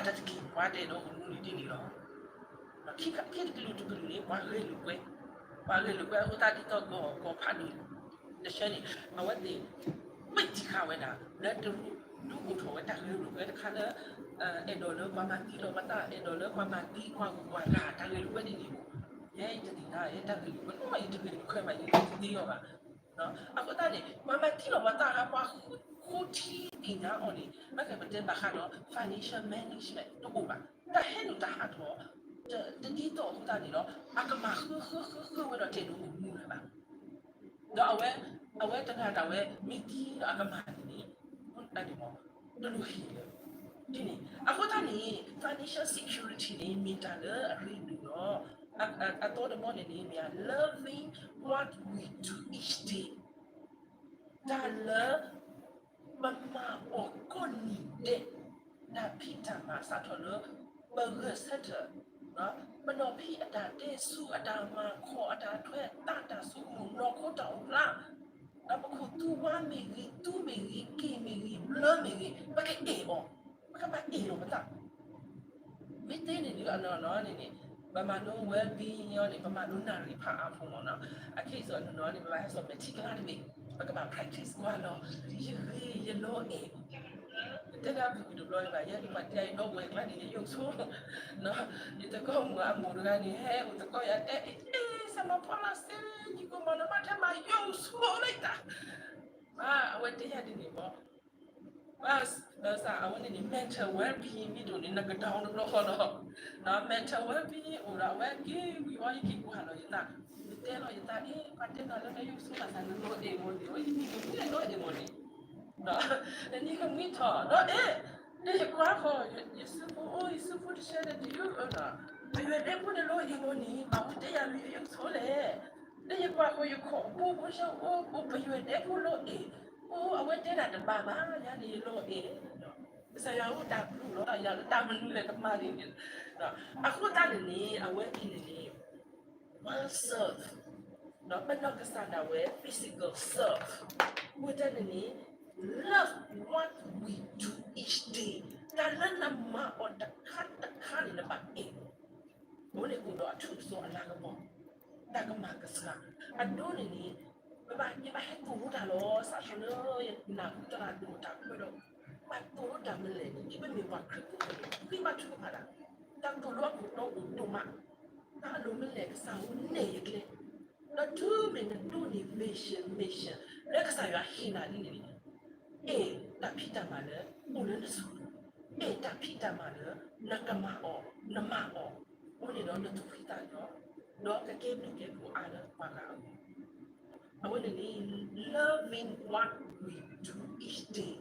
တၢ်တက့ၢ် ပှၤတအဲၣ်ဒိးအိၣ်မူလံဒ်န့ၣ်လီၤ. ခံတကလုာ်တကလုာ်န့ၣ် ပှၤဂဲၤလိာ်ကွဲ, ပှၤဂဲၤလိာ်ကွဲအဃိသတးဒ်သိးကီၢ်ဖးဒိၣ်တဆၢန့ၣ် အဝဲသ့ၣ် ပ့ၢ်တံၢ်ဃာ်ဝဲဒၣ် လၢတရူးဒုးအိၣ်ထီၣ်ဝဲတၢ်ဂဲၤလိာ်ကွဲတခါလၢ အဲၣ်ဒိးလၢပှၤမၤသံလီၤပှၤသး အဲၣ်ဒိးလၢပှၤမၤသံပှၤဂုၤပှၤဂၤတၢ်ဂဲၤလိာ်ကွဲဒ်န့ၣ် ယဲယတသ့ၣ်ညါ ယတၢ်ဂဲၤလိာ်ကွဲ ယတဂဲၤလိာ်ကွဲဘၣ် ယတသ့အီၤဘၣ်. အဃိသတးန့ၣ် ပှၤမၤသံလီၤပှၤသး ပှၤဃုထံသ့ၣ်ညါအီၤန့ၣ် မ့ၢ်ကပတဲဘၣ်ဃးဒီး financial management တအိၣ်ဘၣ်. တၢ်ဟဲနုာ်တၢ်ဟးထီၣ် တဒ်သိးအဃိသတးန့ၣ်ဒီး အကမၣ်ဃုဃုဃုဃုဝဲဒီးတအဲၣ်ဒိးအိၣ်မူလၢၤဘၣ်. ဒီးအဝဲ အဝဲတဂၤဒၣ်ဝဲ မ့ၢ်သံဒီးအကမၣ်န့ၣ်န့ၣ် တလိၣ်ဟ့ၣ်လၢၤ ဒ်န့ၣ် အဃိသတးန့ၣ် financial security န့ၣ် မ့ၢ်တၢ်လၢအရ့ဒိၣ်ဒီး အသီတဘီန့ၣ်န့ၣ် မ့ၢ် loving what we do each day တၢ်လၢ ပမၤအီၤကိးနံၤဒဲး တၢ်ဖံးတၢ်မၤစးထီၣ်လၢ ပဂဲၤဆၢထၢၣ် ပနီၢ်ဖံးအတၢ်တဲဆူ အတၢ်မၤခီၣ် အတၢ်ထွဲသး တၢ်ဆိကမိၣ် နီၢ်ခိတၢ်အိၣ်ဖျါ ဒီးပခိၣ်သူဝါမ့ၢ်ဂ့ၤ သူမ့ၢ်ဂ့ၤ က့ၢ်မ့ၢ်ဂ့ၤ ဘျၢမ့ၢ်ဂ့ၤ ပကအဲၣ်အီၤ ပကဘၣ်အဲၣ်လီၤပသး မ့ၢ်သ့န့ၣ်ဒုးအနီၢ်နီၢ်န့ၣ်န့ၣ် ပမၤလိ well-being န့ၣ် ပမၤလိနၣ်ရံၣ်ဖးအါဖိမ့ၢ်နီၤ. အခဲအံၤအနီၢ်နီၢ်န့ၣ် ပဘၣ်ဟဲစိာ်မဲာ်ထံကလါတဘ့ၣ် ပကဘၣ် practice ကွၢ်လီၤ ယဂ့ၤယလီၤအဲၣ် တဲဒၣ်ပူၤကွံာ်တဘျီဘၣ် ယဲဒၣ်ပှၤတဲအံၤဒီးဝဲၤကျါန့ၣ် ယယိၣ်ဆိ ယသကိးမုၣ်အမိၢ်တဂၤန့ၣ် ဟဲအိၣ်သကိးယၤတဲ အ့ စၢ်မၤဖီလာ်စ့ ယကိာ်မီၤလၢမးထဲမၤယိၣ်ဆိလၢယသး အဝဲတဲယၤဒ်န့ၣ်ဘၣ် ဘၣ်ဆၣ်အဝဲန့ၣ်န့ၣ် mental well-being မ့ၢ်တအိၣ်န့ၣ် နက down တဘျီဃီလီၤ. mental well-being အိၣ်ဒီးအဝဲက့ၤဝံၤဝဲ ယက့ၤကွၢ်လီၤယသး ယတဲလီၤယသး အ့ ပှၤတဲနၤလၢနယိၣ်ဆိဘၣ်ဆၣ် နလီၤအဲၣ်မ့ၢ်န့ၣ် အဝဲယနံၤကမှံလီၤအဲၣ်မ့ၢ်န့ၣ် နနံၤကမှံထီၣ် ဒီးအ့ ဒီးယကွၢ်ဃီ ယစုဖိအိၣ် ယစုဖိတဆၢဒီး တယုၢ်အၢလီၤ ပယွဲၢ်ဒဲဖိန့ၣ်လီၤအဲၣ်မ့ၢ်န့ၣ် ဘၣ်မူတဲယၤလၢယယိၣ်ဆိလဲၣ် ဒီးယကွၢ်ဃီ ယခိၣ်ဖိဖိဆၢအိၣ် ပယွဲၢ်ဒဲဖိလီၤအဲၣ် အိၣ် အဝဲတဲဒၣ်တဘၣ်ဘၣ် ယၤန့ၣ်ယလီၤအဲၣ် ကစၢ်ယွၤအိၣ်တၢ်ဘျုးလီၤ ယၤလၢတၢ်မနုၤလဲၣ်တမၤန့ၣ်န့ၣ် အဃိသတးန့ၣ်န့ၣ် အဝဲအံၤန့ၣ်န့ၣ် one serve ပနီၢ်ကစၢ်ဒၣ်ဝဲ physical serve ဝဲတၢ်န့ၣ်န့ၣ် love what we do each day တၢ်လၢနမၤအီၤတခါတခါန့ၣ် နဘၣ်အဲၣ် အဝဲန့ၣ်အိၣ်ဒီးအထူးအစီအလၤကပီၤ တၢ်ကမၤကစၢ် အဒိန့ၣ်န့ၣ် ပဘၣ် ယဘၣ်ဟဲသိၣ်လိတၢ်လီၤ စးထီၣ်လၢယနၢ်ဟူသရၣ်ဒိၣ်တၢ်ခွဲးဒီး ဘၣ်သိၣ်လိတၢ်မလဲၣ်န့ၣ် ယမ့ၢ်ပှၤခရံာ်ဖိန့ၣ် ဃ့ဘါထုကဖၣ်တၢ် တၢ်သိၣ်လိအခိၣ်တီအိၣ်ဒိၣ်မး တၢ်အလိၤမ့ၢ်လဲၣ်ကစၢ်ဧၢနဲၣ်ယကျဲ ဒီးတုၤမ့ၢ်နဒိးန့ၢ် vision mission လၢကစၢ်ယွၤဟ့ၣ်နၤဒ်န့ၣ်န့ၣ် အဲၣ်တၢ်ဖံးတၢ်မၤလၢအိၣ်လၢနစုပူၤ, အဲၣ်တၢ်ဖံးတၢ်မၤလၢနကမၤအီၤ, နမၤအီၤ, အဃိန့ၣ်ဒီးနသူၣ်ဖှံသးညီ, ဒီးကကဲဘျုးကဲဖှိၣ်အါလၢပှၤဂၤအဂီၢ်, အဝဲန့ၣ်န့ၣ် loving what we do each day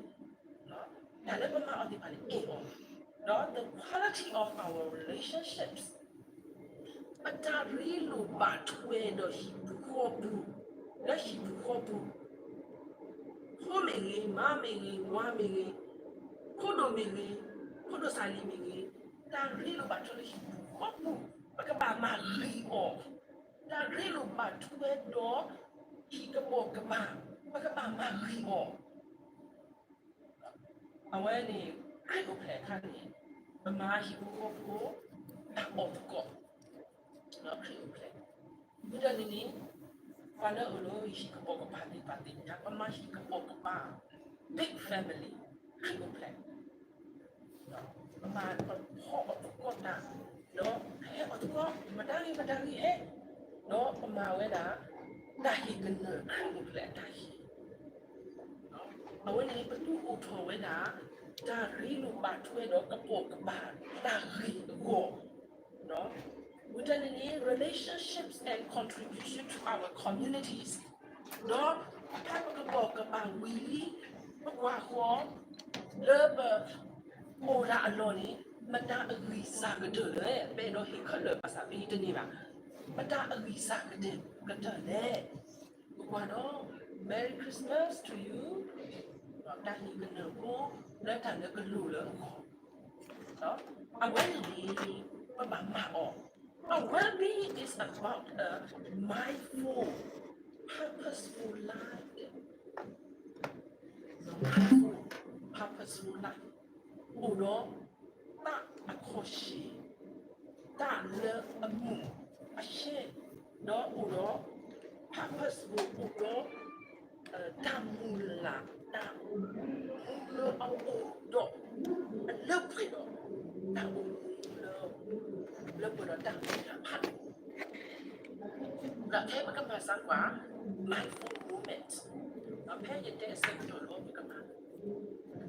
တၢ်လၢပမၤအီၤသ့ၣ်တဖၣ်န့ၣ်အဲၣ်အီၤ, ဒီး the quality of our relationships ပတၢ်ရ့လိာ်ဘၣ်ထွဲဒီးဟံၣ်ပူၤဃီပူၤ, လၢဟံၣ်ပူၤဃီပူၤ, ဖိမ့ၢ်ဂ့ၤ, မါမ့ၢ်ဂ့ၤ, ဝၤမ့ၢ်ဂ့ၤ, ဖိဒိၣ်မ့ၢ်ဂ့ၤ, ဖိဒိၣ်စၢ်လံၤမ့ၢ်ဂ့ၤ, တၢ်ရ့လိာ်ဘၣ်ထွဲလၢဟံၣ်ပူၤဃီပူၤ, ပကဘၣ်မၤဂ့ၤအီၤ, တၢ်ရ့လိာ်ဘၣ်ထွဲဒီးဟံၣ်ကပိာ်ကပၤ, ပကဘၣ်မၤဂ့ၤအီၤ အဝဲန့ၣ် ခရံာ်အိၣ်ဖျဲၣ်အခါန့ၣ် ပမၤဟံၣ်ဖိဃီဖိ တၢ်အီၣ်သကိး, ခရံာ်အိၣ်ဖျဲၣ်, မ့ၢ်ဒ်န့ၣ်န့ၣ် ပှၤလၢအအိၣ်လၢဟံၣ်ကပိာ်ကပၤသ့ၣ်တဖၣ်သ့ၣ်ညါ ပမၤဟံၣ်ကပိာ်ကပၤ big family ခရံာ်အိၣ်ဖျဲၣ် ပမၤပဖီအီၣ်သကိးတၢ်, ဒီးဟဲအီၣ်သကိး မတၤဂ့ၤမတၤဂ့ၤဟဲ, ဒီးပမၤဝဲဒၣ် တၢ်ဟ့ၣ်ကနၢၤခရံာ်အိၣ်ဖျဲၣ်အတၢ်ဟ့ၣ်, အဝဲန့ၣ်ပဒုးအိၣ်ထီၣ်ဝဲဒၣ် တၢ်ရ့လိာ်ဘၣ်ထွဲဒီးကပိာ်ကပၤ တၢ်ဂ့ၤအဂီၢ် မ့ၢ်တၢ်န့ၣ်န့ၣ် relationships and contribution to our communities ဒီးဖဲပကပိာ်ကပၤဝံၤလံ ပကွၢ်ဃီ လၢပအိၣ်ဒၣ်အလီၢ်န့ၣ် မတၤအဂံၢ်စၢ်ကတၢၢ်လဲၣ်, ပအဲၣ်ဒိးဟ့ၣ်ခဲလၢာ်ဘၣ်ဆၣ်ပဟ့ၣ်တန့ၢ်ဘၣ်, မတၤအဂံၢ်စၢ်ကတၢၢ်လဲၣ်, ပကွၢ်ဒီး Merry Christmas to you တၢ်ဟ့ၣ်ကနၢၤဖိ လၢတၢ်လၢကလိၣ်လၢအဂီၢ် အဝဲန့ၣ်န့ၣ် ပဘၣ်မၤအီၤ, a well-being is about a mindful, purposeful life, mindful, purposeful life အိၣ်ဒီး သး တၢ်လၢအမုာ်အယဲၢ် ဒီးအိၣ်ဒီး purpose အိၣ်ဒီး တၢ်မုၢ်လၢ် တၢ်မူလၢအအိၣ်ဒီး အလၢပှဲၤဒီး တၢ်အိၣ်မူလၢ လၢပှဲၤဒီးတၢ်မုၢ်လၢ်ဖးဒိၣ် ဒီးဖဲပကမၤစၢၤကွၢ် mindful moment ဒီးဖဲယတဲအဆၢကတီၢ်လီၤ ပကမၤ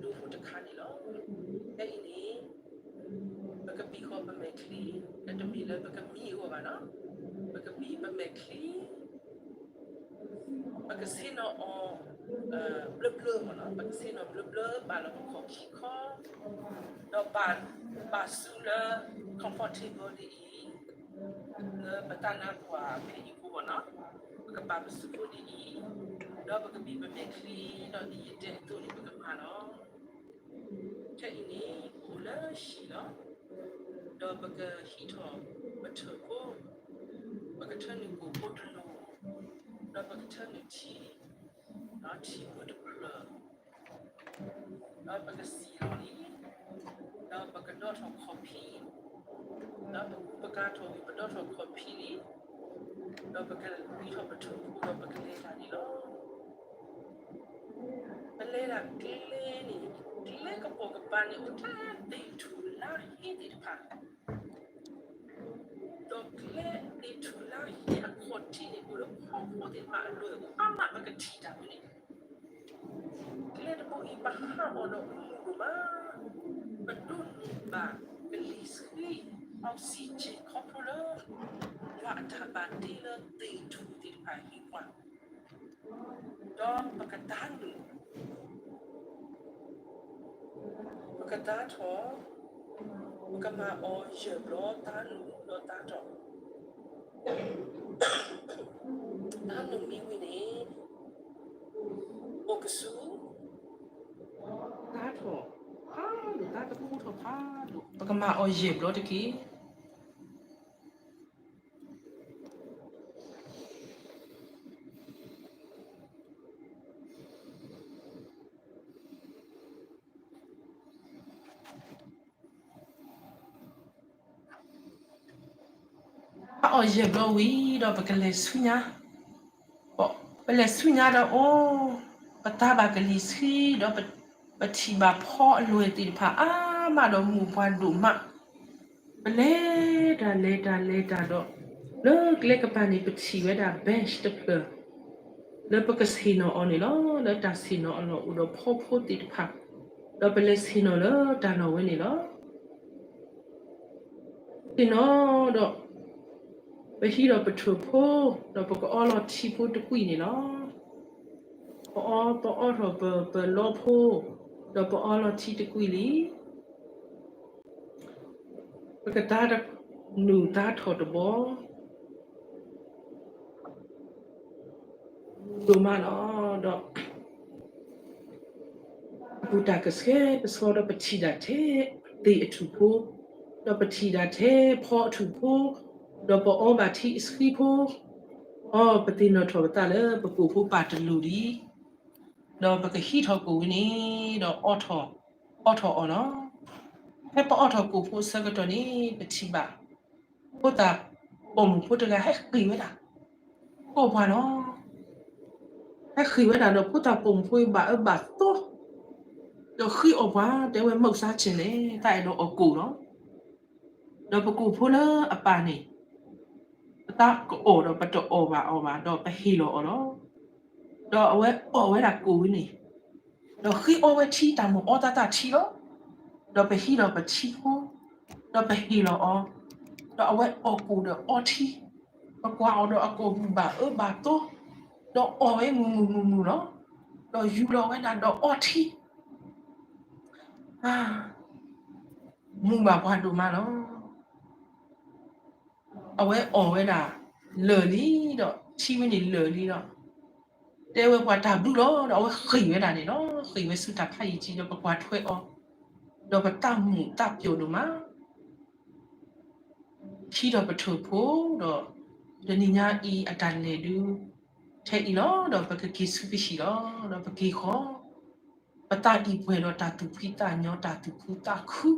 ဒိဖိတခါန့ၣ်လီၤ. ဖဲအံၤန့ၣ် ပကပံာ်ဃီပမဲာ်ချံ တမ့ၢ်လၢပကမံအဂီၢ်ဘၣ်နီၤ, ပကပံာ်ပမဲာ်ချံ ပကဆ့ၣ်နီၤအီၤ ဘျၢဘျၢမ့ၢ်နီၤ, ပကဆ့ၣ်နီၤဘျၢဘျၢ ပာ်လီၤပခီၣ်ခံခီ ဒီးပာ် ပာ်ဆူလၢ comfortable ဒ်အံၤ လၢပတၢ်နါပှၢ်ဖဲအံၤဖိဘၣ်နီၤ, ပကပာ်ပစုဖိဒ်အံၤ, ဒီးပကပံာ်ပမဲာ်ချံ ဒီးဒ်ယတဲအသိးန့ၣ် ပကမၤလီၤ. ခဲအံၤန့ၣ် ပအိၣ်လၢဟံၣ်လီၤ, ဒီးပကဟံးထီၣ်ပထၢၣ်ဖိ, ပကထၢနုာ်ကိၣ်ဖိတလိၤ, ဒီးပကထၢနုာ်ထံ, ဒီးထံဖိတဖျၢၣ် ဒီးပကစံၢ်လီၤလံ, ဒီးပကဒီထီၣ်ခီၣ်ဖံး, ဒီးပကူပကၤထီၣ်ဝံၤ ပဒီထီၣ်ခီၣ်ဖံးလံ, ဒီးပကဝံထီၣ်ပထၢၣ်ဖိဒီးပကလဲၤတၢ်န့ၣ်လီၤ. ပလဲၤတၢ်ကျဲန့ၣ် ကျဲကပိာ်ကပၤန့ၣ် အိၣ်ထဲသ့ၣ်ထူၣ်လါဟ့သ့ၣ်တဖၣ် ဒီးကျဲသ့ၣ်ထူၣ်လါဟ့အခီၣ်ထံးန့ၣ် အိၣ်လၢဖီဖိသ့ၣ်တဖၣ်အလွဲၢ် အါမးပကထံၣ်တၢ်ဝဲန့ၣ်, ကျဲတဘိအံၤ ပဟးအီၤဒီးမုာ်ဒိၣ်မး, ပဒိးန့ၢ်ဘၣ်ကလံၤဆှံ oxygen ခီဖျိလၢ ယွၤအတၢ်ဘၣ်တ့လၢသ့ၣ်ထူၣ်သ့ၣ်တဖၣ်ဟ့ၣ်ပှၤ ဒီးပကတၤနုာ်, ပကတၤထီၣ်, ပကမၤအီၤယဲၢ်ဘျီ တၤနုာ်ဒီးတၤထီၣ်, တၤနုာ်မ့ၢ်ဝံၤန့ၣ် အိၣ်ကဆူ တၤထီၣ်ဖးဒိၣ် တၤတပူထီၣ်ဖးဒိၣ် ပကမၤအီၤယဲၢ်ဘျီတက့ၢ်. အီၤယဲၢ်ဘျီဝံၤဒီး ပကလဲၤဆူညါ, ပလဲၤဆူညါဒီးအိၣ်, ပတၤဘၣ်ကလံၤဆှံဒီး ပထံၣ်ဘၣ်ဖီအလွဲၢ်သ့ၣ်တဖၣ်အါမးဒီးမုာ်ပှၤဒိၣ်မး, ပလဲၤတၢ်လဲၤတၢ်လဲၤတၢ်ဒီး လၢကျဲကပၤန့ၣ် ပထံၣ်ဝဲဒၣ် bench တဖျၢၣ် လၢပကဆ့ၣ်နီၤအီၤန့ၣ်လီၤ. လၢတၢ်ဆ့ၣ်နီၤအလီၢ်အိၣ်ဒီးဖီဖိသ့ၣ်တဖၣ်, ဒီးပလဲၤဆ့ၣ်နီၤလၢတၢ်လီၢ်ဝဲန့ၣ်လီၤ. ဆ့ၣ်နီၤဒီး ပဟံးဒီးပထၢၣ်ဖိ, ဒီးပကအီလီၤထံဖိတကွံာ်န့ၣ်လီၤ. ပအီ, ပအီထီၣ်ပ, ပလီဖိ, ဒီးပအီလီၤထံတကွံာ်လံ. ပကတၤနုာ်တၤထီၣ်တဘီ ဒိၣ်မးလီၤ. ဒီး တၢ်ကူၣ်တၢ်ကဆှဲပဆှီဒီး ပထံၣ်ဒၣ်ထဲသ့ၣ်အထူၣ်ဖိ, ဒီးပထံၣ်ဒၣ်ထဲဖီအထူၣ်ဖိ, ဒီးပအီဘၣ်ထံအဆှံဖိ, အီ ပသ့ၣ်နီၣ်ထီၣ်ပသးလၢပကိၣ်ဖိပာ်တလိၤလံ, ဒီးပကဟံးထီၣ်ကိၣ်ဝဲန့ၣ်, ဒီးအီထီၣ်, အီထီၣ်အီၤလီၤ. ဖဲပအီထီၣ်ကိၣ်ဖိအဆၢကတီၢ်န့ၣ် ပထံၣ်ဘၣ် ဖိသၣ်ပိာ်မုၣ်ဖိတဂၤဟဲဃ့ၢ်ဝဲဒၣ် ကိၣ်ပှၤလီၤ. ဟဲဃ့ၢ်ဝဲဒၣ်ဒီး ဖိသၣ်ပိာ်မုၣ်ဖိအံၤဘၣ်အၢဘၣ်သီ, ဒီးဃ့အီၣ်ပှၤ တဲဝဲ မုၢ်စါဆ့ၣ်န့ၣ် တၢ်အဲၣ်ဒိးအီၣ်ကိၣ်လီၤ. ဒီးပကိၣ်ဖိလၢအပၢ်န့ၣ် ပသးကအီၣ်ဒီး ပတအီၣ်ဘၣ်အီၤဘၣ် ဒီးပဟ့ၣ်လီၤအီၤလီၤ. ဒီးအဝဲအီၣ်ဝဲဒၣ်ကိၣ်ဝဲန့ၣ်, ဒီးဃ့အီဝဲထံ တၢ်မိၣ်အီသးသးထံလီၤ. ဒီးပဟံးဒီးပထံဖိ, ဒီးပဟ့ၣ်လီၤအီၤ, ဒီးအဝဲအီၣ်ကိၣ်ဒီးအီထံ, ပကွၢ်အီၤဒီးအကိၣ်မုၢ်ဘၣ်အၢဘၣ်သီ, ဒီးအီၣ်ဝဲမုၢ်မုၢ်မုၢ်မုၢ်လီၤ. ဒီးယူၤလီၤဝဲဒၣ်ဒီးအီထံ, မုာ်ဘၣ်ပှၤဒိၣ်မးလီၤ. အဝဲအီၣ်ဝဲဒၣ်လၢာ်လံဒီး ထံဝဲန့ၣ်လၢာ်လံဒီး တဲဝဲပှၤတၢ်ဘျုးလီၤ. ဒီးအဝဲဃ့ၢ်ဝဲဒၣ်န့ၣ်လီၤ. ဃ့ၢ်ဝဲဆူတၢ်ဖးယံာ်ကံဒီး ပကွၢ်ထွဲအီၤ, ဒီးပသးမုာ်သးပျိာ်ဒိၣ်မး ထံဒီးပထၢၣ်ဖိဒီး တနံၤညါအံၤအတၢ်လဲၤဒုး ထဲအံၤလီၤ. ဒီးပကက့ၤဆူကဟံၣ်လီၤ. ဒီးပက့ၤဃီၤ, ပသးအံၤပှဲၤဒီးတၢ်သူၣ်ဖှံသးညီ တၢ်သူၣ်ဖှံသးခု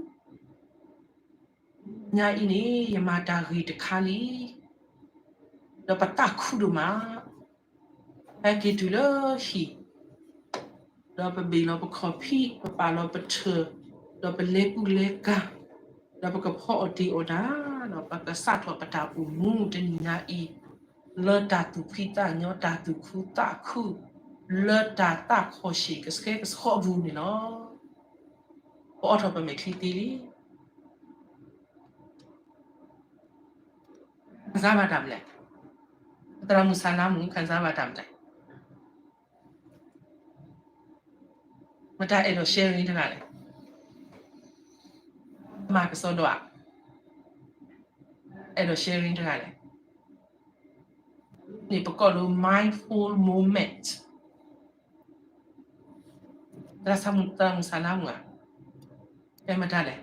ညါအံၤန့ၣ် ယမၤတၢ်ဂ့ၤတခါလံ, ဒီးပသးခုဒိၣ်မး, ဟဲက့ၤတုၤလၢဟံၣ်, ဒီးပဘ့ၣ်လီၤပခီၣ်ဖံး, ပပာ်လီၤပထၢၣ်, ဒီးပလဲၤကူလဲၤကၤ, ဒီးပကဖီအီၣ်တ့ၢ်အီၣ်တၢ်, ဒီးပကစးထီၣ်ပတၢ်အိၣ်မူတနံၤညါအံၤ, လၢတၢ်သူၣ်ဖှံသးညီ, တၢ်သူၣ်ခုသးခု, လၢတၢ်သးခီၣ်ဆံးကဆှဲကဆှီအပူၤန့ၣ်လီၤ. ပအိးထီၣ်ပမဲာ်ချံသ့လံ. ခံစားဘၣ်တၢ်မလဲၣ်. သရၣ်မုၣ်ဆၣ်လါမူ ခံစားဘၣ်တၢ်မလဲၣ်. မတၤအဲၣ်ဒိး sharing တဂၤလဲၣ်. မၤကစီဒီဧါ. အဲၣ်ဒိး sharing တဂၤလဲၣ်. န့ၣ်ပကိးလၢ mindful moment. သရၣ်မုၣ်ဆၣ်လါမူဧါ. တဲမတၤလဲၣ်.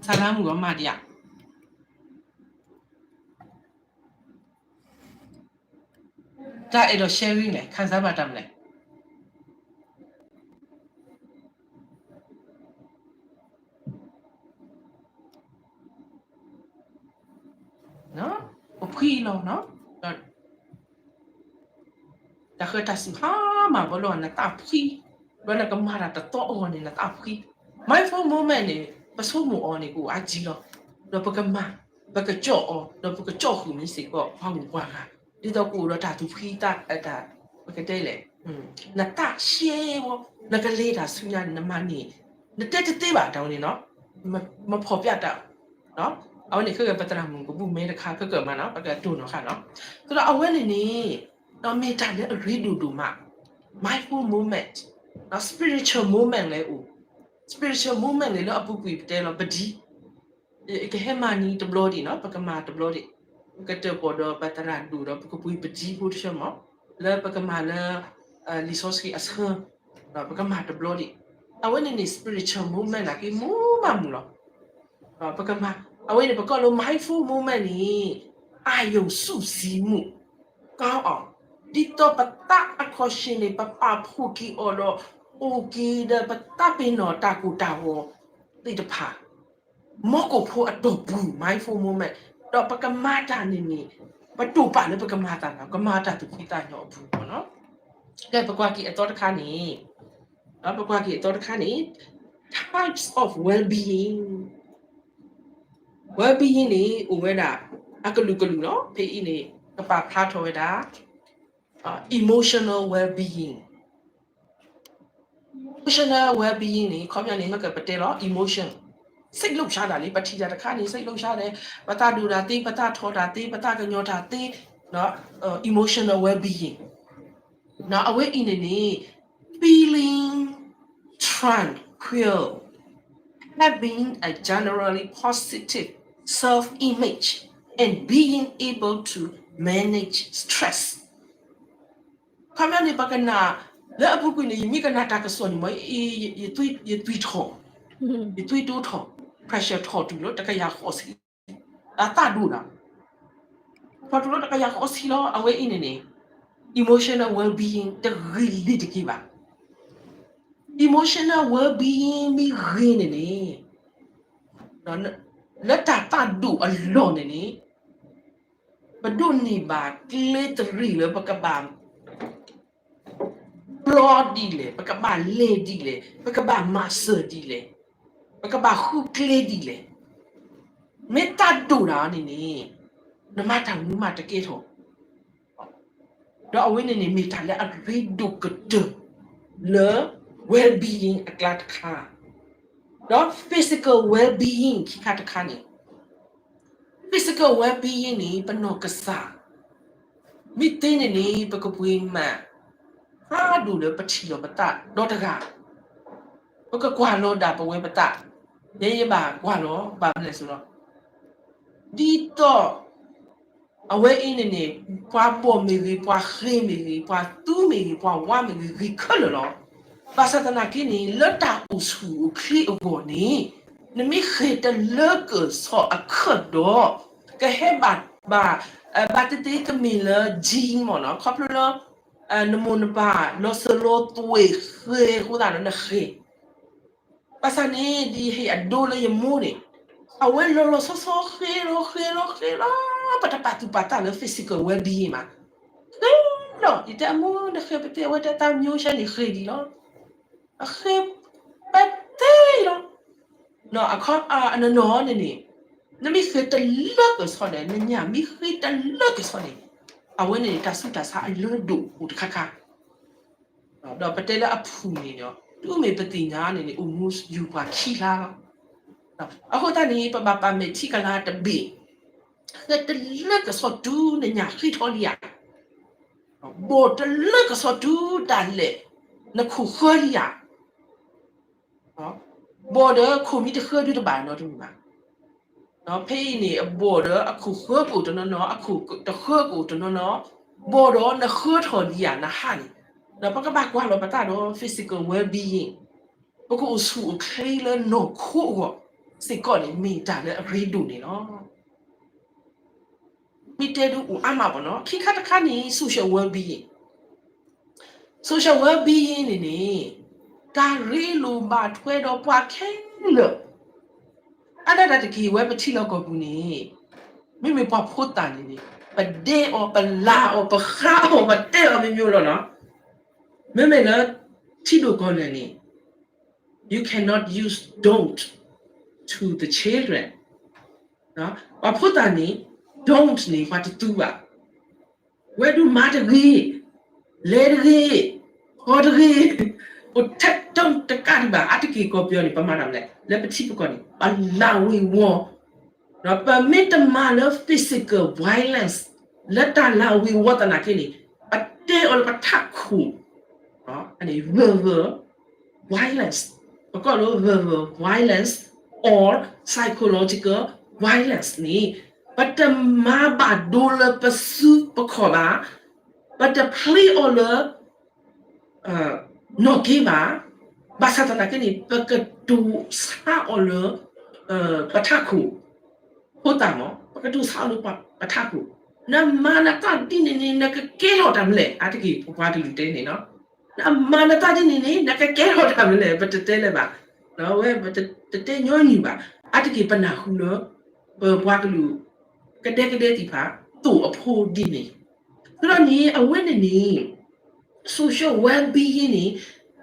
ဆၣ်လါမူအီၤမၤဒံးဧါ. တၢ်အဲၣ်ဒိး sharing လဲၣ်, ခံစားဘၣ်တၢ်မလဲၣ်. ပဖှံလီၤ, တၢ်ဃၢတၢ်စူၤဟါမၢ်ဘီလီၤ နသးဖှံ, ဒီးနကမၤတၢ်တသီအဂီၢ်န့ၣ် နသးဖှံ. Mindful moment န့ၣ် ပဆိကမိၣ်အီၤန့ၣ် ကအိၣ်အါကံလီၤ. ဒီးပကမၤ, ပကကၠီၣ်အီၤ, ဒီးပကကၠီၣ်ဃုာ်မ့ၢ်စ့ၢ်ကီး ပှၤဂုၤပှၤဂၤ, ဒ်သိးကအိၣ်ဒီးတၢ်သူၣ်ဖှံသး, ပကတဲလဲၣ်, နသးရှဲဝဲ, နကလဲၤတၢ်ဆူညါန့ၣ် နမၤန့ၢ်, နတဲတသ့ဘၣ်တၢ်ဝဲန့ၣ်နီၤ, မဖီၣ်ပြတၢ်, အဝဲန့ၣ်ခဲကပသရၣ်မုၣ်ကဘူၣ်မဲတခါ ခဲကမၤနီၤ ပကတိၢ်နီၣ်ဃာ်နီၤ. သိးဒီးအဝဲန့ၣ်န့ၣ် မ့ၢ်တၢ်လၢအရ့ဒိၣ်ဒိၣ်မး, mindful moment, spiritual moment လဲၣ်အိၣ်, spiritual moment န့ၣ်လၢအပူၤကွံာ်ပတဲလီၤ ပဒံ ကဟဲမၤနံၤတဘျီဒံးနီၤ, ပကမၤတဘျီဒံး, ပကတၢၣ်ပီၣ်ဒီးပသရၣ်ဒိၣ်ဒီး ပကပှ့ၤပဒံဖိတဆၢမး, လၢပကမၤလၢ လံာ်စီဆှံအဆၢ, ပကမၤတဘျီဒံး. အဝဲန့ၣ်န့ၣ် spiritual moment လၢက့ၤမူမးမူလီၤ. ပကမၤ, အဝဲန့ၣ်ပကိးလၢ mindful moment န့ၣ် အာရုံစူးစိုက်မှု ကောင်းအောင်, ဒ်သိးပသးအခီၣ်ဆံးန့ၣ် ပပာ်ဖှိၣ်က့ၤအီၤဒီး အိၣ်က့ၤဒီးပသးပ့ၤနီၣ်တၢ်ကိၢ်တၢ်ဂီၤသ့ၣ်တဖၣ် မီကိာ်ဖိအတီၢ်ပူၤ mindful moment, ဒီးပကမၤတၢ်န့ၣ်န့ၣ် ပတိာ်ပာ်လၢပကမၤတၢ်န့ၣ် ကမၤတၢ်သူၣ်ဖှံသးညီအပူၤမးနီၤ. ကဲ ပကွၢ်က့ၤအသီတခါန့ၣ်, ပကွၢ်က့ၤအသီတခါန့ၣ် types of well-being, well-being န့ၣ် အိၣ်ဝဲဒၣ် အကလုာ်ကလုာ်လီၤ. ဖဲအံၤန့ၣ် ကပာ်ဖျါထီၣ်ဝဲဒၣ် emotional well-being, emotional well-being န့ၣ် ခီပညီန့ၣ် မ့ၢ်ကပတဲလီၤ emotion, စိတ်လှုပ်ရှားတာလံ, ပထံၣ်တၢ်တခါန့ၣ် စိတ်လှုပ်ရှားတယ်, ပသးဒိၣ်တၢ်သ့, ပသးထီၣ်တၢ်သ့, ပသးကညီၤတၢ်သ့, emotional well-being. အဝဲအံၤန့ၣ်န့ၣ် feeling tranquil, having a generally positive self-image, and being able to manage stress. ခီပညီန့ၣ် ပကနၣ် လၢအပူၤကွံာ်န့ၣ် ယမ့ၢ်ကနၣ်တၢ်ကစီၣ်န့ၣ်မ့ၢ် ယသွံၣ်ထီၣ်, ယသွံၣ်ဒိၣ်ထီၣ်, pressure ထီၣ်တုၤလၢတကယၤဃိးဆံ, အသးဒိၣ်နၤ, ထီၣ်တုၤလၢတကယၤဃိးဆံလီၤ. အဝဲအံၤန့ၣ်န့ၣ် emotional well-being တဂ့ၤလံတက့ၢ်ဘၣ်. emotional well-being မ့ၢ်ဂ့ၤန့ၣ်န့ၣ် လၢတၢ်သးဒိၣ်အလီၢ်န့ၣ်န့ၣ် ပဒိးန့ၢ်ဘၣ်ကျဲတရံးလၢပကဘၣ် ဘျီဒ်လဲၣ်, ပကဘၣ်လဲၤဒ်လဲၣ်, ပကဘၣ်မၤစၢၤဒ်လဲၣ်, ပကဘၣ်ဃုကျဲဒ်လဲၣ်. မ့ၢ်သးဒိၣ်တၢ်န့ၣ်န့ၣ် နမၤတၢ်မူမၤတကဲထီၣ် ဒီးအဝဲန့ၣ်န့ၣ် မ့ၢ်တၢ်လၢအရ့ဒိၣ်ကတၢၢ်လၢ well-being အကျါတခါ, ဒီး physical well-being ခံခါတခါန့ၣ်, physical well-being န့ၣ် ပနီၢ်ကစၢ် မ့ၢ်သ့န့ၣ်န့ၣ် ပကပှ့ၤမၤ ဖးဒိၣ်လၢပထံၣ်လီၤပသးဒီတဂၤ, ပကကွၢ်လီၤဒၣ်ပဝဲပသး, ယဲယဘၣ်ကွၢ်လီၤ ဘၣ်မနုၤလဲၣ်န့ၣ်, ဒ်သိး အဝဲအံၤန့ၣ်န့ၣ် ပှၤဘီၣ်မ့ၢ်ဂ့ၤ, ပှၤဃ့မ့ၢ်ဂ့ၤ, ပှၤသူမ့ၢ်ဂ့ၤ, ပှၤဝါမ့ၢ်ဂ့ၤ, ဂ့ၤခဲလၢာ်လီၤ. ဘၣ်ဆၣ်သနာ်က့န့ၣ် လၢတၢ်အိၣ်ဆူၣ်အိၣ်ချ့အဂီၢ်န့ၣ် နမ့ၢ်ဃ့ၢ်တလၢကၢၢ်ဆီၣ်အခၢၣ်ဒီး ကဟဲဘၣ်, ဘၣ်, ဘၣ်သ့ၣ်သ့ၣ်တမ့ၢ်လၢ gene မ့ၢ်နီၤ, ခီဖျိလၢ နမိၢ်နပၢ် လီၤစၢၤလီၤသွဲၣ်ဃဲအဃိသတးဒီးနဃဲ ဘၣ်ဆၣ်န့ၣ် ဒ်ဟ့ၣ်အဒိလၢယမိၢ်န့ၣ် အဝဲလီၤလီၤဆီဆီဃဲလီၤဃဲလီၤဃဲလီၤ ပတပာ်သူၣ်ပာ်သးလၢ physical well-being မး ဃဲလီၤ ယတဲအမိၢ်နဃဲပတဲ အဝဲတဲတၢ်မၠိဆဲန့ၣ်ဃဲဒ်လီၤ အဃဲပတဲလီၤ အခီအနီၢ်နီၢ်န့ၣ်န့ၣ် နမ့ၢ်ဃဲတလၢကစီၣ်ဒီး နညၣ်မ့ၢ်ဃဲတလၢကစီၣ်န့ၣ် အဝဲန့ၣ်န့ၣ် တၢ်ဆူးတၢ်ဆါအလၢဒိၣ်အိၣ်တခါခါ ဒီးပတဲလၢအဖုၣ်န့ၣ်ဒီး တုၤမ့ၢ်ပသ့ၣ်ညါန့ၣ်န့ၣ် အိၣ်မူယူၤပှၤခံလါလီၤ. အဃိသတးန့ၣ် ပဘၣ်ပာ်မဲာ်ထံကလၤတဘ့ၣ်, ဃဲတလၢကစီၣ်တုၤနညၣ်ဃ့ထီၣ်လံဧါ, ဘီၣ်တလၢကစီၣ်တုၤဒၣ်လဲာ် နခိၣ်ဃၢလံဧါ, ဘီၣ်ဒီးခိၣ်မ့ၢ်တဃၢဒုတဘၣ်နီတမံၤဘၣ်. ဖဲအံၤန့ၣ် အဘီၣ်ဒီးအခိၣ်ဃၢကအိၣ်တနီၤနီၤ, အခိၣ်တဃၢကအိၣ်တနီၤနီၤ, ဘီၣ်ဒီးနဃၢထီၣ်လံဧါ နဟးန့ၣ်, ဒီးပကဘၣ်ကွၢ်လီၤပသးဒီး physical well-being, ပကအိၣ်ဆူၣ်အိၣ်ချ့လၢနီၢ်ခိအဂီၢ်စ့ၢ်ကီးန့ၣ် မ့ၢ်တၢ်လၢအရ့ဒိၣ်န့ၣ်လီၤ. မ့ၢ်တဲဒုးအိၣ်အါမးဘၣ်နီၤ, ခံခါတခါန့ၣ် social well-being, social well-being န့ၣ်န့ၣ် တၢ်ရ့လိာ်ဘၣ်ထွဲဒီးပှၤခဲလၢာ်, အါဒၣ်တၢ်တက့ၢ်ဝဲပထံလီၢ်ကီၢ်ပူၤန့ၣ်, မ့မ့ၢ်ပှၤဖိသၣ်န့ၣ်န့ၣ် ပဒဲအီၤ ပလၢ်အီၤ ပဃါအီၤ ပတဲအီၤမ့ၢ်မ့ၢ်လီၤနီၤ, မ့မ့ၢ်လၢထံဒိၣ်ကီၢ်လဲၢ်န့ၣ် you cannot use don't to the children, ပှၤဖိသၣ်န့ၣ် don't န့ၣ် ပှၤတသူဘၣ်, ဝဲဒုးမၤတဂ့ၤ, လဲၤတဂ့ၤ, ဃီတဂ့ၤ, အိၣ်ထဲ don't တကးဒံးဘၣ်, အါတက့ၢ်ကီၢ်ပယီၤန့ၣ် ပမၤတၢ်မနုၤလဲၣ်, လၢပထံပကီၢ်န့ၣ် ပလၢ်ဝ့ၤဝီၤ, ပမ့ၢ်တမၤလၢ physical violence လၢတၢ်လၢ်ဝ့ၤဝီၤသနာ်က့န့ၣ် ပတဲအီၤလၢပထးခိၣ်, verbal violence, ပကိးလၢ verbal violence or psychological violence န့ၣ် ပတမၤဘၣ်ဒိလၢပစုပခီၣ်ဘၣ်, ပတ play အီၤလၢ နီၢ်က့ဘၣ်, ဘၣ်ဆၣ်သနာ်က့န့ၣ် ပကတိၤဆါအီၤလၢ ပထးခိၣ်, ဖိသၣ်မး ပကတိၤဆါအီၤလၢပထးခိၣ်, နမၤနသးဒ်န့ၣ်န့ၣ် နကကဲထီၣ်တၢ်မနုၤလဲၣ်, အါတက့ၢ်ပပှၤကလုာ်တဲန့ၣ်နီၤ, နမၤနသးဒ်န့ၣ်န့ၣ် နကကဲထီၣ်တၢ်မနုၤလဲၣ်, ပတတဲလၢၤဘၣ်, ဝဲပတတဲညီနုၢ်ဘၣ်, အါတက့ၢ်ပနၢ်ဟူလၢ ပပှၤကလုာ် ကဒဲကဒဲသ့ၣ်တဖၣ် သိၣ်အဖိဒ်န့ၣ်, သဒီန့ၣ် အဝဲန့ၣ်န့ၣ် social well-being န့ၣ်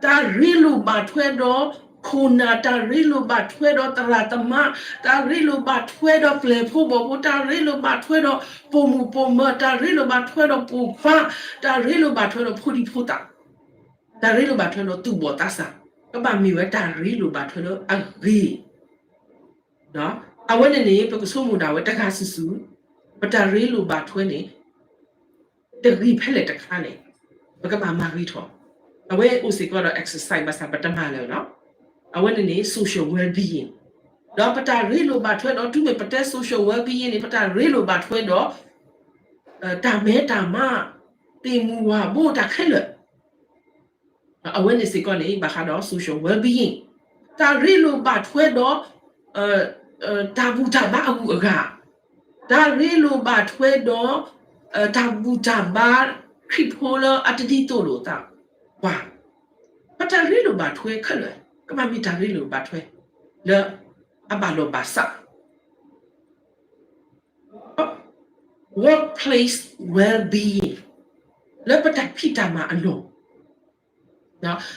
တၢ်ရ့လိာ်ဘၣ်ထွဲဒီးခိၣ်နၢ်, တၢ်ရ့လိာ်ဘၣ်ထွဲဒီးသရၣ်သမါ, တၢ်ရ့လိာ်ဘၣ်ထွဲဒီးပျဲၢ်ဖိဘီၣ်ဖိ, တၢ်ရ့လိာ်ဘၣ်ထွဲဒီးပိာ်မုၣ်ပိာ်မၢၤ, တၢ်ရ့လိာ်ဘၣ်ထွဲဒီးပိာ်ခွါ, တၢ်ရ့လိာ်ဘၣ်ထွဲဒီးဖိဒံဖိသၣ်, တၢ်ရ့လိာ်ဘၣ်ထွဲဒီးသူၣ်ဘီၣ်သးစၢ်, ကဘၣ်မ့ၢ်ဝဲတၢ်ရ့လိာ်ဘၣ်ထွဲလၢအဂ့ၤ အဝဲန့ၣ်န့ၣ် ပကဆိကမိၣ်ဒၣ်ဝဲတဂၤစုာ်စုာ်, ပတၢ်ရ့လိာ်ဘၣ်ထွဲန့ၣ် တဂ့ၤဖဲလဲၣ်တခါန့ၣ် ပကဘၣ်မၤဂ့ၤထီၣ်, အဝဲအိၣ်စ့ၢ်ကီးဒီး exercise ဘၣ်ဆၣ်ပတမၤလၢၤနီၤ, အဝဲန့ၣ်န့ၣ် social well-being, ဒီးပတၢ်ရ့လိာ်ဘၣ်ထွဲဒီး တုၤမ့ၢ်ပတဲ social well-being န့ၣ် ပတၢ်ရ့လိာ်ဘၣ်ထွဲဒီး တၢ်မဲတၢ်မါ, သ့ၣ်မုၢ်ဝၣ်ဘိတၢ်ခဲလၢာ် အဝဲန့ၣ်စ့ၢ်ကီးန့ၣ် ဘၣ်ဃးဒီး social well-being, တၢ်ရ့လိာ်ဘၣ်ထွဲဒီး တၢ်ဘူၣ်တၢ်ဘါအဂုၤအဂၤ, တၢ်ရ့လိာ်ဘၣ်ထွဲဒီး တၢ်ဘူၣ်တၢ်ဘါခရံာ်ဖိလၢအတဒ်သိးလိာ်သးပှၤ, ပတၢ်ရ့လိာ်ဘၣ်ထွဲခဲလၢာ် ကဘၣ်မ့ၢ်တၢ်ရ့လိာ်ဘၣ်ထွဲ လၢအဘၣ်လီၢ်ဘၣ်စး workplace well-being, လၢပတၢ်ဖံးတၢ်မၤအလီၢ်,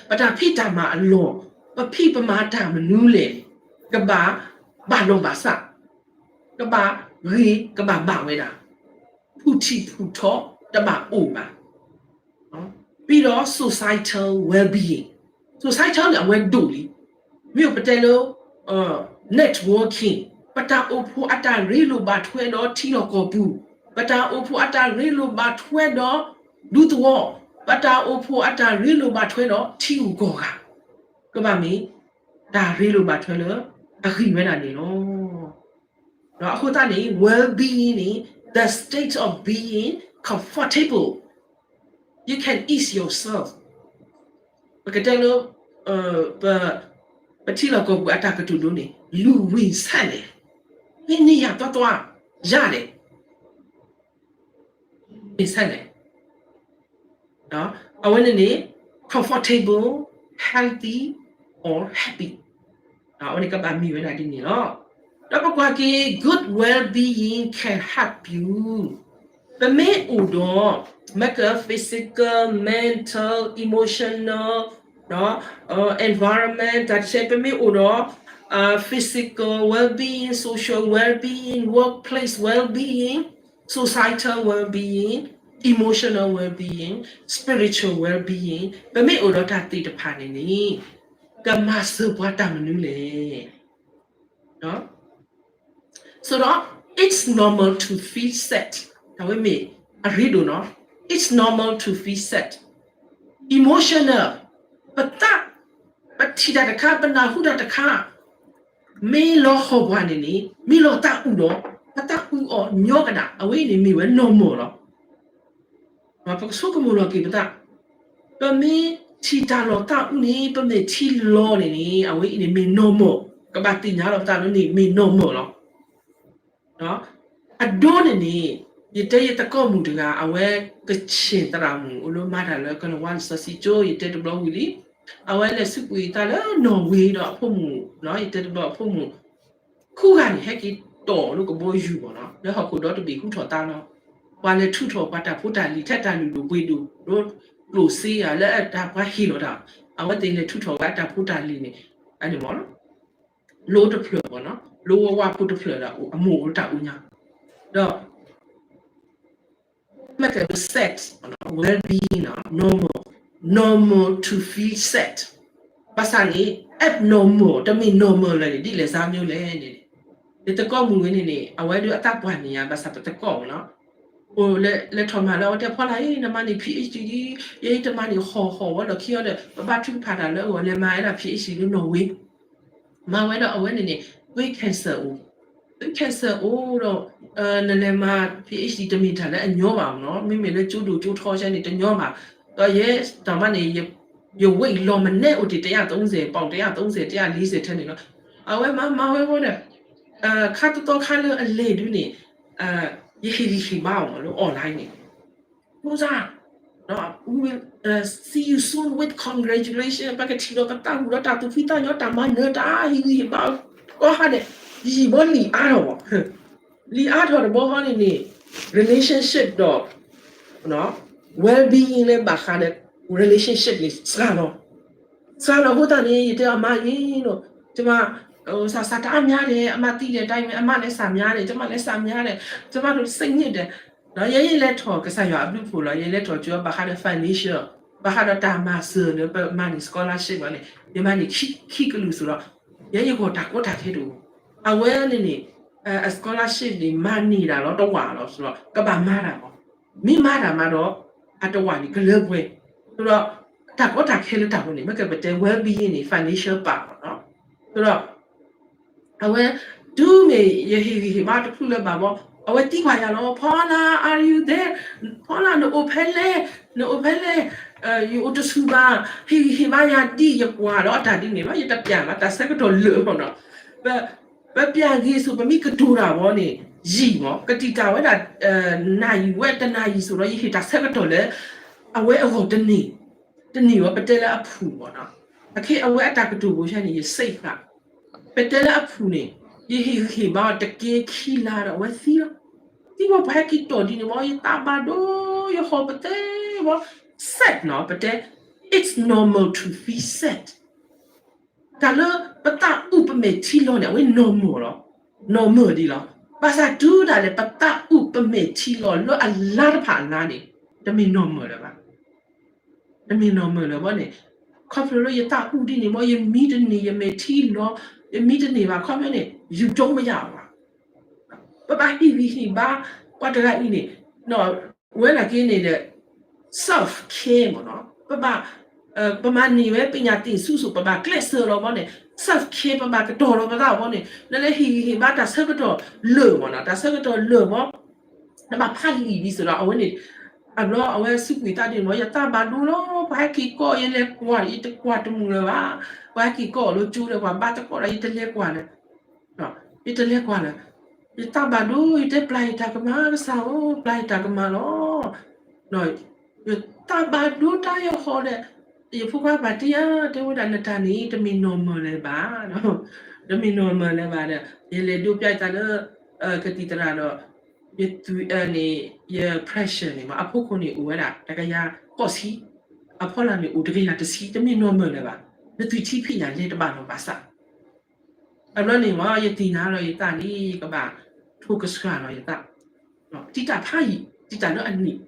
ပတၢ်ဖံးတၢ်မၤအလီၢ်, ပဖံးပမၤတၢ်မနုၤလဲၣ်, ကဘၣ်ဘၣ်လီၢ်ဘၣ်စး, ကဘၣ်ဂ့ၤ ကဘၣ်ဘၣ်ဝဲဒၣ်, ဖုၣ်ထံၣ်ဖုၣ်ထီတဘၣ်အိၣ်ဘၣ် ပြီးတော့ societal well-being, societal န့ၣ် အဝဲဒိၣ်လံ, မ့ၢ်ပတဲလၢ networking, ပတၢ်အိၣ်ဖှိၣ်အတၢ်ရ့လိာ်ဘၣ်ထွဲဒီးထံလီၢ်ကီၢ်ပူၤ, ပတၢ်အိၣ်ဖှိၣ်အတၢ်ရ့လိာ်ဘၣ်ထွဲဒီးဒူသဝီ, ပတၢ်အိၣ်ဖှိၣ်အတၢ်ရ့လိာ်ဘၣ်ထွဲဒီးထံဂုၤကီၢ်ဂၤ, ကဘၣ်မ့ၢ်တၢ်ရ့လိာ်ဘၣ်ထွဲလၢအဂ့ၤဝဲဒၣ်န့ၣ်လီၤ. အဃိသတးန့ၣ် well-being န့ၣ် the state of being comfortable, you can ease yourself, ပကတဲလၢ ပ ပထံလီၢ်ကီၢ်ပူၤအတၢ်ကတိၤဒိန့ၣ် လူၤဝ့ၢ်ဆဲးလဲၣ်, မ့ၢ်န့ၢ်ယၤတွၢ်တွၢ် ယၤလဲၣ်, ဝ့ၢ်ဆဲးလဲၣ်, အဝဲန့ၣ်န့ၣ် comfortable, healthy, or happy. အဝဲန့ၣ်ကဘၣ်မ့ၢ်ဝဲဒၣ်ဒ်န့ၣ်လီၤ. ဒီးပကွၢ်က့ၤ good well-being can help you. ပမ့ၢ်အိၣ်ဒီး မ့ၢ်က physical, mental, emotional, environment တၢ်တဆဲ ပမ့ၢ်အိၣ်ဒီး physical well-being, social well-being, workplace well-being, societal well-being, emotional well-being, spiritual well-being, ပမ့ၢ်အိၣ်ဒီးတၢ်သ့ၣ်တဖၣ်န့ၣ်န့ၣ် ကမၤစၢၤပှၤတၢ်မနုၤလဲၣ်. ဆိုတော့ it's normal to feel sad. အဝဲမ့ၢ်အရ့ဒိၣ်နီၤ. It's normal to feel sad. Emotional, ပသး, ပထံၣ်တၢ်တခါ ပနၢ်ဟူတၢ်တခါ မ့ၢ်လီၤဟီၣ်ပှၤန့ၣ်န့ၣ် မ့ၢ်လီၤသးအုးဒီး ပသးအုးအီၤညီကဒၣ် အဝဲအံၤန့ၣ်မ့ၢ်ဝဲ normal လီၤ. ပကဆိကမိၣ်လီၤက့ၤပသး, ပမ့ၢ်ထံၣ်တၢ်လီၤသးအုးန့ၣ် ပမဲာ်ထံလီၤန့ၣ်န့ၣ် အဝဲအံၤန့ၣ်မ့ၢ် normal, ကဘၣ်သ့ၣ်ညါလီၤပသးလၢန့ၣ်မ့ၢ် normal လီၤ. အဒိန့ၣ်န့ၣ် ယတဲယသကိးမုၣ်တဂၤ အဝဲကဆ့ၣ်သရၣ်မုၣ် အိၣ်လၢမၤတၢ်လၢကလၤဝါလံာ်စီဆှံကၠိ ယတဲတဘျီဝံၤလံ, အဝဲလဲၤဆူကွံာ်သးလၢနီၣ်ဝ့ဒီးအဖိမုၣ်, ယတဲတဘျီအဖိမုၣ် ခူဂၤန့ၣ် ဟဲက့ၤတီၢ်လၢကဘီယူၤမ့ၢ်နီၤ, လၢဟီၣ်ခိၣ်ဒီတဘ့ၣ်ဟူထီၣ်သါလီၤ. ပှၤလဲၤထုးထီၣ်ပှၤတၢ်ဖိတၢ်လံၤ ထဲတၢ်လုၢ်ဒိၣ်ပှ့ၤဒိၣ် လၢကျိၣ်စ့ဧါ လၢအတၢ်ပှၤဟ့ၣ်လီၤတၢ်, အဝဲသ့ၣ်လဲၤထုးထီၣ်ဝဲအတၢ်ဖိတၢ်လံၤန့ၣ် အန့ၣ်မ့ၢ်နီၤ, လိတဖျၢၣ်မ့ၢ်နီၤ, လိဝဲဝါဖိတဖျၢၣ်ဒီး အမိၢ်အိၣ်လၢတၢ်အူညါ, ဒီး မ့ၢ်ကဲ sad, well-being နီၤ, normal, normal to feel sad. ဘၣ်ဆၣ်န့ၣ် abnormal တမ့ၢ် normal လၢၤန့ၣ် ဒ်လဲၣ်စါမ့ၢ်လဲၣ်န့ၣ်, ယသကိးမုၣ်ဝဲန့ၣ်န့ၣ် အဝဲဒၣ်အသးပှၢ်န့ၣ်ယါ ဘၣ်ဆၣ်ပသကိးမ့ၢ်နီၤ, အိၣ်လဲၤထီၣ်မၤလၢအဝဲတဲဖီလာ်အံၤ နမၤန့ၢ် PhD ဒ်, ယဲအံၤတမၤန့ၢ်ဟီၣ်ဟီၣ်ဝဲဒီးခံအီၤဒီး ပဘၣ်ထုကဖၣ်တၢ်လၢအဂီၢ် လဲၤမၤဝဲဒၣ် PhD လၢနီၣ်ဝ့ မၤဝဲဒီးအဝဲန့ၣ်န့ၣ် သွေး cancer အိၣ်, သွေး cancer အိၣ်ဒီး နလဲၤမၤ PhD တမ့ၢ်တၢ်လၢအညီဘၣ်မ့ၢ်နီၤ, မ့မ့ၢ်လၢကၠိဒိၣ်ကၠိထီဆဲန့ၣ်တညီဘၣ်, ဒီးယဲတၢ်မၤန့ၣ် ယ weight လီၤမနုၤအိၣ်တ့ၢ် တစ်ရာသုံးဆယ်, ပေါင် တစ်ရာသုံးဆယ်, တစ်ရာလေးဆယ် ထဲန့ၣ်လီၤ, အဝဲမၤမၤဝဲဝဲဒီး ခါတသီခါလၢအလဲၤဒုန့ၣ် ယဟ့ၣ်ဂံၢ်ဟ့ၣ်ဘါအီၤမ့ၢ်နီၤ လၢ online န့ၣ် Rosa, we will see you soon with congratulation. ပကထံၣ်လိာ်ပသးမုာ်ဒီးတၢ်သူၣ်ဖှံသးညီ တၢ်မၤနၢၤ တၢ်ဟ့ၣ်ဂံၢ်ဟ့ၣ်ဘါ ကိးဟါန့ၣ် ယံာ်ဘီလံာ်အါထီၣ်ဘၣ်, လံာ်အါထီၣ်တဘျီဃီန့ၣ်န့ၣ် relationship ဒီး well-being လၢဘၣ်ဃးဒီး relationship န့ၣ် စှၤလီၤ, စှၤလီၤအဃိသတးန့ၣ် ယတဲအမါအံၤနီၤ, ကျမ စၢ်စၢ်တအါမးန့ၣ် အမါသံဒီးတၢ်အံၤ အမါလဲၤစၢ်မးန့ၣ် ကျမလဲၤစၢ်မးန့ၣ် ကျမတို့စိတ်ညစ်တယ်, ဒီးယဲယလဲၤထီၣ်ကစၢ်ယွၤအဘျုးအဖှိၣ်လီၤ, ယလဲၤထီၣ်ကၠိဘၣ်ဃးဒီး financial, ဘၣ်ဃးဒီးတၢ်မၤစၢၤလၢပမၤန့ၢ် scholarship လီၤန့ၣ် ယမၤန့ၢ်ခံကလုာ်စ့ၢ်ဒီး ယဲယဂီၢ်တၢ်ကီတၢ်ခဲတအိၣ်, အဝဲန့ၣ်န့ၣ် အ scholarship န့ၣ် မၤန့ၢ်တၢ်လီၤတဝာ်လီၤစ့ၢ်ဒီး ကဘၣ်မၤတၢ်မး, မ့ၢ်မၤတၢ်မးဒီး အတဝာ်န့ၣ် ကလၢပှဲၤ, ဒီးတၢ်ကီတၢ်ခဲလၢတၢ်ဝဲန့ၣ် မ့ၢ်ကဲပတဲ well-being န့ၣ် financial part လီၤ, ဒီး အဝဲ တုၤမ့ၢ်ယဟ့ၣ်ဂံၢ်ဟ့ၣ်ဘါတဖုလၢၤဘၣ်ဘီ အဝဲသံကွၢ်ယၤလီၤ, Paula, are you there? Paula နအိၣ်ဖဲလဲၣ်, နအိၣ်ဖဲလဲၣ်, ယအိၣ်တဆူၣ်ဘၣ်, ဟ့ၣ်ဂံၢ်ဟ့ၣ်ဘါယၤဒ်ယကွၢ်ဒီးအတၢ်ဒ်န့ၣ်လီၤ, ယတပျၢ်ဘၣ် တၢ်ဆၢကတီၢ်လၢာ်မ့ၢ်နီၤ, ပပျၢ်ဂ့ၤဆူၣ် ပမ့ၢ်ကတိၤတၢ်ဘီန့ၣ် ယံာ်မး ကတံာ်တာ်ဝဲဒၣ် နၣ်ရံၣ်ဝဲတနၣ်ရံၣ်စ့ၢ်ဒီး ယဟ့ၣ်တၢ်ဆၢကတီၢ်လၢ အဝဲအဂီၢ်တန့ၢ်, တန့ၢ်ဝဲ ပတဲလၢအဖုၣ်မ့ၢ်နီၤ, အခဲအဝဲအတၢ်ကတိၤဘိဆဲန့ၣ် ယစ့ၢ်ကီး ပတဲလၢအဖုၣ်န့ၣ် ယဟ့ၣ်ဂံၢ်ဟ့ၣ်ဘါအီၤတက့ၢ်ခံလါဒီး အဝဲသံလီၤ, သံဝဲ ပှၤဟဲက့ၤတီၢ်ဒ်န့ၣ်ဘီ ယသးဘၣ်ဒိ ယဟီၣ်ပသဲဘီ sad နီၤ ပတဲ it's normal to feel sad. တၢ်လၢပသးအုးပမဲာ်ထံလီၤန့ၣ် အဝဲ normal လီၤ, normal ဒ်လီၤ. ဘၣ်ဆၣ်တုၤဒၣ်လဲာ် ပသးအုးပမဲာ်ထံလီၤလၢအလါတဖၣ်အလါန့ၣ် တမ့ၢ် normal လၢၤဘၣ်, တမ့ၢ် normal လၢၤဘၣ်န့ၣ်, ခီဖျိလၢယသးအုးဒ်န့ၣ်မ့ၢ် ယမံတန့ၢ် ယမဲာ်ထံလီၤ, ယမံတန့ၢ်ဘၣ် ခီဖျိန့ၣ် ယူၤကၠီမယၤဘၣ် ပဘၣ်ဟ့ၣ်ဂံၢ်ဟ့ၣ်ဘါ ပှၤတဂၤအံၤန့ၣ် ဝဲဒၣ်က့န့ၣ်ဒီး self care မ့ၢ်နီၤ, ပဘၣ် ပမၤန့ၢ်ဝဲ ပညာသင်ဆု ဆူၣ် ပဘၣ်ကျဲးစၢးလီၤဘီန့ၣ် self care ပဘၣ်ကတီၤလီၤပသးဘီန့ၣ် လၢလၢဟ့ၣ်ဂံၢ်ဟ့ၣ်ဘါတၢ်ဆၢကတီၢ်လၢာ်မ့ၢ်နီၤ, တၢ်ဆၢကတီၢ်လၢာ်ဘီ နဘၣ်ဖးလံာ်ဒ်သိးဒီး အဝဲန့ၣ် အဘျီအဝဲစူးကွံာ်သးဒ်န့ၣ်မ့ၢ် ယသးဘၣ်ဒိလီၤ, ပှၤဟဲက့ၤကိးယလဲၤကွၢ် ယတကွၢ်တမုာ်လၢၤဘၣ်, ပှၤဟဲက့ၤကိးအီၤလၢကၠိဒီး ပှၤဘါသကိးဒီး ယတလဲၤကွၢ်လၢၤ ယတလဲၤကွၢ်လၢၤ, ယသးဘၣ်ဒိ ယတဲပျၢ်ယတၢ်ကမၣ် ကစၢ်ဧၢ, ပျၢ်ယတၢ်ကမၣ်လီၤ. ယသး တၢ်ဘၣ်ဒိတၢ်အီၣ်ဃီဒီး ယဖိခွါပာ်တ့ၢ်ဧါ တဲဝဲဒၣ် နတၢ်န့ၣ် တမ့ၢ် normal လၢၤဘၣ်, တမ့ၢ် normal လၢၤဘၣ်ဒီး ယလဲၤဒိးပျဲယသးလၢ ကသံၣ်သရၣ်ဒီး ယသွံၣ်န့ၣ် ယ pressure န့ၣ် အဖီခိၣ်န့ၣ်အိၣ်ဝဲဒၣ် တကယၤဃိးဆံ, အဖီလာ်န့ၣ်အိၣ်တကယၤတဆံ, တမ့ၢ် normal လၢၤဘၣ်. နသွံၣ်ထံဖံးညၣ်လဲၤတဘၣ်လီၤဘၣ်ဆၣ် အဘျီန့ၣ်ဝဲ ယသ့ၣ်ညါလီၤယသးလံ ယကဘၣ်ထိၣ်ကဆှၣ်လီၤယသး, တံာ်တာ်ဖးယံာ် တံာ်တာ်လၢအနံၣ်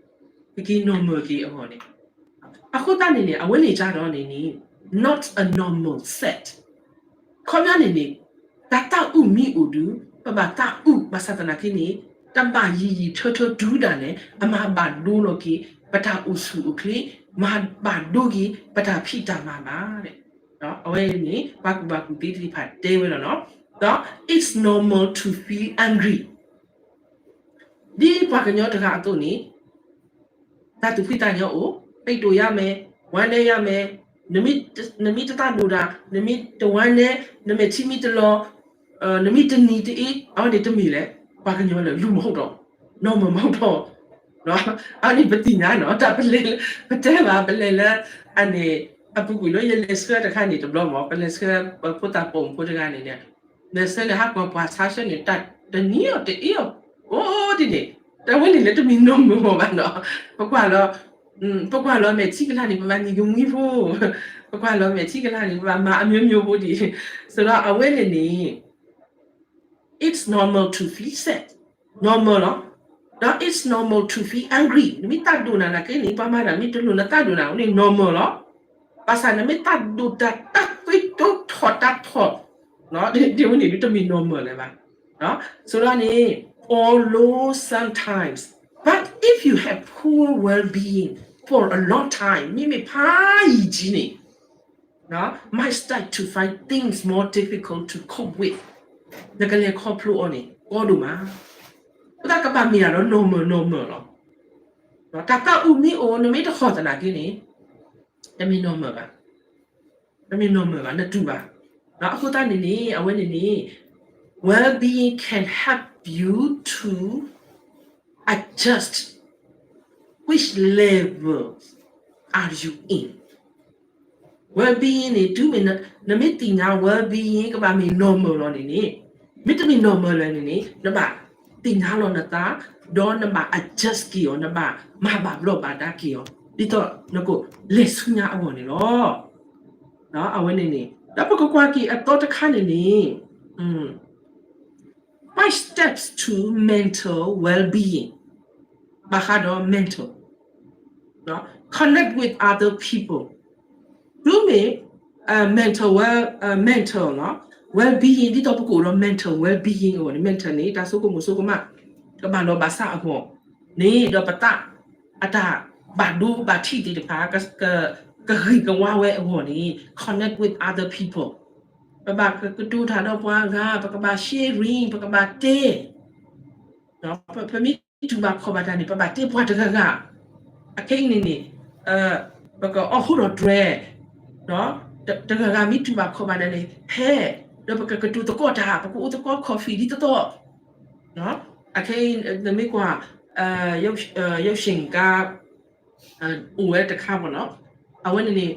ကက့ၤ normal က့ၤအဂီၢ်န့ၣ်, အဃိသတးန့ၣ်န့ၣ် အဝဲန့ၣ်ကဒီးန့ၣ်န့ၣ် not a normal set. ခီပညီန့ၣ်န့ၣ် တၢ်သးအုးမ့ၢ်အိၣ်ဒီး ပဘၣ်သးအုးဘၣ်ဆၣ်သနာ်က့န့ၣ် တဘၣ်ယံာ်ယံာ်ထၢထၢတုၤဒၣ်လဲာ် အမၤဘၣ်ဒိလီၤက့ၤ ပတၢ်အိၣ်ဆူၣ်အိၣ်ချ့, မၤဘၣ်ဒိက့ၤ ပတၢ်ဖံးတၢ်မၤဘၣ်. အဝဲန့ၣ် ပှၤကူၣ်ဘၣ်ကူၣ်သ့သ့ၣ်တဖၣ်တဲဝဲလီၤနီၤ, ဒီး it's normal to feel angry. ဒ်ပှၤကညီတဂၤအသိးန့ၣ် တၢ်သူၣ်ဖှံသးညီအိၣ်, ပဒိၣ်ယါမဲာ်, ဝါနဲယါမဲာ်, နမ့ၢ်တသးဒိၣ်တၢ်, နမ့ၢ်တဝါနဲ, နမဲာ်ထံမ့ၢ်တလီၤ, နမ့ၢ်တနံၤတအ့, အဝဲန့ၣ်တမ့ၢ်လဲၣ် ပှၤကညီလၢလူၤမဟီၣ်ဒီး normal မဟီၣ်ဒီး အန့ၣ်ပသ့ၣ်ညါနီၤ, တၢ်ပလဲၤလၢ ပတဲဘၣ် ပလဲၤလၢ အန့ၣ် အပူၤကွံာ်လၢယလဲၤဆှၢတခါန့ၣ်တဘျီမး, ပလဲၤဆှၢပဖိသၣ်ပိာ်မုၣ်ဖိတဂၤန့ၣ်န့ၣ်, လဲၤဆှၢန့ၣ် ဟးကွၢ်ပှၤဆါဆှၢန့ၣ် တၢ်တနံၤအီၤတအ့အီၤ, အိၣ်ဒ်န့ၣ်, တၢ်ဝဲန့ၣ်လၢတမ့ၢ် normal ဘၣ်နီၤ, ပကွၢ်လီၤ ပကွၢ်လီၤမဲာ်ထံကလၤန့ၣ် ပဘၣ်နံၤကမှံဖိ, ပကွၢ်လီၤမဲာ်ထံကလၤန့ၣ် ပဘၣ်မၤအမျိုးမျိုးဖိဒံး, ဆိုတော့ အဝဲန့ၣ်န့ၣ် it's normal to feel sad, normal လီၤ. ဒီး it's normal to feel angry, နမ့ၢ်သးဒိၣ်နၤနာ်က့န့ၣ် ပှၤမၤတၢ်မ့ၢ်တလိၣ်နသးဒိၣ်နၤန့ၣ် normal လီၤ. ဘၣ်ဆၣ်နမ့ၢ်သးဒိၣ်တၢ် တၢ်သွံၣ်တိထီၣ်တၢ်ထီၣ် ဒ်ဝဲန့ၣ်ဒ်တမ့ၢ် normal လၢၤဘၣ်. ဆိုတော့န့ၣ် although sometimes, but if you have poor well-being for a long time, မ့မ့ၢ်ဖးယံာ်ကံန့ၣ် might start to find things more difficult to cope with, နကလဲၤခီဖျိအီၤန့ၣ် ကီဒိၣ်မး, အဃိသတးကဘၣ်မ့ၢ်ဒၣ်ဒီး normal normal လီၤ. တၢ်သးအုးမ့ၢ်အိၣ် နမ့ၢ်တဟီၣ်သနာ်က့န့ၣ် တမ့ၢ် normal ဘၣ်, တမ့ၢ် normal ဘၣ်, နတူၢ်ဘၣ်. အဃိသတးန့ၣ်န့ၣ် အဝဲန့ၣ်န့ၣ် well-being can help you to adjust which level are you in. Well-being န့ၣ် တုၤမ့ၢ်နမ့ၢ်သ့ၣ်ညါ well-being ကဘၣ်မ့ၢ် normal လီၤန့ၣ်န့ၣ်, မ့တမ့ၢ် normal လၢၤန့ၣ်န့ၣ် နဘၣ်သ့ၣ်ညါလီၤနသး, ဒီးနဘၣ် adjust က့ၤအီၤ, နဘၣ်မၤဘၣ်ဘျီးဘၣ်ဒါက့ၤအီၤ ဒ်သိးနကလဲၤဆူညါအဂီၢ်န့ၣ်လီၤ. အဝဲန့ၣ်န့ၣ် ဒီးပကကွၢ်က့ၤအသီတခါန့ၣ်န့ၣ် five steps to mental well-being, ဘၣ်ဃးဒီး mental, connect with other people, တုၤမ့ၢ် mental well, mental နီၤ, well-being ဒ်သိးပကအိၣ်ဒီး mental well-being အဂီၢ်န့ၣ် mental န့ၣ် တၢ်ဆိကမိၣ်ဆိကမး ကဘၣ်လီၤဘၣ်စးအဂီၢ်န့ၣ် ဒီးပသးအတၢ်ဘၣ်ဒိဘၣ်ထံးသ့ၣ်တဖၣ် ကဂ့ၤကဝါဝဲအဂီၢ်န့ၣ် connect with other people, ပဘၣ်ကတိၤတၢ်ဒီးပှၤဂၤ, ပကဘၣ် sharing, ပကဘၣ်တဲ ပမ့ၢ်တူၢ်ဘၣ်ခီၣ်ဘၣ်တၢ်န့ၣ် ပဘၣ်တဲပှၤတဂၤဂၤ, အခဲအံၤန့ၣ်န့ၣ် ပကအီၣ်ဟူထီၣ်တြဲၤ, တဂၤဂၤမ့ၢ်တူၢ်ဘၣ်ခီၣ်ဘၣ်တၢ်န့ၣ် ဟဲ, ဒီးပကကတိၤသကိးတၢ်, ပကအိၣ်သကိး coffee ဒ်သိးသိး, အခဲအံၤနမ့ၢ်ကွၢ် ရုပ်ရှင်ကား အိၣ်ဝဲတခါမ့ၢ်နီၤ, အဝဲန့ၣ်န့ၣ်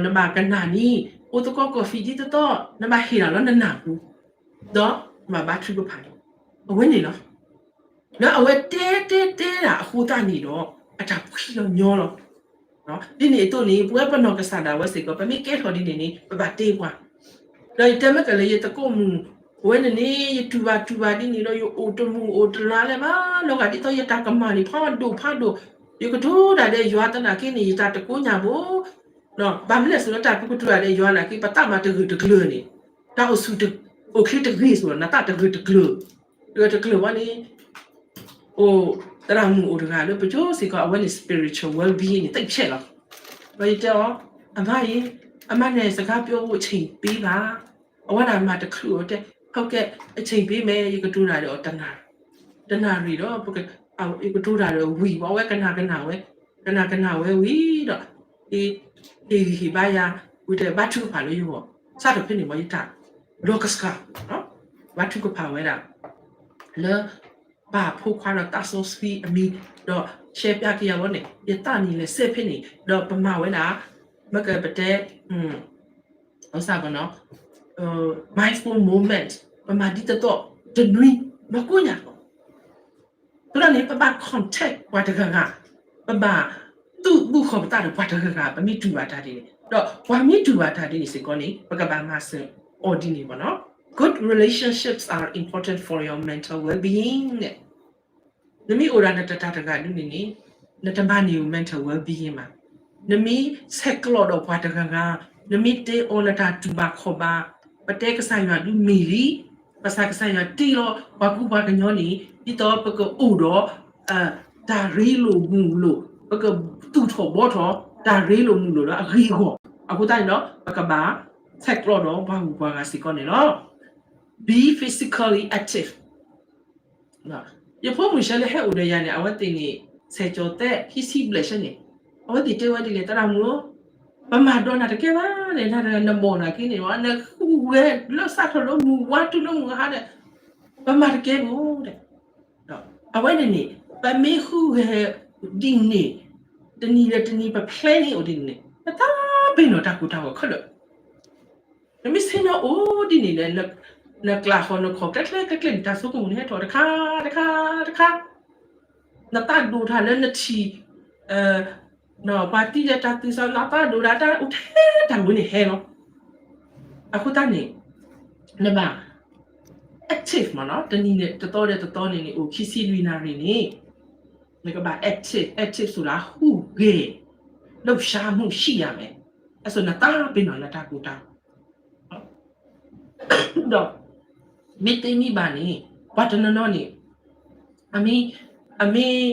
နဘၣ်ကနၣ်န့ၣ် အိၣ်သကိး coffee ဒ်သိးသိး နဘၣ်ဟ့ၣ်တၢ်လီၤနနၢ်ပူၤ, ဒီးနဘၣ်ဘါထုကဖၣ်လီၤ. အဝဲန့ၣ်လီၤ. ဒီးအဝဲတဲတဲတဲဒၣ်အဃိသတးန့ၣ်ဒီး အတၢ်ဖှံလီၤညီလီၤ. ဒ်န့ၣ်အသိးန့ၣ် ပဝဲပနီၢ်ကစၢ်ဒၣ်ဝဲစ့ၢ်ကီး ပမ့ၢ်ကဲထီၣ်ဒ်န့ၣ်န့ၣ် ပဘၣ်တဲပှၤ, ဒီးယတဲမ့ၢ်ကလဲၤယသကိးမုၣ်, အဝဲန့ၣ်န့ၣ် ယတူၢ်ဘၣ်တူၢ်ဘၣ်ဒ်န့ၣ်ဒီး ယအိၣ်တမုာ်အိၣ်တလၤလၢၤဘၣ်, လီၤဂာ်ဒ်သိးယတၢ်ကမၣ်န့ၣ် ဖးဒိၣ်ဖးဒိၣ်, ယကတိၤတၢ်ဒီးယွၤသနာ်က့န့ၣ် ယတၢ်တကိညၣ်ဘိ, ဘၣ်မနုၤလဲၣ်ဆိုဒီး တၢ်ပကတိၤတၢ်ဒီးယွၤနာ်က့ ပသးမၤတဂၢၢ်တကျၢၤန့ၣ်, တၢ်အိၣ်ဆူၣ်အိၣ်ချ့တဂ့ၤဆိုဒီး နသးတဂၢၢ်တကျၢၤ, တဂၢၢ်တကျၢၤဝဲန့ၣ် အိၣ်သရၣ်မုၣ်အိၣ်တဂၤလၢပကၠိစ့ၢ်ကီး အဝဲန့ၣ် spiritual well-being န့ၣ် သိပ်ဆဲးလီၤ. ဒီးယတဲအီၤ, အမါအံၤ, အမါနဲၣ်စကားပြောဖို့အချိန်ပေးပါ, အဝဲဒၣ်မၤတချုးအီၤတဲ, ဟုတ်ကဲ့, အချိန်ပေးမယ်, ယကတိၤတၢ်ဒီးအီၤတနၣ်ရံၣ်, တနၣ်ရံၣ်ဒီး ယကတိၤတၢ်ဒီးဝံၤ အဝဲကနၣ်ကနၣ်ဝဲ, ကနၣ်ကနၣ်ဝဲဝံၤဒီး ဟ့ၣ်ဂံၢ်ဟ့ၣ်ဘါယၤ, ဝံၤဒီးဘါထုကဖၣ်လၢယဂီၢ်, စးထီၣ်ဖဲန့ၣ်မ့ၢ်ယတၢ်လီၤကဆှၣ်, ဘါထုကဖၣ်ဝဲဒၣ် လၢ ဘၣ်ဖိခွါဒီးသးစီဆှံအမံၤ, ဒီးရှဲပျးက့ၤယၤလီၤန့ၣ် ယသးနံၤလဲၤစဲးဖဲန့ၣ် ဒီးပမၤဝဲဒၣ် မ့ၢ်ကပတဲ စၢ်ဘနီၤ mindful moment ပမၤဒ်သိးသိး တနွံ မၤကိးညါလီၤ. အဃိန့ၣ် ပဘၣ် contact ပှၤတဂၤဂၤ, ပဘၣ်သူၣ်ဘူၣ်ဃီၤပသးဒီးပှၤတဂၤဂၤ ပမ့ၢ်တူၢ်ဘၣ်တၢ်ဒ်န့ၣ်, ဒီးပှၤမ့ၢ်တူၢ်ဘၣ်တၢ်ဒ်န့ၣ်စ့ၢ်ကီးန့ၣ် ပကဘၣ်မၤစၢၤအီၤဒ်န့ၣ်ဘၣ်နီၤ. Good relationships are important for your mental well-being န့ၣ် နမ့ၢ်အိၣ်ဒီးနတၢ်တဂၤဒ်န့ၣ်န့ၣ် နတမၤန့ၢ် mental well-being ဘၣ်. နမ့ၢ်ဆဲးကျိးဒီးပှၤတဂၤဂၤ, နမ့ၢ်တဲအီၤနတၢ်တူၢ်ဘၣ်ခီၣ်ဘၣ်, ပတဲကစၢ်ယွၤဒုးမ့ၢ်လံ, ဘၣ်ဆၣ်ကစၢ်ယွၤတ့လီၤပှၤကူပှၤကညီန့ၣ် ဒ်သိးပကအိၣ်ဒီး တၢ်ရ့လိာ်မုာ်လိာ်, ပကသူၣ်ထီၣ်ဘှီထီၣ် တၢ်ရ့လိာ်မုာ်လိာ်လၢအဂ့ၤအဂီၢ်. အဃိသတးန့ၣ်ဒီး ပကဘၣ်ဆဲးကျိးဒီးပှၤဂုၤပှၤဂၤစ့ၢ်ကီးန့ၣ်လီၤ. Be physically active. ယဖိမုၣ်ဆဲးလၢဟဲအိၣ်ဒီးယၤန့ၣ် အဝဲသ့ၣ်န့ၣ် ဆဲးကၠီၤသဲ ခံဆံဘျဲၣ်ဆဲန့ၣ် အဝဲသ့ၣ်တဲဝဲဒ်လဲၣ် သရၣ်မုၣ်ဧၢ, ပမၤဒိးနၤတကဲဘၣ်န့ၣ် နဘီၣ်နၤက့န့ၣ် နဃုဂဲၤလၢစးထီၣ်လၢမုၢ်ဝါတုၤလၢမုၢ်ဟါဒီး ပမၤတကဲဘၣ်ဒီး အဝဲန့ၣ်န့ၣ် ပမ့ၢ်ဃုဂဲၤဒ်န့ၣ် တနံၤလၢတနံၤ ပ plan န့ၣ်အိၣ်ဒ်န့ၣ်န့ၣ် ပသးပ့ၤနီၣ်တၢ်ကိၢ်တၢ်ဂီၤခဲလၢာ် နမ့ၢ်ဆ့ၣ်နီၤအိၣ်ဒ်န့ၣ်ဒီး နကျးဃီၤနခီၣ်ကျဲကျဲကျဲကျဲန့ၣ် တၢ်ဆိကမိၣ်န့ၣ်ဟဲထီၣ်တခါတခါ, နသးဒိၣ်တၢ်လၢနထံၣ် ပှၤသံလၢတၢ်သူၣ်စၢ် နသးဒိၣ်တၢ် တၢ်အိၣ်ထဲတၢ်ဝဲန့ၣ်ဟဲလီၤ. အဃိသတးန့ၣ် နဘၣ် active မ့ၢ်နီၤ တနံၤန့ၣ် တသီဒီးတသီန့ၣ်န့ၣ် အိၣ်ခံဆံလွံၢ်နၣ်ရံၣ်န့ၣ် နကဘၣ် active, active ဆိုတာ ဟူးဂဲၤ လှုပ်ရှားမှုရှိရမယ်. အဆိ နသးပ့ၤနီၣ်လၢတၢ်ကိၢ်တၢ်ဂီၤ ဒီး မ့ၢ်သ့မ့ၢ်ဘၣ်န့ၣ် ပှၤတနီၤနီၤန့ၣ် အမ့ၢ် အမ့ၢ်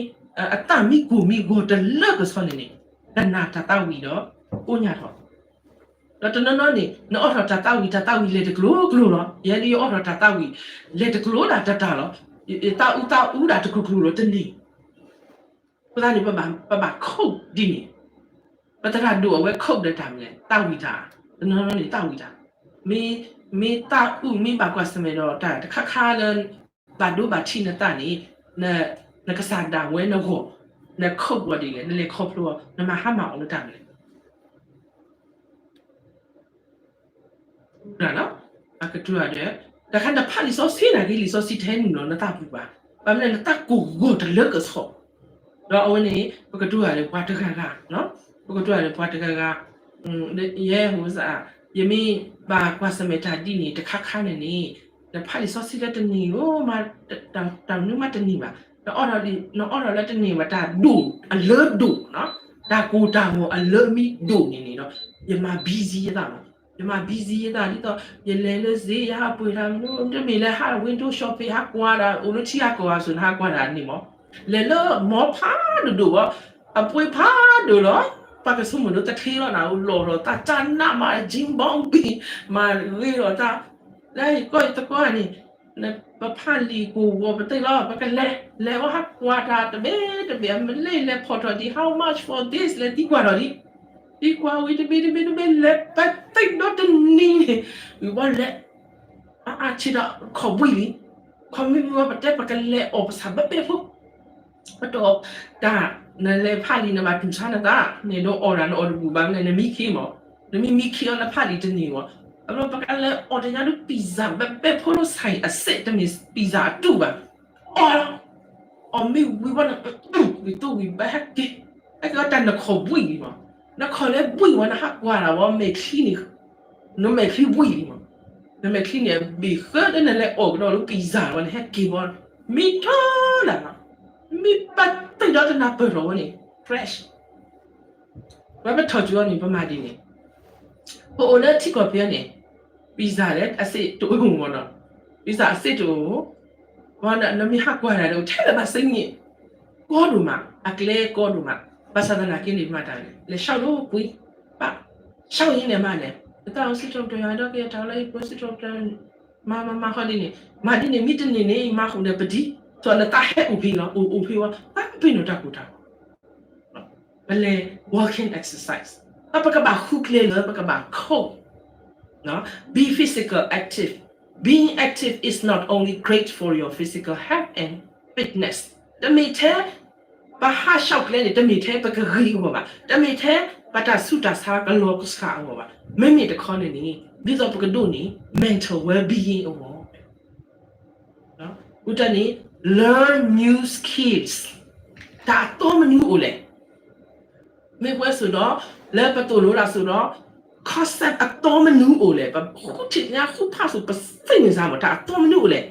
အသးမ့ၢ်ကိၢ်မ့ၢ်ဂီၤတလၢကဆီန့ၣ်န့ၣ် ကနၣ်တၢ်သးဝံၣ်ဒီး ကိညၢ်ထီၣ် ဒီးတနီၤနီၤန့ၣ် နအိးထီၣ်တၢ်သးဝံၣ် တၢ်သးဝံၣ်လဲၤတကျိၤကျိၤလီၤ. ယဲဒၣ်ယအိးထီၣ်တၢ်သးဝံၣ် လဲၤတကျိၤဒၣ်တတၢ်လီၤ. ယသးအူသးအူဒၣ်တကျိၤကျိၤလီၤတန့ၢ် အဃိသတးန့ၣ် ပဘၣ် ပဘၣ် cope ဒ်န့ၣ် ပသရၣ်ဒိၣ်အဝဲ cope ဒီးတၢ်မနုၤလဲၣ် သးဝံၣ်တၢ်, တနီၤနီၤန့ၣ်သးဝံၣ်တၢ်, မ့ၢ် မ့ၢ်သးအူမ့ၢ်ဘၣ်ကွၢ်ဆၢၣ်မဲာ်ဒီးတၢ်တခါခါလၢ ဘၣ်ဒိဘၣ်ထံးနသးန့ၣ် နကစၢ်ဒၣ်ဝဲနဂီၢ် န cope အီၤဒ်လဲၣ် နလဲၤခီဖျိအီၤ နမၤဟါမၢ်အီၤလၢတၢ်မနုၤလဲၣ် အကတူၢ်ဒီး တခါနဖးလံာ်စီဆှံနာ်က့ လံာ်စီဆှံတဟဲနုာ်လီၤနသးပူၤဘၣ်. ဘၣ်မနုၤလဲၣ် နသးကိၢ်ဂီၤတလၢကဆီ, ဒီးအဝဲန့ၣ် ပကတူၢ်ဒီးပှၤတဂၤဂၤ, ပကတူၢ်ဒီးပှၤတဂၤဂၤ, ယဲ ယမ့ၢ်ဘၣ်ကွၢ်ဆၢၣ်မဲာ်တၢ်ဒ်န့ၣ် တခါခါန့ၣ်န့ၣ် နဖးလံာ်စီဆှံလၢတန့ၢ်ဧိၤမး တၢ်မနုၤမးတန့ၢ်ဘၣ်. နအိးထီၣ်လၢတန့ၢ်ဘၣ် တၢ်ဒိၣ်အလၢဒိၣ်, တၢ်ကိၢ်တၢ်ဂီၤအလၢမ့ၢ်ဒိၣ်န့ၣ်န့ၣ်ဒီး ယမၤ busy ယသးလီၤ. ယမၤ busy ယသးဒ်သိး ယလဲၤလၢစ့ ယဟးပှ့ၤတၢ်မနုၤ တမ့ၢ်လၢဟး window shopping ဟးကွၢ်တၢ် အိၣ်လၢထံဂၤကီၢ်ဂၤအသိး နဟးကွၢ်တၢ်န့ၣ်မး လဲၤလၢ mall ဖးဒိၣ်ဒိၣ်ဘၣ်, အပှ့ၤဖးဒိၣ်လီၤ. ပှၤကဆိကမိၣ်ဒိးတထ့လီၤနၤ အိၣ်လီၤထီၣ်တၢ် တၢ်နးမး jean bong bing မၤဂ့ၤထီၣ်တၢ်, လၢယကီၢ်ယသကိးန့ၣ် ပဖးလံာ်ကိၢ်ဂီၤပသ့လီၤ ပကလဲၤ လဲၤဝဲဟးကွၢ်တၢ်တဘ့ၣ်တဘ့ၣ် အမ့ၢ်လဲၤလဲၤဖီၣ်ထီၣ်ဒံး how much for this လဲၤသံကွၢ်ထီၣ်ဒံး သံကွၢ်ဝံၤတဘ့ၣ်တဘ့ၣ်တဘ့ၣ် လဲၤပသ့ဒီတနံၤန့ၣ် ဝံၤဘၣ်လဲၤ အအါဆံးဒီးခီၣ်ဘှံးလံ, ခီၣ်မ့ၢ်ဝံၤပတဲပကလဲၤအီၣ်ပဆၣ်ဘဲဘဲဖိ, ပတအီၣ်တၢ် နလဲၤဖးလံာ်နဘၣ်တူၢ်ဆါနသး န့ၣ်ဒီးအီၣ်တၢ်နအီၣ်တဘူၣ်ဘၣ်မနုၤ နမံခ့မး, နမံမံခ့အီၤနဖးလံာ်တန့ၢ်ဘၣ်, အဘျီပကလဲၤအီၣ်တယါဒုး pizza ဘဲဘဲဖိလၢ ဆိုင် အစ့တမ့ၢ် pizza အတူၢ်ဘၣ်, အီၣ် အီၣ်မ့ၢ်ဝံၤဘၣ်န့ၣ် ဝံၤသိဝံၤဘၣ်ဟဲက့ၤ, ဟဲက့ၤအီၣ်တၢ်နခီၣ်ဘှံးလံမး, နခီၣ်လဲၤဘှံးဝဲနဟးကွၢ်တၢ်ဝဲမဲာ်ချံန့ၣ် နမဲာ်ချံဘှံးလံမး, နမဲာ်ချံန့ၣ် ဘ့ၣ်ဃၢလၢနလဲၤအီၣ်ကဒီးလၢ pizza ဝဲန့ၣ် ဟဲက့ၤဘၣ်, မံထီၣ်လၢ်လီၤ, မံပသ့ဒီတနၤပၢၢ်ထီၣ်ဝဲန့ၣ် fresh ဝဲပထီၣ်ကၠူအီၤန့ၣ် ပမၤဒ်န့ၣ်, ပအိၣ်လၢထံကီၢ်ဖဲန့ၣ် pizza လၢအစ့တအိၣ်မးနီၤ, pizza အစ့တအိၣ်, နမ့ၢ်ဟးကွၢ်တၢ်ဒီး ထဲလၢဘၣ်စ့န့ၣ် ကီဒိၣ်မး, အကျဲကီဒိၣ်မး, ဘၣ်ဆၣ်သနာ်က့န့ၣ် မၤတၢ်လဲၣ်, လဲၤဆှီလီၤကွံာ်, ဘၣ်ဆှီအံၤန့ၣ်မးန့ၣ်, နတၢ်အိၣ်စံးထီၣ်ပတြၢၤယွၤဒီးကယဲၢ်တၢ်လၢယဖိစံးထီၣ်ပတြၢၤ, မၤမၤမၤဃီဒ်န့ၣ်, မၤဒ်န့ၣ် မ့ၢ်တန့ၢ်န့ၣ် ယမၤဃုာ်ဒီးပဒံ, သိးနသးဟဲအိၣ်ဖဲလီၤ, အိၣ်အိၣ်ဖဲဝဲ, သးပ့ၤနီၣ်တၢ်ကိၢ်တၢ်ဂီၤ ပလဲၤ walking exercise, ပကဘၣ်ဃုကျဲလၢပကဘၣ်ခိၣ်, be physical active, being active is not only great for your physical health and fitness, တမ့ၢ်ထဲ ပဟး လျှောက်လဲ န့ၣ် တမ့ၢ်ထဲပကဂ့ၤအဂီၢ်ဘၣ်, တမ့ၢ်ထဲပတၢ်ဆူးတၢ်ဆါကလီၤကဆှးအဂီၢ်ဘၣ်, မ့မ့ၢ်တခီန့ၣ်န့ၣ် ဒ်သိးပကဒိးန့ၢ် mental well-being အဂီၢ် အဃိတၢ်န့ၣ် learn new skills, တၢ်အသီမနုၤအိၣ်လဲၣ်. မ့ၢ်ပဝဲစိၤဒီး လၢပသိၣ်လိတၢ်စိၤဒီး concept အသီမနုၤအိၣ်လဲၣ်, ပဃုထံၣ်ညါဃုဖးစိၤ ပသ့ၣ်ညါစ့ၢ်မး တၢ်အသီမနုၤအိၣ်လဲၣ်.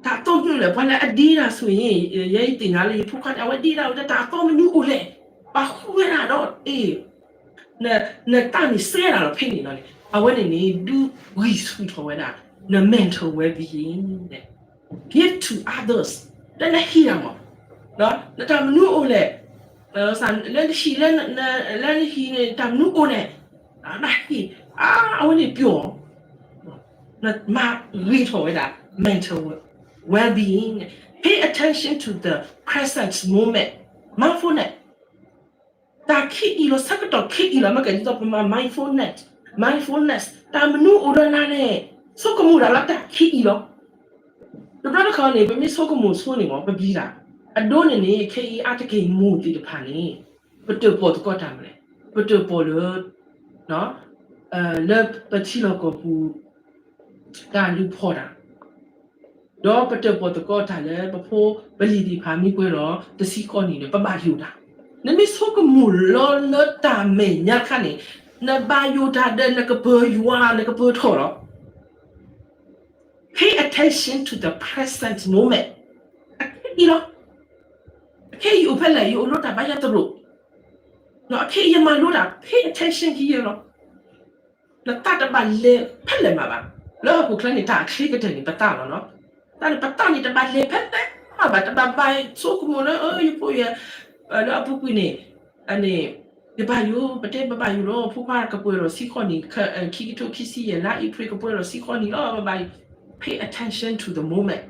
တၢ်အသီမနုၤအိၣ်လဲၣ်, ပှၤလၢအဒ့တၢ်ဆိၣ်ဂ့ၤ, ယဲယသ့ၣ်ညါလၢယဖိခွါန့ၣ် အဝဲဒ့တၢ်ဝဲ တၢ်အသီမနုၤအိၣ်လဲၣ်, ပှၤဃုဝဲဒၣ်ဒီး အ့ၣ် နတၢ်န့ၣ်စဲဒၣ်လီၤဖဲန့ၣ်လီၤန့ၣ် အဝဲန့ၣ်န့ၣ် ဒုးဂံၢ်ဆူၣ်ထီၣ်ဝဲဒၣ် န mental well-being, give to others, လၢနဟံၣ်တၢ်မး, နတၢ်မနုၤအိၣ်လဲၣ်, လၢနဟံၣ် လၢနဟံၣ်န့ၣ် တၢ်မနုၤအိၣ်လဲၣ်, နဟံၣ် အဝဲန့ၣ်ပျီၢ် နမၤဂ့ၤထီၣ်ဝဲဒၣ် mental well-being, pay attention to the present moment, mindfulness, တၢ်ခံအံၤလီၤ ဆၢကတီၢ်ခံအံၤလီၤ မ့ၢ်ကဲဒ်သိးပမၤ mindfulness, mindfulness တၢ်မနုၤအိၣ်ဒီးနၤန့ၣ် ဆိကမိၣ်တၢ်လၢတၢ်ခံအံၤလီၤ. တဘျီတခီန့ၣ် ပမ့ၢ်ဆိကမိၣ်ဆိန့ၣ်မ့ၢ် ပဘံဒၣ်, အဒိန့ၣ်န့ၣ် ခဲအံၤအါတက့ၢ်မိၢ်သ့ၣ်တဖၣ်န့ၣ် ပတၢၣ်ပီၣ်သကိးတၢ်မနုၤလဲၣ်, ပတၢၣ်ပီၣ်လၢ လၢပထံလီၢ်ကီၢ်ပူၤ တၢ်လူၤဖီၣ်တၢ် ဒီးပတၢၣ်ပီၣ်သကိးတၢ်လၢပဖိပလံၤသ့ၣ်တဖၣ်မ့ၢ်ပှဲၤဒီးတဆံဃိးနံၣ်န့ၣ် ပဘၣ်ယိၣ်တၢ်, နမ့ၢ်ဆိကမိၣ်လီၤလၢတၢ်မဲာ်ညါတခါန့ၣ် နဘၣ်ယိၣ်တၢ်ဒီးနကပၢၤယွၤ နကပၢၤထီၣ်လီၤ. Pay attention to the present moment, အခဲအံၤလီၤ. အခဲအံၤယအိၣ်ဖဲလဲၣ်, ယအိၣ်လၢတၢ်ဘါယွၤသရိာ်, အခဲအံၤယမၤလိတၢ် pay attention ခံယဲလီၤ. နသးတဘၣ်လဲၤဖဲလဲၣ်မးဘၣ်. လၢဟီၣ်ခိၣ်ချၢန့ၣ် တၢ်အချ့ကတၢၢ်န့ၣ် ပသးလီၤနီၤ. တၢ်န့ၣ် ပသးန့ၣ်တဘၣ်လဲၤဖဲလဲၣ်မးဘၣ်, တဘၣ်ဘၣ်ဆိကမိၣ်လၢ ယဖိယဲ လၢအပူၤကွံာ်န့ၣ် န့ၣ် ယဘၣ်ယိၣ် ပတဲပဘၣ်ယိၣ်လီၤ ဖိခွါကပှဲၤလီၤဆံဃိးနံၣ် ခံကထိခံဆံယဲၢ် လါအ့ဖြ့ၣ်ကပှဲၤလီၤဆံဃိးနံၣ်လီၤ ဘၣ် pay attention to the moment.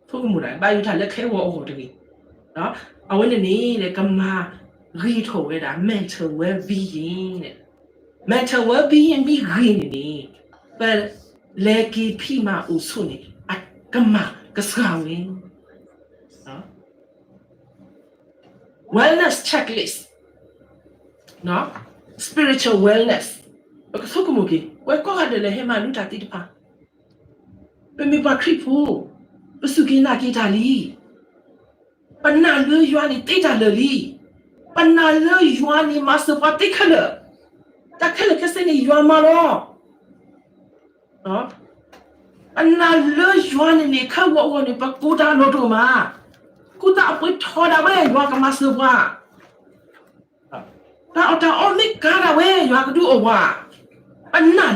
ဆိကမိၣ်ဒၣ် ဘၣ်ယိၣ်တၢ်လၢခဲဂီၤအဂီၢ်တဂ့ၤ. အဝဲန့ၣ်န့ၣ် ကမၤဂ့ၤထီၣ်ဝဲဒၣ် mental well-being, mental well-being မ့ၢ်ဂ့ၤန့ၣ်န့ၣ် ပလဲၤက့ၤဖံးမၤအိၣ်ဆိးန့ၣ် ကမၤကဆှၢဝဲ wellness checklist, spiritual wellness, ပကဆိကမိၣ်က့ၤ ပဝဲကိးဂၤဒဲးလၢဟဲမၤဒူတၢ်သ့ၣ်တဖၣ် ပမ့ၢ်ပှၤခရံာ်ဖိ ပစူၢ်က့ၤနာ်က့ၤတၢ်လံ. ပနာ်လၢယွၤန့ၣ်သ့တၢ်လၢာ်လံ. ပနာ်လၢယွၤန့ၣ်မၤစၢၤပှၤသ့ခဲလၢာ်. တၢ်ခဲလၢာ်ခဲဆ့န့ၣ်ယွၤမၤလီၤ. ပနာ်လၢယွၤန့ၣ်န့ၣ် ခဲဂီၤအဂီၢ်န့ၣ် ပကိးတၢ်လီၤဒိၣ်မး, ကူၣ်သးအပှ့ၤထီၣ်ဒၣ်ဝဲ ယွၤကမၤစၢၤပှၤ, တၢ်အီၣ်တၢ်အီမ့ၢ်ကၤဒၣ်ဝဲ ယွၤကဒုးအိၣ်ပှၤ, ပနာ်လံ.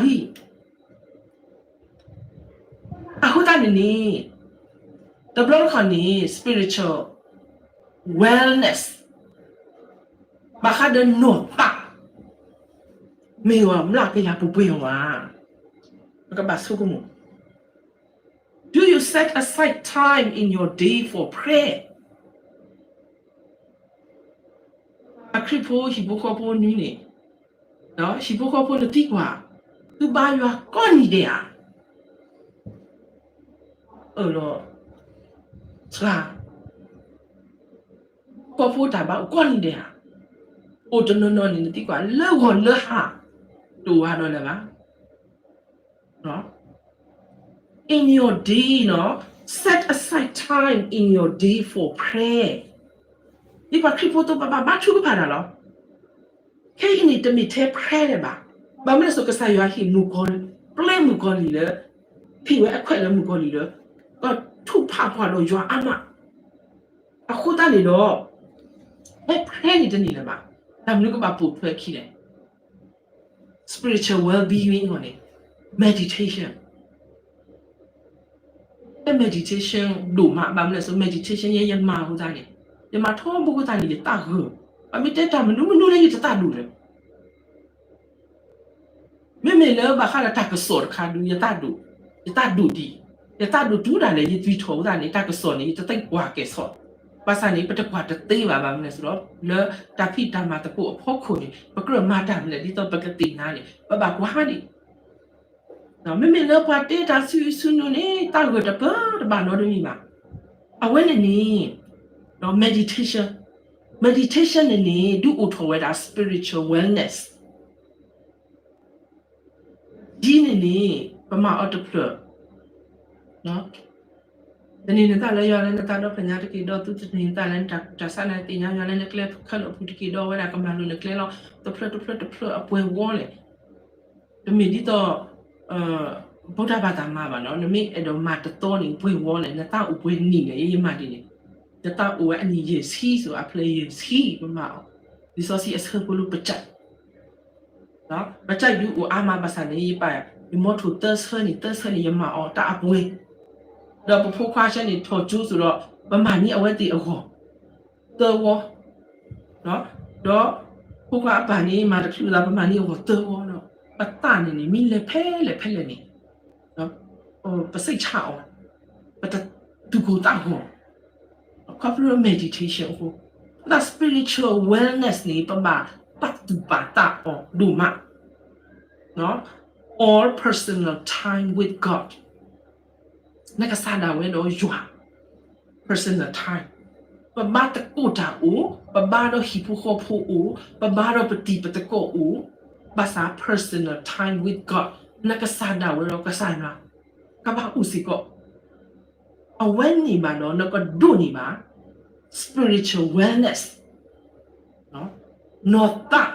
အဃိသတးန့ၣ်န့ၣ် တဘျီတခီၣ်န့ၣ် spiritual wellness ဘၣ်ဃးဒီးနီၢ်သး မ့ၢ်ဂ့ၤမျးကယၤပူၤပှဲၤအီၤဧါ. ပကဘၣ်ဆိကမိၣ် Do you set aside time in your day for prayer? အခရံာ်ဖိဟံၣ်ဖိဃီဖိနွံန့ၣ် ဟံၣ်ဖိဃီဖိနသံကွၢ် သုဘါယွၤကိးနံၤဒဲးဧါ. အၢၣ်လီၤ စှၤ ဟံၣ်ဖိဃီဖိတၢ်ဘါအိၣ်ကိးနံၤဒဲးဧါ. အိၣ်တနီၤနီၤန့ၣ် နသံကွၢ် လၢဂီၤလၢဟါ တအိၣ်ဝဲဒီးလၢၤဘၣ်. In your day, you know, set aside time in your day for prayer. ဒ်ပှၤခရံာ်ဖိသိး ပဘၣ်ဘါထုကဖၣ်တၢ်လီၤ. ခဲအံၤန့ၣ် တမ့ၢ်ထဲ prayer လၢၤဘၣ်. ဘၣ်မနုၤလဲၣ်စိ ကစၢ်ယွၤဟ့ၣ်မုၣ်ကီၤ ပျဲမုၣ်ကီၤလံၢ်လၢ ဟ့ၣ်ဝဲအခွဲးလၢမုၣ်ကီၤလံၢ်လၢ ကထုးဖးပှၤဒီးယွၤအါမး. အဃိသတးန့ၣ်ဒီး ထဲ prayer န့ၣ်တန့ၢ်လၢၤဘၣ်. တၢ်မနုၤကဘၣ်ပိာ်ထွဲခံလဲၣ်. Spiritual well-being အဂီၢ်န့ၣ် meditation. ယ meditation ဒိၣ်မး ဘၣ်မနုၤလဲၣ်စိ meditation ယဲယမၤအဃိသတးန့ၣ် ယမၤထီဘိအဃိသတးန့ၣ် ယသးဂၢၢ်. ပမ့ၢ်တဲတၢ်မနုၤမနုၤလၢယတသးဒိၣ်လၢၤ မ့မ့ၢ်လၢဘၣ်ဃးဒီးတၢ်ကစီၣ်တခါဒုး ယသးဒိၣ်, ယသးဒိၣ်ဒံး, ယသးဒိၣ်တုၤဒၣ်လဲာ် ယသွံၣ်ထီၣ်အဃိသတးန့ၣ် တၢ်ကစီၣ်န့ၣ် ယတသ့ကွၢ်ကဲၣ်ဆိး. ဘၣ်ဆၣ်န့ၣ် ပတကွၢ်တသ့ဘၣ် ဘၣ်မနုၤလဲၣ်စိဒီး လၢတၢ်ဖံးတၢ်မၤသကိးအဖီခိၣ်န့ၣ် ပကြၢးမၤတၢ်မနုၤလဲၣ် ဒ်သိးပကသ့ၣ်ညါန့ၣ် ပဘၣ်ကွၢ်ဟါဒံး မ့မ့ၢ်လၢပှၤတဲတၢ်ဆူဆူနုၤန့ၣ် သးဂၢၢ်တပၢၢ်တဘၣ်နီတမံၤဘၣ်. အဝဲန့ၣ်န့ၣ် meditation, meditation န့ၣ်န့ၣ် ဒုးအိၣ်ထီၣ်ဝဲဒၣ် spiritual wellness ဒ်န့ၣ်န့ၣ် ပမၤအီၤတဖျၢၣ် တန့ၢ်နသးလၢယွၤလၢနသးဒီဖျၢၣ်ညါတက့ၢ်, ဒီးသုတန့ၢ်နသးလၢနတၢ်ကူၣ်တၢ်ဆး နသ့ၣ်ညါယွၤလၢနကျဲခဲလၢာ်အပူၤတက့ၢ်, ဒီးဝဲဒၣ်ကမၤလိၤနကျဲလီၤ. တဖျၢၣ်တဖျၢၣ်တဖျၢၣ်အပှဲၤဝီလဲၣ်. တမ့ၢ်ဒ်သိး ဗုဒ္ဓဘာသာ မၤဘၣ်နီၤ, နမ့ၢ်အဲၣ်ဒိးမၤတသီန့ၣ် ပှဲၤဝီလဲၣ်, နသးအိၣ်ပှဲၤနံၣ်လဲၣ်, ယမၤဒ်န့ၣ်, နသးအိၣ်ဝဲအနံၣ်ယဲၢ်ဆံ စိၤအဖျဲၣ်ယဲၢ်ဆံ ပမၤအီၤ, လံာ်စီဆှံအဆၢဖိလၢပက ပကဒုးအိၣ်အါမးဘၣ်ဆၣ်န့ၣ် ယပာ် ယမီထိၣ်သၢဆၢန့ၣ် သၢဆၢန့ၣ် ယမၤအီၤတၢ်အပှဲၤ, ဒီးပဖိခွါဆၢန့ၣ် ထီၣ်ကၠိသိးဒီး ပမၤန့ၢ်အဝဲသ့ၣ်အဂီၢ် သၢဝီ, ဒီးဖိခွါအပၢ်န့ၣ် မၤတချုးသး ပမၤန့ၢ်အဂီၢ်သၢဝီဒီး ပသးန့ၣ်န့ၣ် မ့ၢ်လဲၤဖဲလဲၣ်ဖဲလဲၣ်န့ၣ် ပစိတ်ချအီၤ, ပတသူၣ်ကိၢ်သးဂီၤ, ခီဖျိ meditation အဃိ, ပသး spiritual wellness န့ၣ် ပဘၣ်ပာ်သူၣ်ပာ်သးအီၤဒိၣ်မး, or personal time with God, နကစၢ်ဒၣ်ဝဲဒီးယွၤ personal time, ပဘါသကိးတၢ်အိၣ်, ပဘါဒီးဟံၣ်ဖိဃီဖိအိၣ်, ပဘါဒီးပတံၤပသကိးအိၣ်, ဘၣ်ဆၣ် personal time with God, နကစၢ်ဒၣ်ဝဲဒီးကစၢ်ယွၤ ကဘၣ်အိၣ်စ့ၢ်ကီး အဝဲန့ၣ်ဘၣ်ဒီး နကဒိးန့ၢ်ဘၣ် spiritual wellness, နီၢ်သး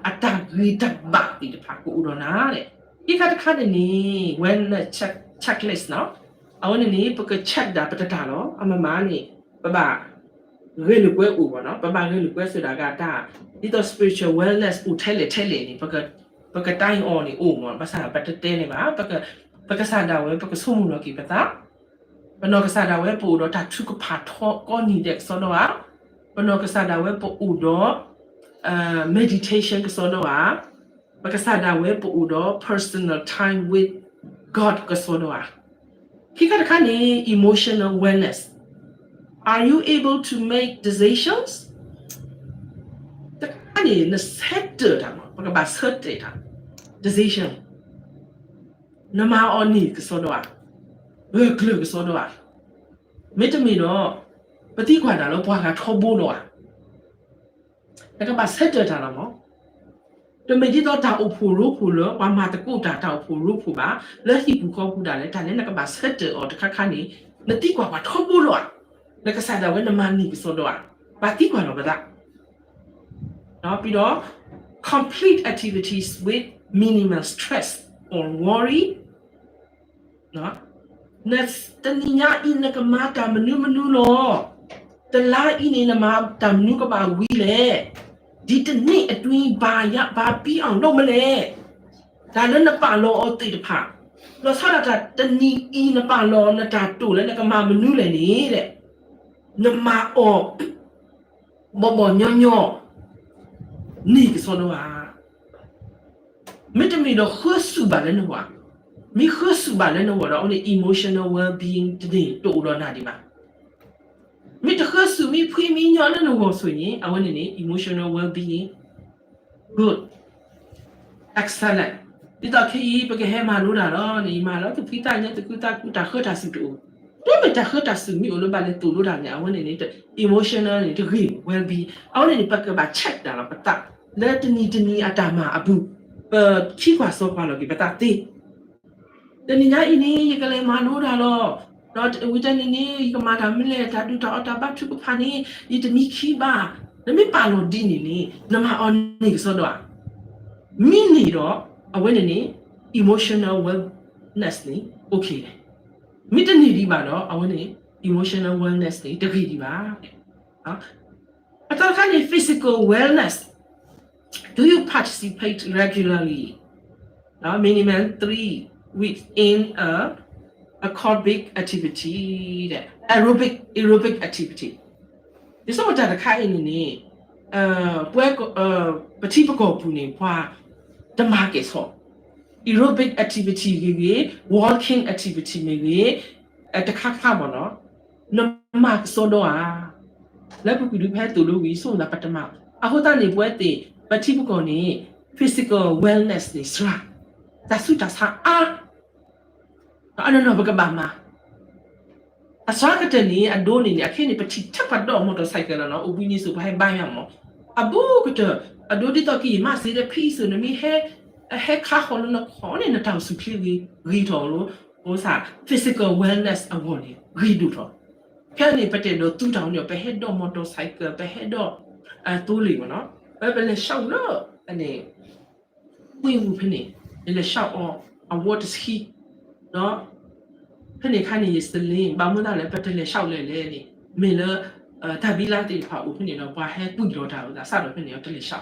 အတၢ်ဂ့ၤတၢ်ဘၣ်သ့ၣ်တဖၣ်ကအိၣ်ဒီးနၤ, ခံခါတခါန့ၣ်န့ၣ် wellness check, checklist နီၤ, အဝဲန့ၣ်န့ၣ် ပက check ဒၣ်ပတတၢ်လီၤ. အမမးန့ၣ် ပဘၣ်ဂဲၤလိာ်ကွဲအိၣ်ဘၣ်နီၤ, ပဘၣ်ဂဲၤလိာ်ကွဲဆိဒၣ်ဂၤတၢ်, ဒ်သိး spiritual wellness အိၣ်ထဲလဲၣ်ထဲလဲၣ်န့ၣ် ပကတၢ်အီၤန့ၣ်အိၣ်မး, ဘၣ်ဆၣ်ပတတဲန့ၣ်ဘၣ်, ပကစၢ်ဒၣ်ဝဲ ပကဆိကမိၣ်လီၤက့ၤပသး, ပနီၢ်ကစၢ်ဒၣ်ဝဲပအိၣ်ဒီးတၢ်ထုကဖၣ်ထီကိးနံၤဒဲးကစီဒီဧါ, ပနီၢ်ကစၢ်ဒၣ်ဝဲပအိၣ်ဒီး meditation ကစီဒီဧါ, ပကစၢ်ဒၣ်ဝဲပအိၣ်ဒီး personal time with God ကစီဒီဧါ. ခံခါတခါန့ၣ် emotional wellness, are you able to make decisions? တခါန့ၣ် နဆၢတဲာ်တၢ်မး, ပကဘၣ်ဆၢတဲာ်တၢ် decision, နမၤအီၤန့ၣ်ကစီဒီဧါ, ဂၢၢ်ကျၢၤကစီဒီဧါ, မ့တမ့ၢ်ဒီး ပသံကွၢ်တၢ်လၢပှၤဂၤထီဘိလီၤဧါ, နကဘၣ်ဆၢတဲာ်တၢ်လီၤမး. တမ့ၢ်ဒ်သိးတၢ်အိၣ်ဖှိၣ်ရိဖှိၣ်လၢ ပှၤမၤသကိးတၢ်တၢ်အိၣ်ဖှိၣ်ရိဖှိၣ်ဘၣ်, လၢဟံၣ်ပူၤဃီပူၤဒၣ်လဲာ် တၢ်န့ၣ်နကဘၣ်ဆၢတဲာ်အီၤတခါခါန့ၣ်, နသံကွၢ်ပှၤထီဘိလီၤဧါ, နကစၢ်ဒၣ်ဝဲနမၤန့ၢ်ကစီဒီဧါ, ပှၤသံကွၢ်လီၤပသး ပြီးတော့ complete activities with minimal stress or worry, တနံၤညါအံၤနကမၤတၢ်မနုၤမနုၤလီၤ, တလါအံၤန့ၣ် နမၤတၢ်မနုၤကဘၣ်ဝံၤလဲၣ်, ဒီတစ်နှစ်အတွင်း ဘာရ ဘာပြီးအောင်လုပ်မလဲ, တၢ်လၢနပာ်လီၤအီၤသ့ၣ်တဖၣ်, လီၤဆီဒၣ်တၢ်တနံၤအံၤနပာ်လီၤနတၢ်တိာ်လၢနကမၤမနုၤလဲၣ်န့ၣ်, နမၤအီၤ ဘီဘီညီညီ န့ၢ်ကစီဒီဧါ. မ့တမ့ၢ်ဒီးဃၢဆူၣ်ဘၣ်လၢနဂီၢ်, မ့ၢ်ဃၢဆူၣ်ဘၣ်လၢနဂီၢ်ဒီး အဝဲန့ၣ် emotional well-being တန့ၢ်တအိၣ်ဒီးနၤဒံးဘၣ်. မ့ၢ်တဃၢဆူၣ် မ့ၢ်ဖှံမ့ၢ်ညီလၢနဂီၢ်ဆိၣ်န့ၣ် အဝဲန့ၣ်န့ၣ် emotional well-being good, excellent. ဒ်သိးခဲအံၤ ပကဟဲမၤလိတၢ်လီၤန့ၣ် ယမၤလၢသုဖှံသးညီ သုကုသးခု တၢ်ဃၢတၢ်စူၣ်တအိၣ်, တမ့ၢ်တၢ်ဃၢတၢ်စူၣ်မ့ၢ်အိၣ်လၢဘၣ်လဲၤသိၣ်လိတၢ်န့ၣ် အဝဲန့ၣ်န့ၣ် emotional န့ၣ် တဂ့ၤ well-being အဝဲန့ၣ်န့ၣ် ပကဘၣ် check တၢ်လီၤပသး လၢတနံၤတနံၤအတၢ်မၤအပူၤ ပထံကွၢ်စီကွၢ်လီၤက့ၤပသးသ့ တနံၤညါအံၤန့ၣ် ယကလဲၤမၤလိတၢ်လီၤ. ဒီးဝံၤတနံၤန့ၣ် ယကမၤတၢ်မနုၤလဲၣ် တၢ်ဒုးတၢ်အီၣ်တၢ်ဘါထုကဖၣ်န့ၣ် ယတမံခံဘၣ်. နမ့ၢ်ပာ်လီၤဒ်န့ၣ်န့ၣ် နမၤအီၤန့ၢ်ကစီဒီဧါ. မ့ၢ်န့ၢ်ဒီး အဝဲန့ၣ်န့ၣ် emotional wellness န့ၣ် okay လဲၣ်. မ့ၢ်တန့ၢ်ဒံးဘၣ်ဒီး အဝဲန့ၣ် emotional wellness န့ၣ် တဂ့ၤဒံးဘၣ်. အသီတခါန့ၣ် physical wellness. Do you participate regularly, minimum three weeks in a aerobic activity, aerobic aerobic activity? ဒ်သိးပတၢ်တခါအံၤန့ၣ်န့ၣ် ပဝဲ ပထံပကီၢ်ပူၤန့ၣ် ပှၤတမၤကဲၣ်ဆိး aerobic activity ဂ့ၤဂ့ၤ walking activity မ့ၢ်ဂ့ၤ တခါခါဘၣ်နီၤ နမၤကစီဒီဧါ. လၢပကွံာ်ဒုးဖဲသိၣ်လိဝံၤ ဆိကမိၣ်သးပတမၤ. အဃိသတးန့ၣ် ပဝဲသ့ၣ် ပထံပကီၢ်န့ၣ် physical wellness န့ၣ် စှၤ တၢ်ဆူးတၢ်ဆါအါ အနီၢ်နီၢ်ပကဘၣ်မၤ. အစှၤကတၢၢ်န့ၣ် အဒိန့ၣ်န့ၣ် အခဲန့ၣ် ပထံၣ်ထဲပှၤဒိး motorcycle လီၤနီၤ, အိၣ်ဘှံးနံၤစိၤ ပှၤဟဲဘါယၤမး, အဘူးကတၢၢ် အဒိဒ်သိးကယံာ်မးစ့ၢ်ဒီး ဖံအံၤစိၤ နမ့ၢ်ဟဲ ဟဲခါဃီၤလၢနခီၣ်န့ၣ် နတၢ်အိၣ်ဆူၣ်ချ့ဂ့ၤထီၣ်လီၤ, ပ physical wellness အဂီၢ်န့ၣ် ဂ့ၤဒိၣ်ထီၣ်. ဖဲန့ၣ် ပတဲာ်ဒီးသူတၢ်ဝဲန့ၣ် ပဟဲဒိး motorcycle ပဟဲဒိး သိလ့ၣ်မးနီၤ, ပလဲၤဆှီလၢ န့ၣ် ကွ့ၢ်ပူၤဖဲန့ၣ် ယလဲၤဆှီအီၤ အဝီတဆံ, ဒီး ဖဲန့ၣ်ခါန့ၣ် ယစလ့ ဘၣ်မနုၤလဲၣ် ပတလဲၤဆှီလဲၣ်လဲၣ်န့ၣ် မ့ၢ်လၢ တၢ်ဘံလါသ့ၣ်တဖၣ်အိၣ်ဖဲန့ၣ်ဒီး ပှၤဟဲကွံာ်လီၤတၢ်အသးစးထီၣ်ဖဲန့ၣ်ဒီး တလဲၤဆှီ,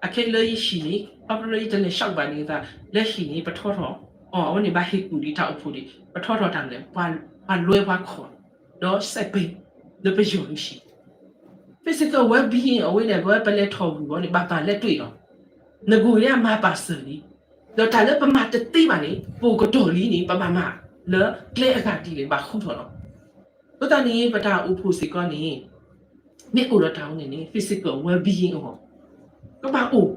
အခဲလၢယဟံၣ်န့ၣ် ခီဖျိလၢယတလဲၤဆှီဘၣ်န့ၣ်သး လၢဟံၣ်န့ၣ် ပထီထီၣ်အီၤ အဝဲန့ၣ်ဘၣ်ဟ့ၣ်ကူၣ်ဒံးတၢ်အိၣ်ဖှိၣ်ဒံး ပထီထီၣ်တၢ်လဲၣ် ပှၤလွဲပှၤခီၣ် ဒီးစဲးပ့ၤ လၢပယီၤဂ့ၤဆံး physical well-being အဝဲန့ၣ် ပဝဲပလဲၤထီၣ်ဂုၤအီၤန့ၣ် ဘၣ်ပာ်လဲၤတွံၢ်လီၤ. နဂိၢ်ဒၣ်မၤပာ်စၢၤလံ, ဒီးတၢ်လၢပမၤတသ့ဘၣ်န့ၣ် ပအိၣ်ကတီၢ်လံန့ၣ် ပဘၣ်မၤ လၢကျဲအဂၤဒ်လဲၣ် ဘၣ်ဃူထီၣ်လီၤ. အဃိသတးန့ၣ် ပတၢ်အိၣ်ဖှိၣ်စ့ၢ်ကီးန့ၣ် မ့ၢ်အိၣ်ဒီးတၢ်ဝဲန့ၣ်န့ၣ် physical well-being အဂီၢ် ကဘၣ်အိၣ်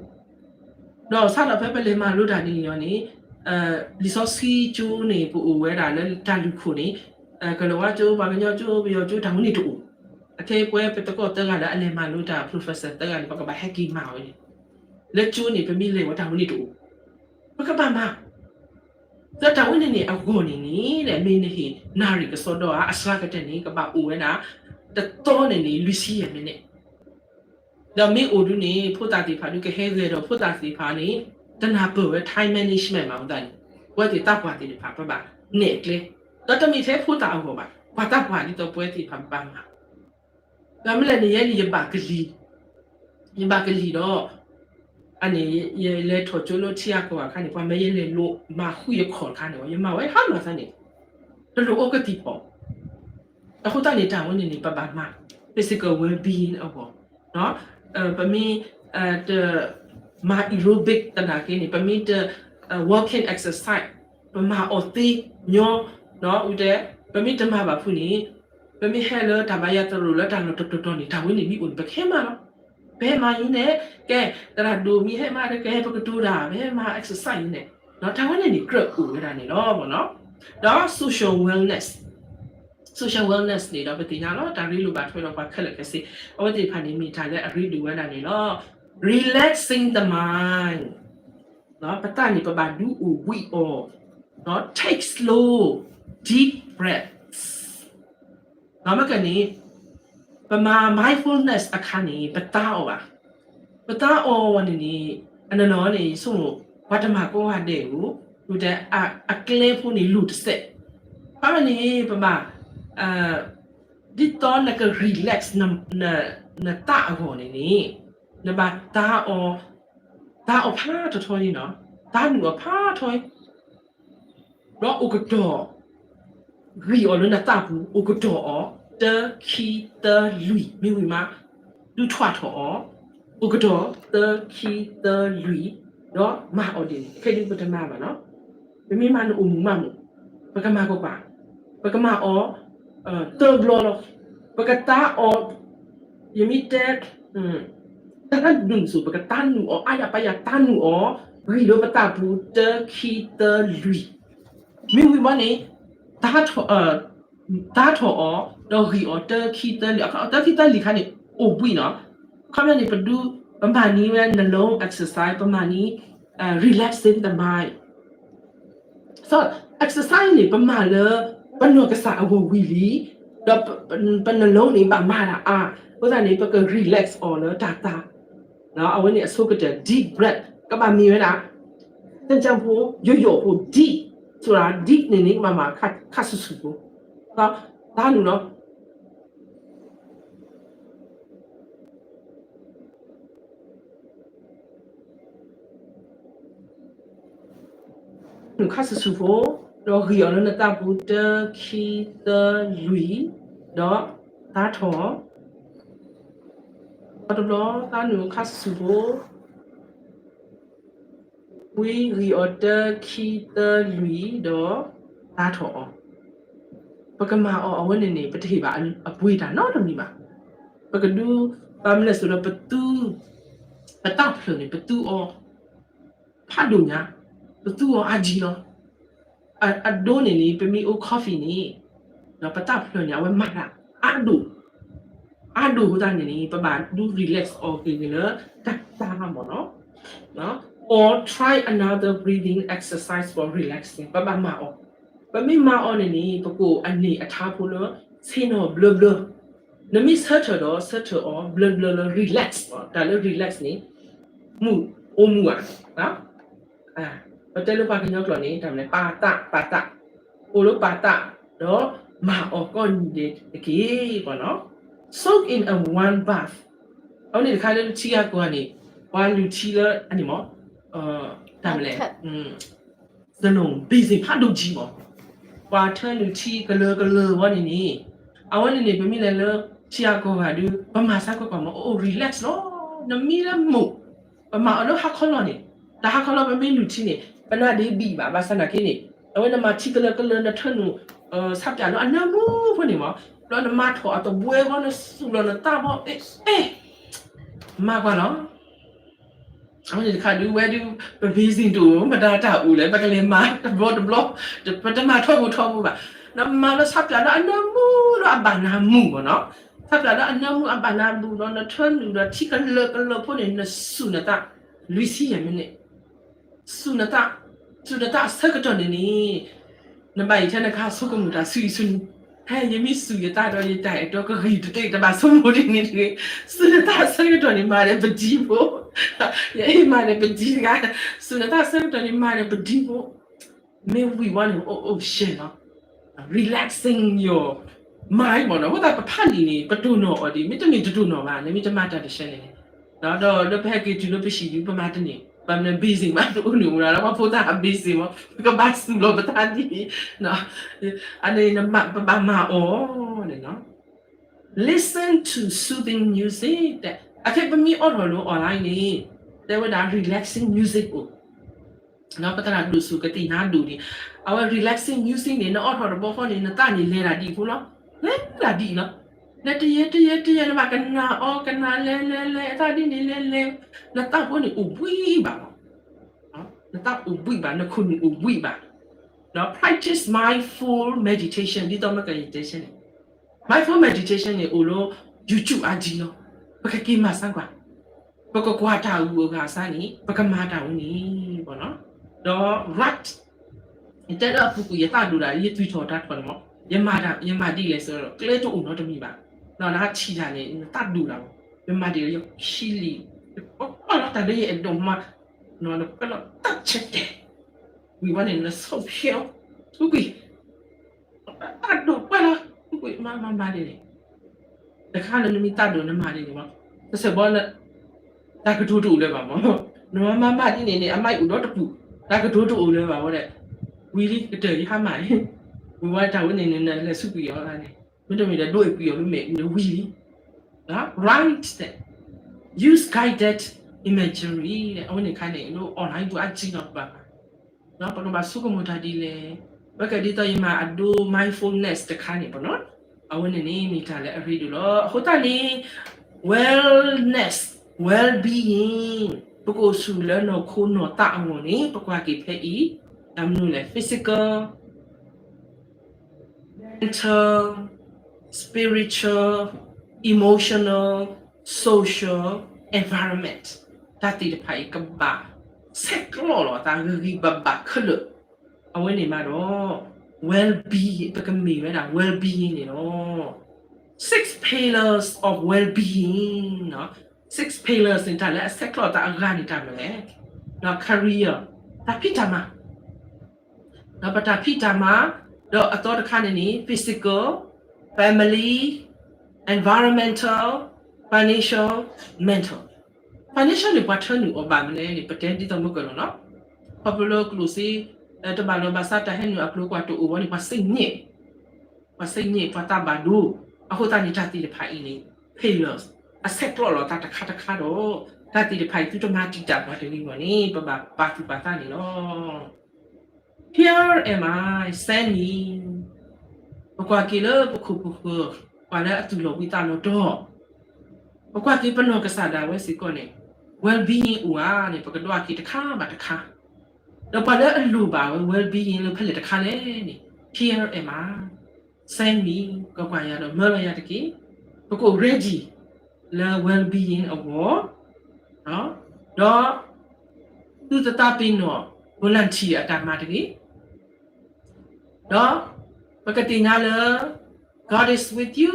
ဒီးစးထီၣ်ဖဲပလဲၤမၤလိတၢ်န့ၣ်ညီန့ၣ် လံာ်စီဆှံကၠိန့ၣ် ပအိၣ်ဝဲဒၣ်လၢတၢ်လုၢ်ခိၣ်န့ၣ် ကလၤဝါကၠိ ပှၤကညီကၠိ ပယီၤကၠိ တၢ်ဝဲန့ၣ်တအိၣ်. အခဲပဝဲပသကိးသၢဂၤလၢအလဲၤမၤလိတၢ် professor သၢဂၤန့ၣ် ပကဘၣ်ဟဲက့ၤမၤဝဲန့ၣ် လၢကၠိန့ၣ် ပမ့ၢ်လဲၤဝဲတၢ်ဝဲန့ၣ်တအိၣ်. ပကဘၣ်မၤ ဒီးတၢ်ဝဲန့ၣ်န့ၣ် အဂီၢ်န့ၣ်န့ၣ် မ့ၢ်နဟ့ၣ်နၣ်ရံၣ်ကစီဒီဧါ အစှၤကတၢၢ်န့ၣ် ကဘၣ်အိၣ်ဝဲဒၣ် တသီန့ၣ်န့ၣ် လွံၢ်ဆံယဲၢ်မံးနံး ဒီးမ့ၢ်အိၣ်ဒုန့ၣ် ဖိသၣ်သ့ၣ်တဖၣ်ဒုကဟဲဂဲၤဒီးဖိသၣ်သ့ၣ်တဖၣ်န့ၣ် တနၢ်ပၢၢ်ဝဲ time management မး အဃိသတးန့ၣ် ပဝဲသ့ၣ်သးပှၢ်သ့ၣ်တဖၣ် ပဘၣ်နဲၣ်ကျဲ ဒီးတမ့ၢ်ထဲဖိသၣ်အဂီၢ်ဘၣ် ပှၤသးပှၢ်ဒ်သိးပဝဲသ့ၣ်တဖၣ်ဘၣ်မၤ ဒီးမ့ၢ်လဲၣ်န့ၣ် ယဲန့ၣ် ယဘၣ်ကလံၤ ယဘၣ်ကလံၤဒီး အန့ၣ် ယလဲၤထီၣ်ကၠိလၢထံအကီၢ်အခါန့ၣ် ပှၤမၢယလဲၤလိၤမၤဃုယခီၣ်တခါန့ၣ် ယမၤဝဲဟါမၢ်သးန့ၣ် တလိၣ်အိၣ်ကသံၣ်ဖီၣ် အဃိသတးန့ၣ် တၢ်ဝဲန့ၣ်န့ၣ် ပဘၣ်မၤ physical well-being အဂီၢ် ပမ့ၢ်တမၤ aerobic သနာ်က့န့ၣ် ပမ့ၢ်တ walking exercise ပမၤအီၤသ့ညီ ဝံၤတဲ ပမ့ၢ်တမၤဘၣ်ဖုန့ၣ် ပမ့ၢ်ဟဲလၢတၢ်ဘါယွၤသရိာ်လၢတၢ်လီၢ်တတီၤတီၤန့ၣ် တၢ်ဝဲန့ၣ်မ့ၢ်အိၣ်န့ၣ် ပကဟဲမၤလီၤ. ပဟဲမၤအံၤန့ၣ် ကဲ သရၣ်ဒိၣ်မ့ၢ်ဟဲမၤဒီး ကဟဲပကတိၤတၢ် ပဟဲမၤ exercise အံၤန့ၣ် တၢ်ဝဲန့ၣ်န့ၣ် ကြၢးအိၣ်ဝဲဒၣ်န့ၣ်လီၤ. ဒီး social wellness social wellness န့ၣ်ဒီး ပသ့ၣ်ညါလီၤ တၢ်ရ့လိာ်ဘၣ်ထွဲဒီးပှၤခဲလၢာ်ခဲဆ့ အဝဲသ့ၣ်တဖၣ်န့ၣ် မ့ၢ်တၢ်လၢအရ့ဒိၣ်ဝဲဒၣ်န့ၣ်လီၤ. Relaxing the mind ပသးန့ၣ် ပဘၣ်ဒုးအိၣ်ဘှံးအီၤ take slow deep breaths မ့ၢ်ကန့ၣ် ပမၤ mindfulness အခါန့ၣ် ပသးအီၤဘၣ်. ပသးအီၤဝဲန့ၣ်န့ၣ် အနီၢ်နီၢ်န့ၣ် ယဆိကမိၣ် ပှၤတမၤကိးဂၤဒဲးဧိၤ ဒ်တဲ အကျဲဖိန့ၣ်လိၣ်တစဲး. ခီမ့ၢ်န့ၣ် ပဘၣ် ဒ်သိးနက relax နသးအဂီၢ်န့ၣ်န့ၣ် နဘၣ်သးအီၤ သးအီၤဖးထီထီအံၤနီၤ သးနုာ်အီၤဖးထီအံၤ ဒီးအိၣ်ကတီၢ် ဂံၢ်အီၤလၢနသးပူၤ အိၣ်ကတီၢ်အီၤ တၢ ခံ သၢ လွံၢ် မ့ၢ်ဝံၤမး ဒုးထွးထီၣ်အီၤ အိၣ်ကတီၢ် တၢ ခံ သၢ လွံၢ် ဒီးမၤအီၤဒ်န့ၣ် ခဲဒုးပတမၤဘၣ်နီၤ ပမ့ၢ်မၤနအိၣ်မုာ်မးမုာ် ပကမၤကကွၢ် ပကမၤအီၤ တဘျီလီၤ ပကသးအီၤ ယမ့ၢ်တဲ တၢ်နုာ်စိၤ ပကသးနုာ်အီၤ အါယၤပါယၤသးနုာ်အီၤ ဂံၢ်လၢပသးပူၤ တၢ ခံ သၢ လွံၢ် မ့ၢ်ဝံၤဘီန့ၣ် သးထီၣ်အီၤ ဒီးဂံၢ်အီၤ တၢ ခံ သၢ လွံၢ် တၢ ခံ သၢ လွံၢ်ခါန့ၣ် အိၣ်ဘှံးနီၤ ခီမ့ၢ်န့ၣ် ပဒုး ပမၤန့ၢ်ဝဲ နလီ exercise ပမၤန့ၢ် relaxing the mind so exercise န့ၣ် ပမၤလၢ ပနီၢ်ကစၢ်အဂီၢ်ဝံၤလံ ဒီးပနလီန့ၣ် ဘၣ်မၤတၢ်အါ အဃိသတးန့ၣ် ပက relax အီၤလၢတၢ်သး အဝဲန့ၣ်အဆိကတၢၢ် deep breath ကဘၣ်မ့ၢ်ဝဲဒၣ် သၢကၠၢဖိ ယိယိဖိ deep ဆိုတာ deep န့ၣ်န့ၣ် ကဘၣ်မၤခါဆူၣ်ဆူၣ်ဖိ သးနုာ်လီၤ နုာ်ခါဆူၣ်ဆူၣ်ဖိ ဒီးဂံၢ်အီၤလၢနသးပူၤ တၢ ခံ သၢ လွံၢ် ဒီးသးထီၣ် တဘျီ သးနုာ်ခါဆူၣ်ဆူၣ်ဖိ ဝံၤဂံၢ်အီၤ တၢ ခံ သၢ လွံၢ် ဒီးသးထီၣ်အီၤ ပကမၤအီၤအဝဲန့ၣ်န့ၣ် ပတဟ့ၣ်ဘၣ်အပှ့ၤတၢ်နီတမံၤဘၣ်. ပကဒုး ဘၣ်မနုၤလဲၣ်ဆိုတော့ ပသူ ပသးဖျၢၣ်န့ၣ် ပသူအီၤ ဖးဒိၣ်ညါ ပသူအီၤအါကံလီၤ. အဒိန့ၣ်န့ၣ် ပမ့ၢ်အိၣ် coffee န့ၣ် ဒီးပတၢ်ဖျၢၣ်န့ၣ် အဝဲမၤတၢ်အါဒိၣ်, အါဒိၣ်အဃိသတးန့ၣ်န့ၣ် ပဘၣ်ဒုး relax အီၤက့ၤက့ၤလၢတၢ်တၢ်မ့ၢ်နီၤ, or try another breathing exercise for relaxing. ပဘၣ်မၤအီၤ, ပမ့ၢ်မၤအီၤန့ၣ်န့ၣ် ပကအိၣ်အန့ၣ်အထါဖိလၢ ဆ့ၣ်နီၤဘျၢဘျၢ, နမ့ၢ်ဆၢထၢၣ်ဒီး ဆၢထၢၣ်အီၤဘျၢဘျၢလၢ relax, တၢ်လၢ relax န့ၣ် မုာ်, အိၣ်မုာ်ဧါ, ပတဲလၢပှၤကညီကျိာ်န့ၣ် တၢ်မနုၤလဲၣ် ပာ်သး, ပာ်သး, အိၣ်လၢပာ်သး, ဒီးမၤအီၤကိးနံၤဒဲးတက့ၢ်, ပနီၤ, soak in a warm bath. အဝဲန့ၣ်တခါလၢထံဂၤကီၢ်ဂၤန့ၣ် ပှၤလုၢ်ထံလၢအန့ၣ်မ့ၢ်, တၢ်မနုၤလဲၣ် စလိၣ် basin ဖးဒိၣ်ကံမ့ၢ်, ပှၤထၢနုာ်ထံကလၢာ်ကလၢာ်ဝဲန့ၣ်န့ၣ်, အဝဲန့ၣ်န့ၣ် ပမ့ၢ်လဲၤလၢထံဂၤကီၢ်ဂၤဒုး ပမၤဆါကွၢ်ကွၢ်မ့ၢ် အိၣ် relax လီၤ, နမံလၢမိၢ်, ပမၤအီၤလၢဟါခီလီၤန့ၣ်, တၢ်ဟါခီလီၤပမ့ၢ်လုၢ်ထံန့ၣ် ပနါဒ့ဘံၣ်ဘၣ်, ဘၣ်ဆၣ်သနာ်က့န့ၣ် အဝဲနမၤထံကလၢာ်ကလၢာ် နထၢနုာ် ဆၣ်ပၠးလၢအနၢမူဖိန့ၣ်မ့ၢ်, ဒီးနမၤထီၣ်အသဘှဲဘီ နစူၢ်လီၤနသးဘီ, အဲ, မၤကွၢ်လီၤ. အဝဲန့ၣ်တခါဒုးဝဲဒုး ပ basin တအိၣ် မတၤတၢ်အိၣ်လဲၣ် ပကလဲၤမၤတဘျီတဘျီ, ပတမၤထီဘိထီဘိဘၣ်, နမၤလၢဆၣ်ပၠးလၢအနၢမူဒီးအဘၣ်နၤမုာ်မ့ၢ်နီၤ, ဆၣ်ပၠးလၢအနၢမူအဘၣ်နၤမုာ်ဒီး နထၢနုာ်ဒီးထံကလၢာ်ကလၢာ်ဖိန့ၣ် နစူၢ်နသး လွံၢ်ဆံယဲၢ်မံးနံး စူၢ်နသး, စူၢ်နသးအဆၢကတီၢ်န့ၣ်န့ၣ်, နဘၣ်အံၤထဲနခါဆိကမိၣ်တၢ်ဆူအံၤဆူန့ၣ်, ဟဲ ယမ့ၢ်စူၢ်ယသးဒီးယတၢ်အဲၣ်တီကဂံၢ်တက့ၢ် တဘၣ်ဆိကမိၣ်ဒ်န့ၣ်တဂ့ၤ, စူၢ်နသးအဆၢကတီၢ်န့ၣ် မၤဒီးပတံၤဖိ, ယအ့ၣ်မၤဒီးပတံၤတဂၤ, စူၢ်နသးအဆၢကတီၢ်န့ၣ် မၤဒီးပတံၤဖိ, မ့ၢ်ဝံၤဝဲန့ၣ် အိၣ်အိၣ်ရှဲလီၤ relaxing your mind မ့ၢ်နီၤ, အဃိသတးပဖးလံာ်န့ၣ် ပတိၢ်နီၣ်အီၤဒ် မ့တမ့ၢ်တတိၢ်နီၣ်ဘၣ် နမ့ၢ်တမၤတၢ်တဆဲန့ၣ်, ဒီးလၢပဟဲက့ၤတုၤလၢပဟံၣ်ဒုး ပမၤတန့ၢ် ဘၣ်မနုၤ basin မးတအိၣ်န့ၣ်အိၣ်ဒၣ်လၢပှၤဖိသၣ်အ basin မ့ၢ် ပကဘၣ်စူၢ်လီၤပသးဒ်အံၤ, အန့ၣ် ပဘၣ်မၤအီၤန့ၣ်နီၤ, listen to soothing music တဲ, အခဲပမ့ၢ်အိးထီၣ်လၢ online န့ၣ် တဲဝဲဒၣ် relaxing music အိၣ် ပသရၣ်ဒိၣ်စိကသ့ၣ်ညါဒိၣ်န့ၣ်, အဝဲ relaxing music န့ၣ် နအိးထီၣ်တဘျီဃီန့ၣ် နသးန့ၣ်လဲၤတၢ်ဒ်အံၤဖိလီၤ, လဲၤတၢ်ဒ်အံၤလီၤ, လဲၤတယဲၢ်တယဲၢ်တယဲၢ် နဘၣ်ကနၣ်အီၤကနၣ်လဲၤလဲၤလဲၤ အသးဒ်န့ၣ်လဲၤလဲၤ, နသးဖိန့ၣ်အိၣ်ဘှံးဘၣ်လီၤ, နသးအိၣ်ဘှံးဘၣ် နခိၣ်နူာ်အိၣ်ဘှံးဘၣ်, ဒီး practice mindful meditation ဒ်သိးမ့ၢ်က meditation န့ၣ် mindful meditation န့ၣ် အိၣ်လၢ YouTube အါဒံလီၤ, ပကက့ၤမၤစၢၤကွၢ်, ပကကွၢ်တၢ်အဂုၤအဂၤအစၢ်န့ၣ် ပကမၤတၢ်ဝဲန့ၣ်, ဒီး right ယတဲလၢအပူၤကွံာ်ယသးဒိၣ်ဒၣ် ယသွံၣ်ထီၣ်တၢ်ထီၣ်န့ၣ်မ့ၢ် ယမၤဒ်လဲၣ်စ့ၢ်ကီး ကျဲတအိၣ်နီတမံၤဘၣ်, ဒီးနထံၣ်တၢ်န့ၣ် နသးဒိၣ်ဒၣ်မ့ၢ် ယမၤဒ်လဲၣ် ယခံလံာ်, ယကွဲးလီၤတၢ်လၢယအဲၣ်ဒိးမၤ, နကွဲးလီၤတၢ်ဆၢတဲာ်, ဝံၤဝဲန့ၣ် နဆီၣ်ဖျဲးအီၤ, ထူကွံာ် တၢ်ဒိၣ်ကွဲလီၤ, မၤမၤမၤဒ်န့ၣ်, တခါလၢနမ့ၢ်သးဒိၣ်နမၤဒ်န့ၣ်မ့ၢ်, တစဲးဘီလၢ တၢ်ကတိၤတအိၣ်လၢၤဘၣ်မ့ၢ်, နမၤမၤမၤဒ်န့ၣ်န့ၣ် အမါအိၣ်ဒီတပူၤ, တၢ်ကတိၤတအိၣ်လၢၤဘၣ်ဝဲဒၣ်, ဝံၤလံကတၢၢ်ယဟါမၢ်အံၤ, ဝံၤဝဲတၢ်ဝဲန့ၣ်န့ၣ် နလဲၤဆူကွံာ်အီၤလၢန့ၣ်, မ့တမ့ၢ်ဒီးဒိးအံၤကွံာ်အီၤလၢမဲာ်အူဒီးဝံၤလံ, right, use guided imagery အဝဲန့ၣ်ခါန့ၣ် လၢ online ပူၤအါကံလီၤပဘၣ် ပကဘၣ်ဆိကမိၣ်တၢ်ဒ်လဲၣ်, ပကဒ်သိးယမၤအဒိ mindfulness တခါန့ၣ်ပနီၤ, အဝဲန့ၣ်န့ၣ် မ့ၢ်တၢ်လၢအရ့ဒိၣ်လီၤ. အဃိသတးန့ၣ် wellness, well-being ပကအိၣ်ဆူၣ်လၢနီၢ်ခိနီၢ်သးအဂီၢ်န့ၣ် ပကွၢ်က့ၤဖဲအံၤ, တၢ်မနုၤလဲၣ် physical, mental, spiritual, emotional, social environment တၢ်သ့ၣ်တဖၣ်အံၤကဘၣ်ဆဲးကျိးလီၤအသးဂ့ၤဂ့ၤဘၣ်ဘၣ်ခဲလၢာ်, အဝဲန့ၣ်မးဒီး well-being ပကမ့ၢ်ဝဲဒၣ် well-being န့ၣ်လီၤ. Six pillars of well-being, six pillars န့ၣ် တၢ်လၢအဆဲးကျိးအသးအဂၤန့ၣ်တၢ်မနုၤလဲၣ်, career တၢ်ဖံးတၢ်မၤ ဒီးပတၢ်ဖံးတၢ်မၤ, ဒီးအသီတခါန့ၣ်န့ၣ် physical, family, environmental, financial, mental. Financial န့ၣ် ပှၤထၢနုာ်အီၤဘၣ်မနုၤလဲၣ်န့ၣ် ပတဲဒ်သိးမုၢ်ကၢၢ်လီၤနီၤ, ခီဖျိလၢကျိၣ်စ့ တဘၣ်လီၤဘၣ်စး တၢ်ဟဲနုာ်အကျိၤကွၢ်တအိၣ်ဝဲန့ၣ် ပှၤစ့ညဲၣ်, ပှၤစ့ညဲၣ် ပှၤသးဘၣ်ဒိ, အဃိသတးန့ၣ် တၢ်သ့ၣ်တဖၣ်အံၤန့ၣ် pillars အဆဲးကျိးလီၤသးတခါတခါဒီး တၢ်သ့ၣ်တဖၣ်အံၤသုတမၤတံာ်တာ်ပှၤတဂ့ၤအဂီၢ်န့ၣ် ပဘၣ်ပာ်သူၣ်ပာ်သးန့ၣ်လီၤ. Here am I, send me. ပကွၢ်က့ၤလၢပခိၣ်ပဃၢၤ ပှၤလၢအသူၣ်လီၤဘှံးသးလီၤတီၤ, ပကွၢ်က့ၤပနီၢ်ကစၢ်ဒၣ်ဝဲစ့ၢ်ကီးန့ၣ် well-being အိၣ်ဧါန့ၣ် ပကဒွးက့ၤတခါဘၣ်တခါ, ဒီးပှၤလၢအလိၣ်ဘၣ်ဝဲ well-being လၢဖဲလဲၣ်တခါလဲၣ်န့ၣ် here am I, send me. send me ကကွၢ်ယၤဒီးမၢလီၤယၤတက့ၢ်. ပကအိၣ် ready လၢ well-being အဂီၢ်, ဒီး သုသတးပ့ၤနီၣ် volunteer အတၢ်မၤတဂ့ၤ. ဒီး ပကသ့ၣ်ညါလၢ God is with you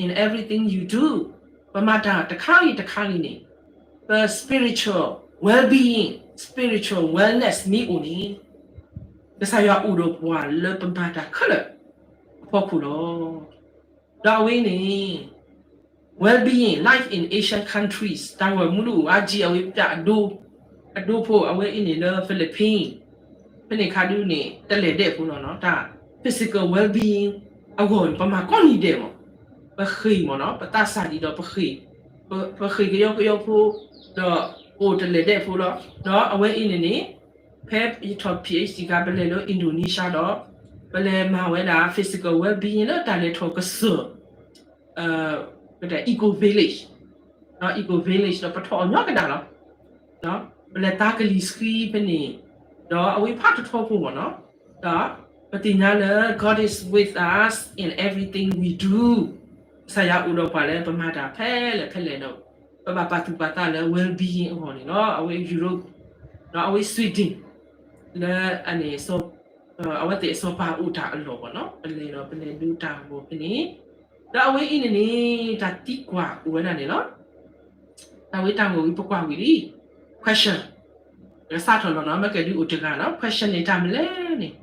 in everything you do. ပမၤတၢ်တခါဂ့ၤတခါဂ့ၤန့ၣ် ပ spiritual well-being, spiritual wellness မ့ၢ်အိၣ်န့ၣ် ကစၢ်ယွၤအိၣ်ဒီးပှၤလၢပမၤတၢ်ခဲလၢာ်အဖီခိၣ်လီၤ. ဒီးအဝဲန့ၣ် well-being, life in Asian countries တၢ်ဂီၤမူလၢအိၣ်အါကံအဝဲပျၢ်အဒိ, အဒိဖိ အဝဲအံၤန့ၣ်လၢ Philippines ဖဲန့ၣ်ခါဒုန့ၣ် တလဲၤဒဲးဖိလီၤနီၤ, တၢ် physical well-being အဂီၢ်န့ၣ် ပမၤကိးနံၤဒဲးမး, ပဃ့ၢ်မးနီၤ, ပသးစၢ်ဒံးဒီးပဃ့ၢ်, ပဃ့ၢ်ကယီကယီဖိ, ဒီးအိၣ်တလဲၤဒဲးဖိလီၤ. ဒီးအဝဲအံၤန့ၣ်န့ၣ် ဖဲယထီၣ် PhD ခါ ပလဲၤလၢ Indonesia ဒီး ပလဲၤမၤဝဲဒၣ် physical well-being လၢတၢ်လဲၤထီၣ်ကစၢၢ် eco village, eco village ဒီးပထီၣ်အီၤညီကဒၣ်လီၤ. ပလဲၤသါကလံၤဆှံဖဲန့ၣ်, ဒီးအဝဲဖးတထီဖိမးနီၤ, ဒီးပသ့ၣ်ညါလၢ God is with us in everything we do. ကစၢ်ယွၤအိၣ်ဒီးပှၤလၢပမၤတၢ်ဖဲလဲၣ်ဖဲလဲၣ်ဒီး ပဘၣ်ပာ်သူၣ်ပာ်သးလၢ well-being အဂီၢ်န့ၣ်လီၤ. အဝဲ Europe, ဒီးအဝဲ Sweden လၢအန့ၣ် အဝဲသ့ၣ်အစီၤပၤအိၣ်တၢ်အလီၢ်မးနီၤ, ပလဲၤဒီးပလဲၤဒိတၢ်ဂီၤဖဲန့ၣ်, ဒီးအဝဲအံၤန့ၣ်န့ၣ် တၢ်သံကွၢ်အိၣ်ဝဲဒၣ်န့ၣ်လီၤ. တၢ်ဝဲတၢ်ဂီၤဝံၤပကွၢ်ဝံၤလံ, question ကစးထီၣ်လီၤနီၤ, မ့ၢ်ကဒုးအိၣ်တဂၤနီၤ, question န့ၣ်တၢ်မနုၤလဲၣ်န့ၣ်,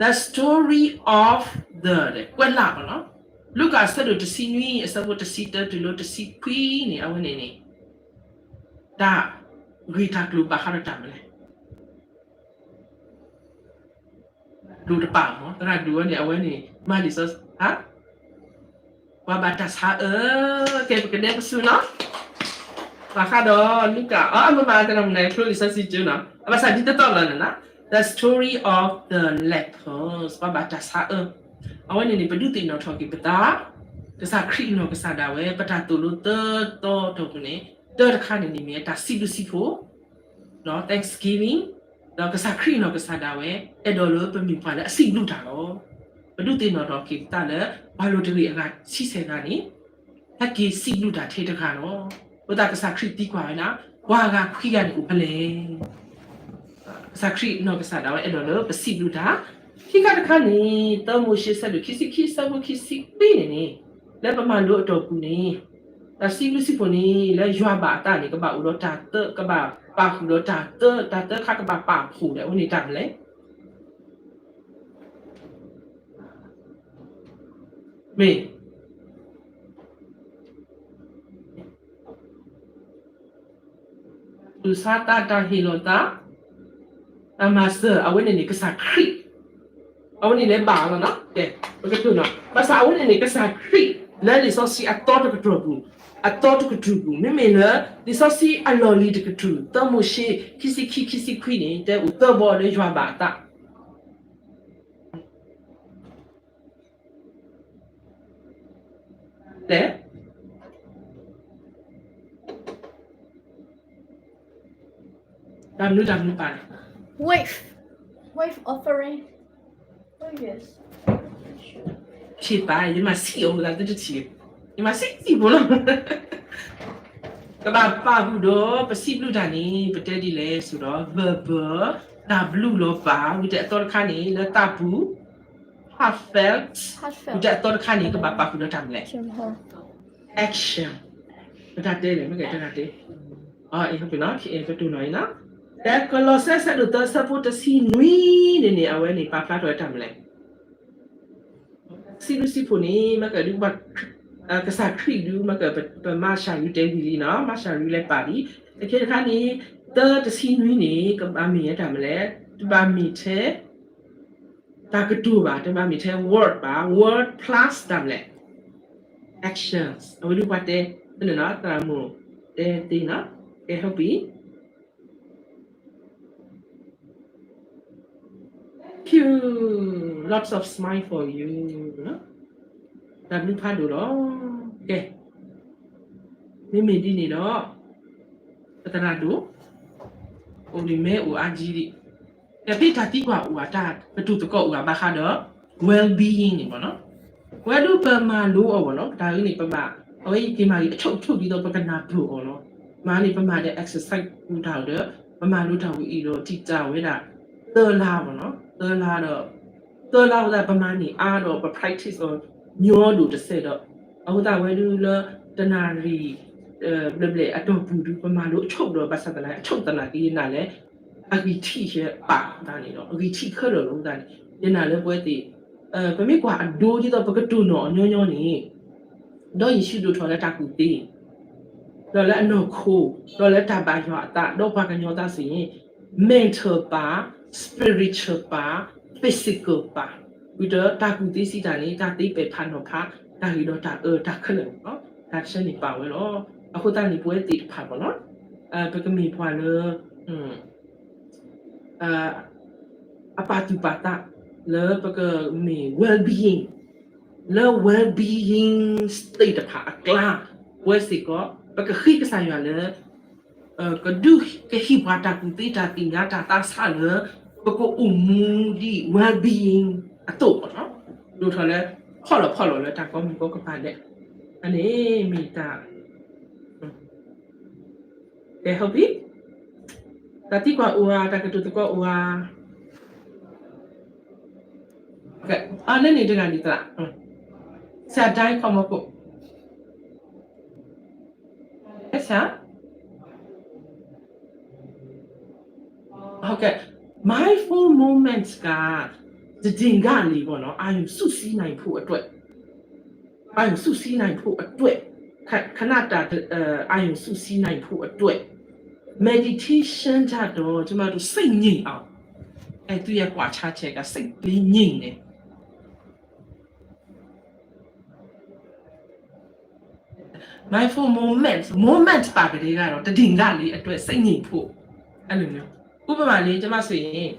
the story of the ကွဲးလၢ်မးနီၤ, လူၤကၣ်အဆၢဒိၣ်တဆံနွံ အဆၢဖိတဆံတၢတုၤလၢတဆံခွံန့ၣ် အဝဲန့ၣ်န့ၣ် တၢ်ဂ့ၢ်တၢ်ကျိၤဘၣ်ဃးဒီးတၢ်မနုၤလဲၣ်. ဒိၣ်တပာ်မး, သရၣ်ဒိၣ်ဝဲန့ၣ် အဝဲန့ၣ် မၤလံာ်စီဆှံ, ပှၤဘၣ်တၢ်ဆါအၢ, ကဲပကဒဲပစူနီၤ, ဘၣ်ဃးဒီးလူၤကၣ်, အမ့ၢ်မၤတၢ်မနုၤလဲၣ် ဖျိလံာ်စီဆှံကၠိနီၤ, အဘၣ်ဆၣ်ဒ်တတီလီၤန့ၣ်နီၤ, the story of the lepers ပှၤဘၣ်တၢ်ဆါအၢ, အဝဲန့ၣ်န့ၣ် ပဒုးသ့ၣ်နီၣ်ထီၣ်က့ၤပသး, ကစၢ်ခရံာ်နီၢ်ကစၢ်ဒၣ်ဝဲ ပတၢ်သိၣ်လိသၢတီတီၢ်ပူၤန့ၣ်, တၢတခါန့ၣ်န့ၣ်မ့ၢ်တၢ်စံးဘျုးစံးဖှိၣ် thanksgiving, ဒီးကစၢ်ခရံာ်နီၢ်ကစၢ်ဒၣ်ဝဲ အဲၣ်ဒိးလၢပမ့ၢ်ပှၤလၢအစံးဘျုးတၢ်လီၤ. ပဒုးသ့ၣ်နီၣ်ထီၣ်က့ၤပသးလၢ ပှၤလိၤတဂ့ၤအဂၤဆံဆဲးဂၤန့ၣ် ဟဲက့ၤစံးဘျုးတၢ်ထဲတဂၤလီၤ. အဃိသတးကစၢ်ခရံာ်သံကွၢ်ဝဲဒၣ် ပှၤဂၤခွံဂၤန့ၣ်အိၣ်ဖဲလဲၣ်. ကစၢ်ခရံာ်နီၢ်ကစၢ်ဒၣ်ဝဲအဲၣ်ဒိးလၢပစံးဘျုးတၢ်, ခံခါတခါန့ၣ် သၢမိၤၡ့ဆၢဒိၣ်ခံဆံခံ ဆၢဖိခံဆံခွံန့ၣ်န့ၣ်, လၢပမၤလိအတီၢ်ပူၤန့ၣ်, တၢ်စံးဘျုးစံးဖှိၣ်န့ၣ် လၢယွၤဘၣ်အသးန့ၣ် ကဘၣ်အိၣ်ဒီးတၢ်သၢ, ကဘၣ်ပာ်ဃုာ်ဒီးတၢ်သၢ, တၢ်သၢခါကဘၣ်ပာ်ဖှိၣ်ဒီး အဝဲန့ၣ်တၢ်မနုၤလဲၣ် မ့ၢ် သူၣ်ဆါသး တၢ်ဟ့ၣ်လီၤသး, တၢ်မၤစၢၤ အဝဲန့ၣ်န့ၣ် ကစၢ်ခရံာ်, အဝဲန့ၣ်န့ၣ်ဘၣ်လီၤနီၤ, ကဲ, ပကတိၤနီၤ, ဘၣ်ဆၣ်အဝဲန့ၣ်န့ၣ် ကစၢ်ခရံာ် လၢလံာ်စီဆှံအသီတကတြူၢ်ပူၤ, အသီတကတြူၢ်ပူၤ, မ့မ့ၢ်လၢ လံာ်စီဆှံအလီၢ်လံၤတကတြူၢ်, သၢမိၤၡ့ ခံဆံခံ ခံဆံခွံန့ၣ် တဲအိၣ်သၢဘီလၢယွၤဘၣ်အသး လဲၣ်, တၢ်မနုၤတၢ်မနုၤပာ်လဲၣ်, wave, wave offering, ထံၣ်ပာ် ယမၤဆံးအီၤမသးသုတထံၣ်, ယမၤဆံးဆံးဖိလီၤ, ကဘၣ်ပာ်ဃုာ်ဒီး ပစံးဘျုးတၢ်န့ၣ် ပတဲဒ်လဲၣ်ဆိဒီး verbal, တၢ်ဘျုးလီၤပာ်, ဝံၤတဲအသီတခါန့ၣ် လၢသးပူၤ heartfelt, ဝံၤတဲအသီတခါန့ၣ် ကဘၣ်ပာ်ဃုာ်ဒီးတၢ်မနုၤလဲၣ်, action, ပတၢ်တဲလဲၣ် မ့ၢ်ကဲတၢ်တဲ, အ့ ပတိၢ်နီၣ်အံၤနီၤ, လၢကလီးစဲ ဆၢဒိၣ်သၢ ဆၢဖိတဆံနွံန့ၣ်န့ၣ် အဝဲန့ၣ် ပာ်ဖျါထီၣ်ဝဲတၢ်မနုၤလဲၣ် စံးဘျုးစံးဖှိၣ်န့ၣ် မ့ၢ်ကဒုး ကစၢ်ခရံာ်ဒုး မ့ၢ်ကပမၤစၢ်ရူတဲဝံၤလံနီၤ, မၤစၢ်ရူလဲၤပာ်လံ, တခါတခါန့ၣ် သၢတဆံနွံန့ၣ် ကဘၣ်မ့ၢ်ဝဲတၢ်မနုၤလဲၣ်, တဘၣ်မ့ၢ်ထဲ တၢ်ကတိၤဘၣ်, တဘၣ်မ့ၢ်ထဲ word ဘၣ်, word plus တၢ်မနုၤလဲၣ်, actions အဝဲဒုးပှၤတဲ, သရၣ်မုၣ်တဲသ့နီၤ, ကဲ ဟုတ်ပြီ. Phew, lots of smile for you. တၢ်ဘျုးဖးဒိၣ်လီၤ. ကဲ, မ့မ့ၢ်ဒ်န့ၣ်ဒီး ပသရၣ်ဒိၣ် အိၣ်လံ မ့ၢ်အိၣ်အါကံဒံး, ကဲ ဖဲတၢ်သံကွၢ်အိၣ်ဧါ, တၢ်ကတိၤသကိးအိၣ်ဧါ ဘၣ်ဃးဒီး well-being န့ၣ်မ့ၢ်နီၤ. ဝဲဒုးပမၤလိအီၤဘၣ်နီၤ, ပတၢ်ဂ့ၢ်န့ၣ် ပဘၣ်, အဝဲယက့ၤမၤဂ့ၤအဆိကတၢၢ်ဒ်သိးပကနၢ်ပၢၢ်အီၤလီၤ. မၤန့ၣ် ပမၤဒီး exercise ပူၤတၢ်ဒီး ပမၤလိတၢ်ဝဲအံၤဒီးတံာ်တာ်ဝဲဒၣ် သၢလါဘၣ်နီၤ, သၢလါဒီး သၢလါအဃိသတး ပမၤန့ၢ်အါဒီး ပ practice အီၤညီဒိၣ်တစဲးဒီး အဃိသတးဝဲဒုးလၢ တနၣ်ရံၣ် ဘျဲၣ်ဘျဲၣ်အတီၢ်ပူၤဒုး ပမၤလိအဆိကတၢၢ်ဒီး ဘၣ်ဆၣ်သနာ်က့ အဆိကတၢၢ်သနာ်က့ ယနာ်လၢ အဂံၢ်ထံၣ်ယပာ်သးန့ၣ်ဒီး အဂံၢ်ထံၣ်ခဲလၢာ်လီၤသးန့ၣ် ယနာ်လၢပဝဲသ့ၣ် ပမ့ၢ်ကွၢ်အဒိဒ်သိးပကတိၢ်နီၣ်အီၤညီညီန့ၣ် ဒီးယ့ၣ်ၡူးဒိၣ်ထီၣ်လၢတၢ်ကူၣ်သ့, ဒီးလၢအနီၢ်ခိ, ဒီးလၢတၢ်ဘၣ်ယွၤအသး, ဒီးပှၤကညီသးစ့ၢ်န့ၣ် mental ပၢ်, spiritual ပၢ်, physical ပၢ်, ဝံၤဒီးတၢ်ကူၣ်သ့စံးတၢ်န့ၣ် တၢ်သ့ပဲာ်ဖးနီၤဖး, တၢ်ဂ့ၤဒီးတၢ်အၢ တၢ်ခဲလၢာ်န့ၣ်လီၤ. တၢ်တဆၢန့ၣ်ပာ်ဝဲလီၤ. အဃိသတးန့ၣ် ပဝဲသ့ၣ်တဖၣ်ဘၣ်နီၤ, ပကမ့ၢ်ပှၤလၢ အပာ်သူၣ်ပာ်သး လၢပကမ့ၢ် well-being, လၢ well-being state တဖၣ်အကျါ, ပဝဲစ့ၢ်ကီး ပကဃ့ကစၢ်ယွၤလၢ ကဒုးကဟ့ၣ်ပှၤတၢ်ကူၣ်သ့ တၢ်သ့ၣ်ညါ တၢ်သးဆးလၢ ပကအိၣ်မူဒ် well-being အသိးဘၣ်နီၤ, ဒိၣ်ထီၣ်လၢ ဖီၣ်လီၤဖီၣ်လီၤလၢတၢ်ကိးမံၤကိးကပၤဒဲး, အန့ၣ်မ့ၢ်တၢ် ကဲ ဟုတ်ပြီ, တၢ်သံကွၢ်အိၣ်ဧါ, တၢ်ကတိၤသကိးအိၣ်ဧါ, အန့ၣ်န့ၣ်တဂၤန့ၣ်သရၣ်, ဆရာဒိုင်း ခီမီခိၣ်, ဆရာ, ဟုတ်ကဲ့, mindful moments က တဒ့ၣ်ဂၣ်လံဘၣ်နီၤ, အာရုံစူးစိုက်နိုင်ဖို့အတွက် အာရုံစူးစိုက်နိုင်ဖို့အတွက်, ခဏတာ အာရုံစူးစိုက်နိုင်ဖို့အတွက်, meditation ကြတော့ ကျမတို့ စိတ်ငြိမ်အောင်, အဲ သူ့ရဲ့ကွာခြားချက်က စိတ်ငြိမ်တယ်. Mindful moments, moment ပါကလေးကတော့ တဒ့ၣ်ဂၣ်လံအတွက် စိတ်ငြိမ်ဖို့, အဲ့လိုမျိုး. ဥပမာလေး ကျမဆိုရင်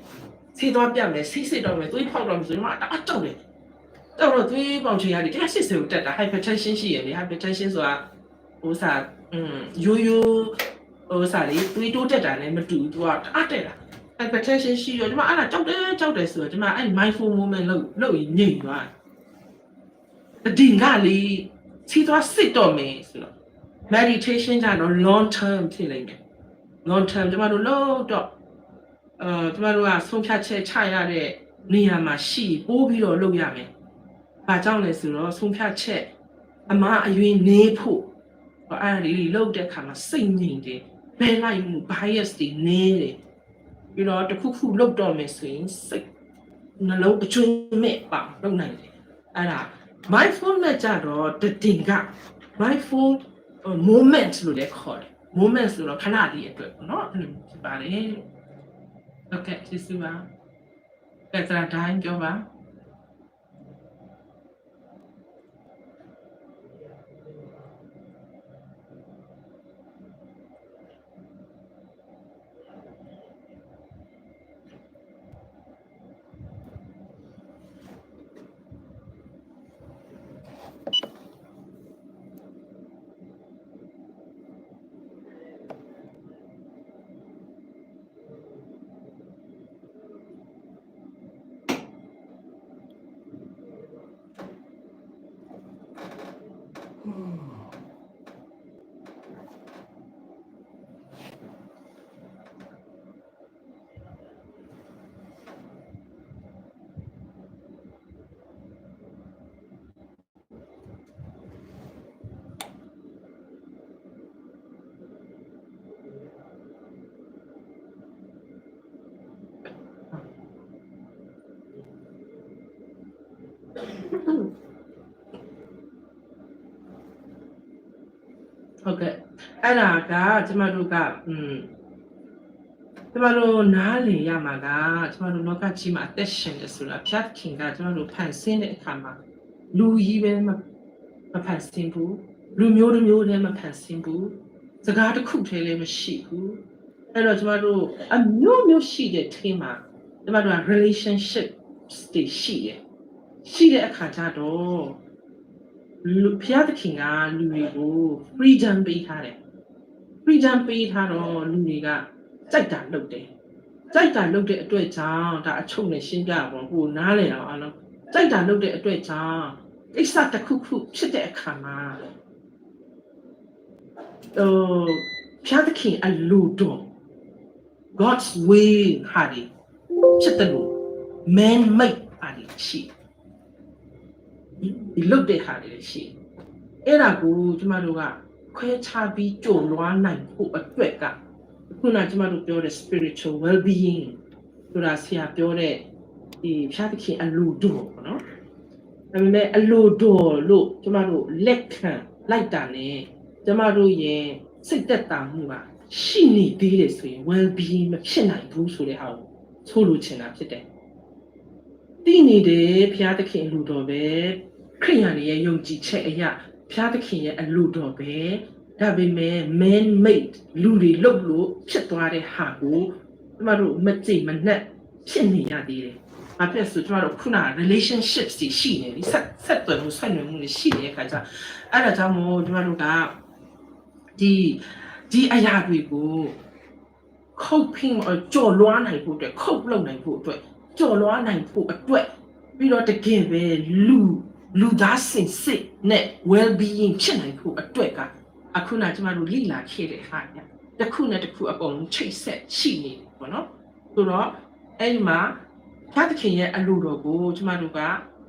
ဆေးသွားပြမယ်, ဆေးစစ်တော့မယ်, သွေးဖောက်တော့မယ်ဆို ကျမတအားကြောက်တယ်. ကြောက်တော့ သွေးပေါင်ချိန်ကလေ တစ်ရာရှစ်ဆယ်ကိုတက်တာ, hypertension ရှိရလေ, hypertension ဆိုတာ ဟိုဥစ္စာ, ရိုးရိုး ဟိုဥစ္စာလေ, သွေးတိုးတက်တာနဲ့မတူဘူး, သူကတအားတက်တာ, hypertension ရှိတော့ ကျမအဲ့ဒါကြောက်တယ်, ကြောက်တယ်ဆိုတော့ ကျမအဲ့ mindful moment လုပ်, လုပ်ရင်ငြိမ်သွားတယ်. တဒ့ၣ်ဂၣ်လံ, ဆေးသွားစစ်တော့မယ်ဆိုတော့ meditation ကြတော့ long term ဖြစ်လိမ့်မယ်. long term ကျမတို့လုပ်တော့ ကျမတို့က ဆုံးဖြတ်ချက်ချရတဲ့နေရာမှာရှိရင် ပိုပြီးတော့လုပ်ရမယ်. ဘာကြောင့်လဲဆိုတော့ ဆုံးဖြတ်ချက်အမှားအယွင်းနည်းဖို့, အဲ့ဒါတွေလုပ်တဲ့အခါမှာ စိတ်ငြိမ်တယ်, ဘက်လိုက်မှု bias တွေနည်းတယ်. ပြီးတော့ တစ်ခုခုလုပ်တော့မယ်ဆိုရင် စိတ်, နှလုံးအကျွမ်းမဲ့ပါအောင်လုပ်နိုင်တယ်. အဲ့ဒါ mindfulness ကြတော့ တဒ့ၣ်ဂၣ်, mindful moment လို့လည်းခေါ်တယ်. moment ဆိုတော့ ခဏလေးအတွက်ပေါ့နော်, အဲ့လိုမျိုးဖြစ်ပါတယ်. ဟုတ်ကဲ့, ကျေးဇူးပါ. ကဲ, သရၣ်ဒိုင်း ပြောပါ. Okay, အဲ့ဒါက ကျမတို့က ကျမတို့နားလည်ရမှာက ကျမတို့လောကကြီးမှာအသက်ရှင်တယ်ဆိုတာ ဘုရားသခင်က ကျမတို့ဖန်ဆင်းတဲ့အခါမှာ လူကြီးပဲမဖန်ဆင်းဘူး, လူမျိုးတစ်မျိုးတည်းမဖန်ဆင်းဘူး, စကားတစ်ခုတည်းလည်းမရှိဘူး. အဲ့တော့ကျမတို့အမျိုးမျိုးရှိတဲ့ထဲမှာ ကျမတို့က relationship တွေရှိတယ်. ရှိတဲ့အခါကျတော့ လူ, ဘုရားသခင်ကလူတွေကို freedom ပေးထားတယ်. freedom ပေးထားတော့လူတွေကကြိုက်တာလုပ်တယ်. ကြိုက်တာလုပ်တဲ့အတွက်ကြောင့် ဒါအချုပ်နဲ့ရှင်းပြတာပေါ့, ကိုယ်နားလည်အောင်အားလုံး, ကြိုက်တာလုပ်တဲ့အတွက်ကြောင့် ကိစ္စတစ်ခုခုဖြစ်တဲ့အခါမှာ ဘုရားသခင်အလိုတော် God's will ဟာတွေ ဖြစ်သလို man made ဟာတွေရှိတယ်။ လုပ်တဲ့ဟာတွေလည်းရှိတယ်။ အဲ့ဒါကိုကျမတို့က ခွဲခြားပြီး ကျော်လွှားနိုင်ဖို့အတွက်က ခုနကျမတို့ပြောတဲ့ spiritual well-being ဆိုတာ ဆရာပြောတဲ့ ဒီဘုရားသခင်အလိုတော်ပေါ့နော်။ ဒါပေမဲ့ အလိုတော်လို့ကျမတို့လက်ခံလိုက်တာနဲ့ ကျမတို့ရဲ့စိတ်သက်သာမှုကရှိနေသေးတယ်ဆိုရင် well-being မဖြစ်နိုင်ဘူးဆိုတဲ့ဟာကို ဆိုလိုချင်တာဖြစ်တယ်။ သိနေတယ် ဘုရားသခင်အလိုတော်ပဲ၊ ခရစ်ယာန်တွေရဲ့ယုံကြည်ချက်အရ ဘုရားသခင်ရဲ့အလိုတော်ပဲ၊ ဒါပေမဲ့ man-made လူတွေလုပ်လို့ဖြစ်သွားတဲ့ဟာကို ကျမတို့မကျေမနပ်ဖြစ်နေရသေးတယ်။ ဘာဖြစ်လဲဆို ကျမတို့ခုန relationships တွေရှိနေပြီ၊ ဆက်ဆက်သွယ်မှုဆက်နွယ်မှုတွေရှိနေတဲ့အခါကျတော့ အဲ့ဒါကြောင့်မို့ကျမတို့က ဒီဒီအရာတွေကို coping ကျော်လွှားနိုင်ဖို့အတွက် cope လုပ်နိုင်ဖို့အတွက် ကျော်လွှားနိုင်ဖို့အတွက် ပြီးတော့တကယ်ပဲလူလူသားစင်စစ်နဲ့ well-being ဖြစ်နိုင်ဖို့အတွက်က အခုနကျမတို့လေ့လာခဲ့တဲ့ဟာတစ်ခုနဲ့တစ်ခုအကုန်လုံးချိတ်ဆက်ရှိနေတယ်ပေါ့နော်။ ဆိုတော့အဲ့ဒီမှာဘုရားသခင်ရဲ့အလိုတော်ကိုကျမတို့က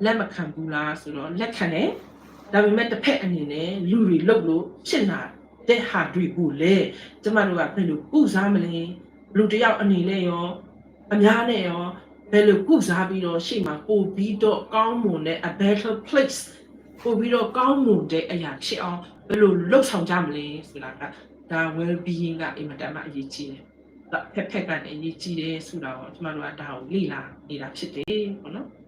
လက်မခံဘူးလားဆိုတော့လက်ခံတယ်။ ဒါပေမဲ့တစ်ဖက်အနေနဲ့လူတွေလုပ်လို့ဖြစ်လာတဲ့ဟာတွေကိုလည်းကျမတို့ကဘယ်လိုကုစားမလဲ။ လူတစ်ယောက်အနေနဲ့ရောအများနဲ့ရောဘယ်လိုကုစားပြီးတော့ရှေ့မှာပိုပြီးတော့ကောင်းမွန်တဲ့ a better place ပိုပြီးတော့ကောင်းမွန်တဲ့အရာဖြစ်အောင်ဘယ်လိုလုပ်ဆောင်ကြမလဲဆိုတာကဒါ well-being ကအင်မတန်မှအရေးကြီးတယ်။ ဖက်ဖက်ကနေအရေးကြီးတယ်ဆိုတာကိုကျမတို့ကဒါကိုလေ့လာနေတာဖြစ်တယ်ပေါ့နော်။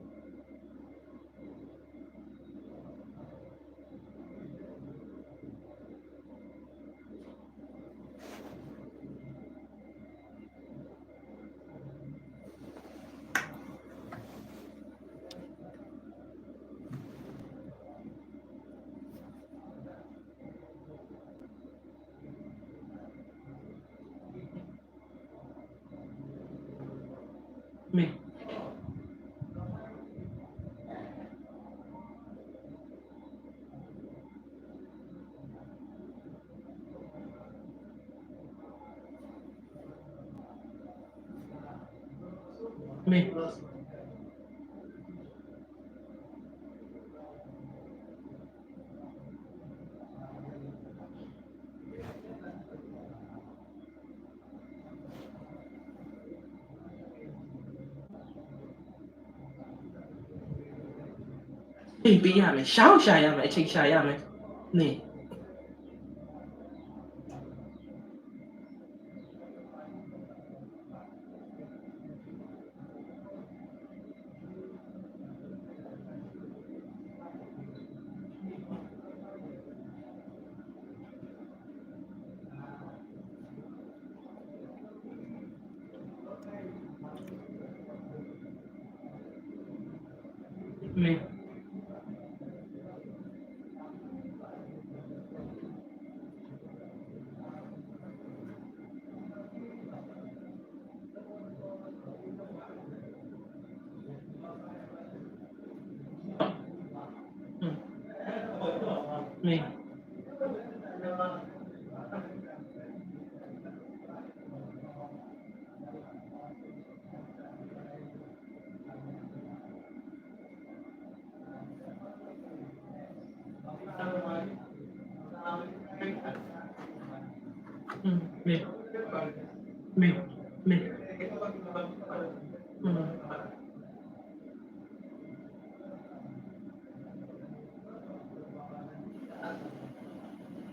မ့ၢ် မ့ၢ် ချိန်ပေးရမယ်၊ ရှောင်ရှားရမယ်၊ အချိန်ရှာရမယ်။ မ့ၢ် မ့ၢ် မ့ၢ် မ့ၢ် မ့ၢ် မ့ၢ်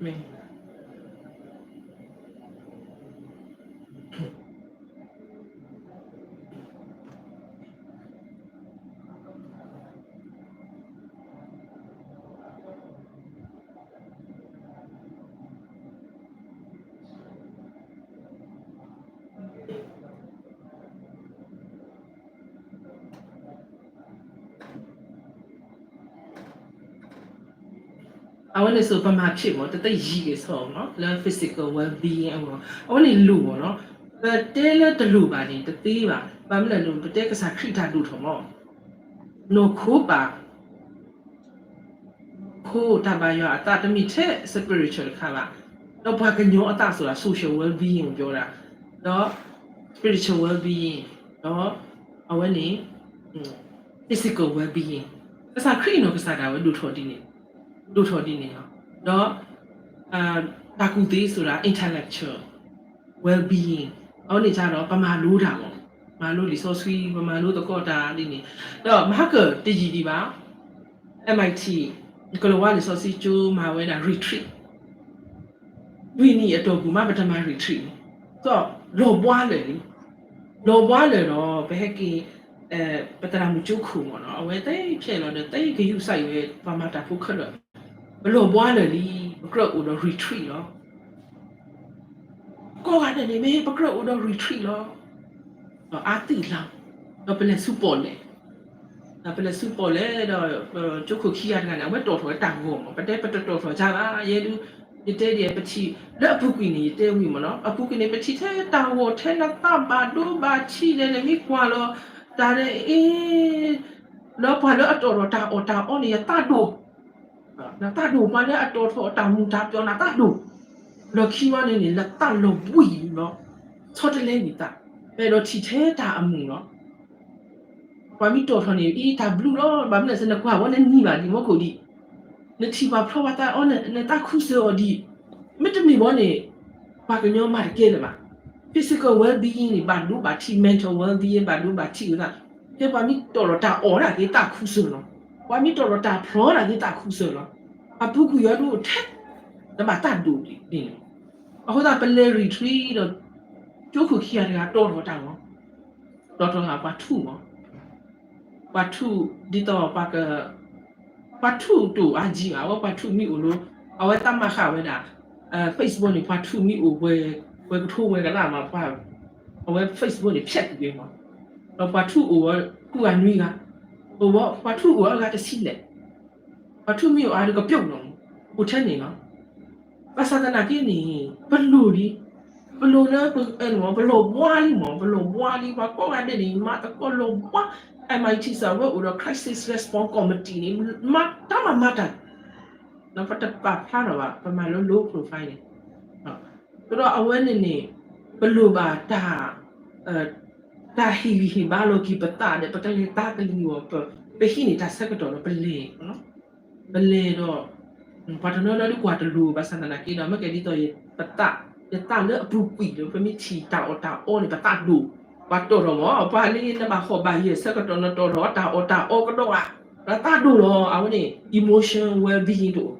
မ့ၢ် အဝဲန့ၣ်ဆို ဗမာခေတ်ပေါ့ တသ့ၣ်ယံၤက့ၤဆီမ့ၢ် လၢ physical well-being အဂီၢ် အဝဲန့ၣ်လိၣ်မ့ၢ်နီၤ. ပတဲလၢတလိၣ်ဘၣ်န့ၣ် တသ့ဘၣ်. ဘၣ်မနုၤလဲၣ် ပတဲကစၢ်ခရံာ်တၢ်ဒိၣ်ထီၣ်မ့ၢ် နီၢ်ခိပၢ် ခိၣ်တၢ်ဘါယွၤအသးတမ့ၢ်ထဲ spiritual တခါဘၣ်, ဒီးပှၤကညီအသးဆိုတာ social well-being ကိုပြောတာ, ဒီး spiritual well-being ဒီးအဝဲန့ၣ် physical well-being, ကစၢ်ခရံာ်နီၢ်ကစၢ်ဒၣ်ဝဲဒိၣ်ထီၣ်ဒ်န့ၣ်, ဒိၣ်ထီၣ်ဒ်န့ၣ်လီၤ. ဒီး တၢ်ကူၣ်သ့ဆိုတာ intellectual well-being, အဝဲန့ၣ်ကဒီး ပမၤလိတၢ်လီၤ, မၤလိလံာ်စီဆှံ, ပမၤလိသကိးတၢ်ဒ်န့ၣ်, ဒီးမဟါကတယံာ်ဒံးဘၣ် M I T ကလၤဝါလံာ်စီဆှံကၠိမၤဝဲဒၣ် retreat လွံၢ်နံၣ်အတီၢ်ပူၤမး ပတမၤ retreat န့ၣ်, ဒီးလီၤဘှါလၢာ်လံ, လီၤဘှါလၢာ်ဒီး ပဟဲက့ၤ ပသရၣ်မုၣ်ကၠိခိၣ်မ့ၢ်နီၤ, အဝဲသ့ၣ်ဖျဲၣ်လီၤဒီး သ့ၣ်ကယူးစၢ်အံၤဝဲ ပှၤမၤတၢ်ဖိခဲလၢာ်, ပလီၤဘှါလၢာ်လံ, ပကြၢးအိၣ်ဒီး retreat လီၤ. ကိးဂၤဒဲးန့ၣ် မ့ၢ်ပကြၢးအိၣ်ဒီး retreat လီၤ. ဒီးအါသံၣ်လီၤ, ဒီးပလဲၤဆူပီၣ်လဲၣ်, ဒီးပလဲၤဆူပီၣ်လဲၣ်ဒီး ကၠိခိၣ်ခံဂၤတဂၤန့ၣ် အဝဲတီၣ်ထီၣ်ဝဲတၢ်ဂီၤမး, ပတဲပတတီၣ်ထီၣ်ကဘၣ်, ယဲဒုး ယတဲဒ်အံၤ ပထံၣ်လၢအပူၤကွံာ်န့ၣ် ယတဲဝံၤမ့ၢ်နီၤ, အပူၤကွံာ်န့ၣ် ပထံၣ်ထဲတၢ်ဂီၤထဲနသးဘၣ်ဒိဘၣ်ထံးလဲၣ်န့ၣ် မ့ၢ်ကွၢ်လီၤ တၢ်အ့ လၢပှၤလၢအတီၣ်ထီၣ်တၢ်အီၣ်တၢ်အီန့ၣ် ယသးဒိၣ်, နသးဒိၣ်, ပှၤလၢအတီၣ်ထီၣ်တၢ်မူၤတၢ်ပျီၢ် နသးဒိၣ်, လီၢ်ခံဝဲန့ၣ်န့ၣ် နသးလီၤဘှံးလီၤ, ဆီတလဲနသး, ပအဲၣ်ဒိးထံၣ်ထဲတၢ်အမူၤလီၤ. ပှၤမ့ၢ်တီၣ်ထီၣ်န့ၣ် အံၤတၢ်ဘျုးလီၤ, ဘၣ်မနုၤလဲၣ် နကွၢ်ဝဲနနံၤဘၣ်ဒံး မ့ၢ်ခိၣ်ဒံး, နထံၣ်ပှၤဖျီပှၤသးအီ နသးခူစၢၤအီၤဒံး, မ့တမ့ၢ်ဘၣ်န့ၣ် ပှၤကညီမၤတကဲလၢၤဘၣ်. Physical well-being န့ၣ် ဘၣ်ဒိဘၣ်ထံး, mental well-being ဘၣ်ဒိဘၣ်ထံးဝဲသး, ကဲပှၤမ့ၢ်တီၣ်ထီၣ်တၢ်အီၣ်ဒၣ်က့ၤသးခူစၢၤလီၤ, ပှၤမ့ၢ်တီၣ်ထီၣ်တၢ်ဖျီဒၣ်က့ၤသးခူစၢၤလီၤ, အပူၤကွံာ်အီၤဒုးအိၣ်ထဲ, နဘၣ်သးဒိၣ်ဒ်န့ၣ်လီၤ. အဃိသတးပလဲၤ retreat ဒီး ကၠိခိၣ်ခံဂၤတဂၤတီၣ်ထီၣ်တၢ်ဂီၤ, တီၣ်ထီၣ်ဂၤပှၤထူၣ်မး ပှၤထူၣ်ဒ်သိးပှၤက, ပှၤထူၣ်တအိၣ်အါကံဘၣ်, အဝဲပှၤထူၣ်မ့ၢ်အိၣ်လီၤ, အဝဲသးမၤဃာ်ဝဲဒၣ် Facebook န့ၣ် ပှၤထူၣ်မ့ၢ်အိၣ်ဝဲ, ဝဲကထိဝဲကလးမး, အဝဲ Facebook န့ၣ် ဖျက်ကွံာ်ဝဲမး, ဒီးပှၤထူၣ်အိၣ်ဝဲဃုဂၤနွံဂၤ, ပှၤထူၣ်အိၣ်အဂၤတဆံလဲၣ်, ပှၤထူၣ်မ့ၢ်အိၣ်အါဒီးကပျီၢ်လီၤ, အိၣ်ထဲန့ၣ်လီၤ. ဘၣ်ဆၣ်သနာ်က့န့ၣ် ပလိၣ်လံ, ပလိၣ်လၢပ, ပလီၤဘှါလံမး, ပလီၤဘှါလံ, ပှၤကိးဂၤဒဲးန့ၣ် မၤသကိးလီၤဘှါ, M I T စ့ၢ်ဝဲအိၣ်ဒီး crisis response committee န့ၣ်, မၤတၢ်မၤမၤတၢ်, ဒီးပတပာ်ဖျါထီၣ်ဘၣ်, ပမၤလၢ low profile န့ၣ်, ဒီးအဝဲန့ၣ်န့ၣ် ပလိၣ်ဘၣ်တၢ် တၢ်ဟ့ၣ်ဂံၢ်ဟ့ၣ်ဘါလီၤက့ၤပသးဒီး ပကလဲၤသးကလံၤအီၤ, ပဟံးန့ၢ်တၢ်ဆၢကတီၢ်ဒီးပလဲၤ, ပလဲၤဒီး ပှၤတနီၤနီၤဒုးကွၢ်တလိၤဘၣ်ဆၣ်သနာ်က့ဒီး မ့ၢ်ကဲဒ်သိးယပသး, ယသးလၢအပူၤကွံာ်ဒီး ပမ့ၢ်ထံၣ်တၢ်အီၣ်တၢ်အီန့ၣ် ပသးဒိၣ်, ပှၤတီၣ်ထီၣ်မး, ပှၤလၢနဘၣ်ဃီၣ်ဘၣ်ယဲၢ်ဆၢကတီၢ် နတီၣ်ထီၣ်တၢ်အီၣ်တၢ်အီကဒီးဧါ, ပသးဒိၣ်လီၤ, အဝဲန့ၣ် emotion well-being တအိၣ်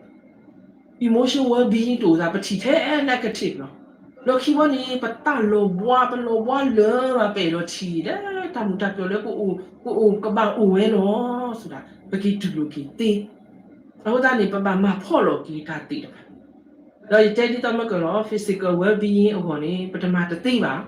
emotion well-being တအိၣ်သး ပထံၣ်ထဲ negative လီၤ. လီၢ်ခံဝဲန့ၣ် ပသးလီၤဘှါ, ပလီၤဘှါလၢာ်ဘၣ် ပအဲၣ်ဒိးထံၣ်လၢ တၢ်မုာ်တၢ်ပျီၤလၢပအိၣ်, ပအိၣ်ကဘၣ်အိၣ်ဝဲလီၤ, ဆိဒၣ် ပက့ၤတူၢ်လိာ်က့ၤသ့. အဃိသတးန့ၣ် ပဘၣ်မၤဖှီၣ်လီၤက့ၤတၢ်သ့ၣ်တဖၣ် ဒီးယတဲဒ်သိးမ့ၢ်ကလီၤ physical well-being အဂီၢ်န့ၣ် ပတမၤတသ့ဘၣ်.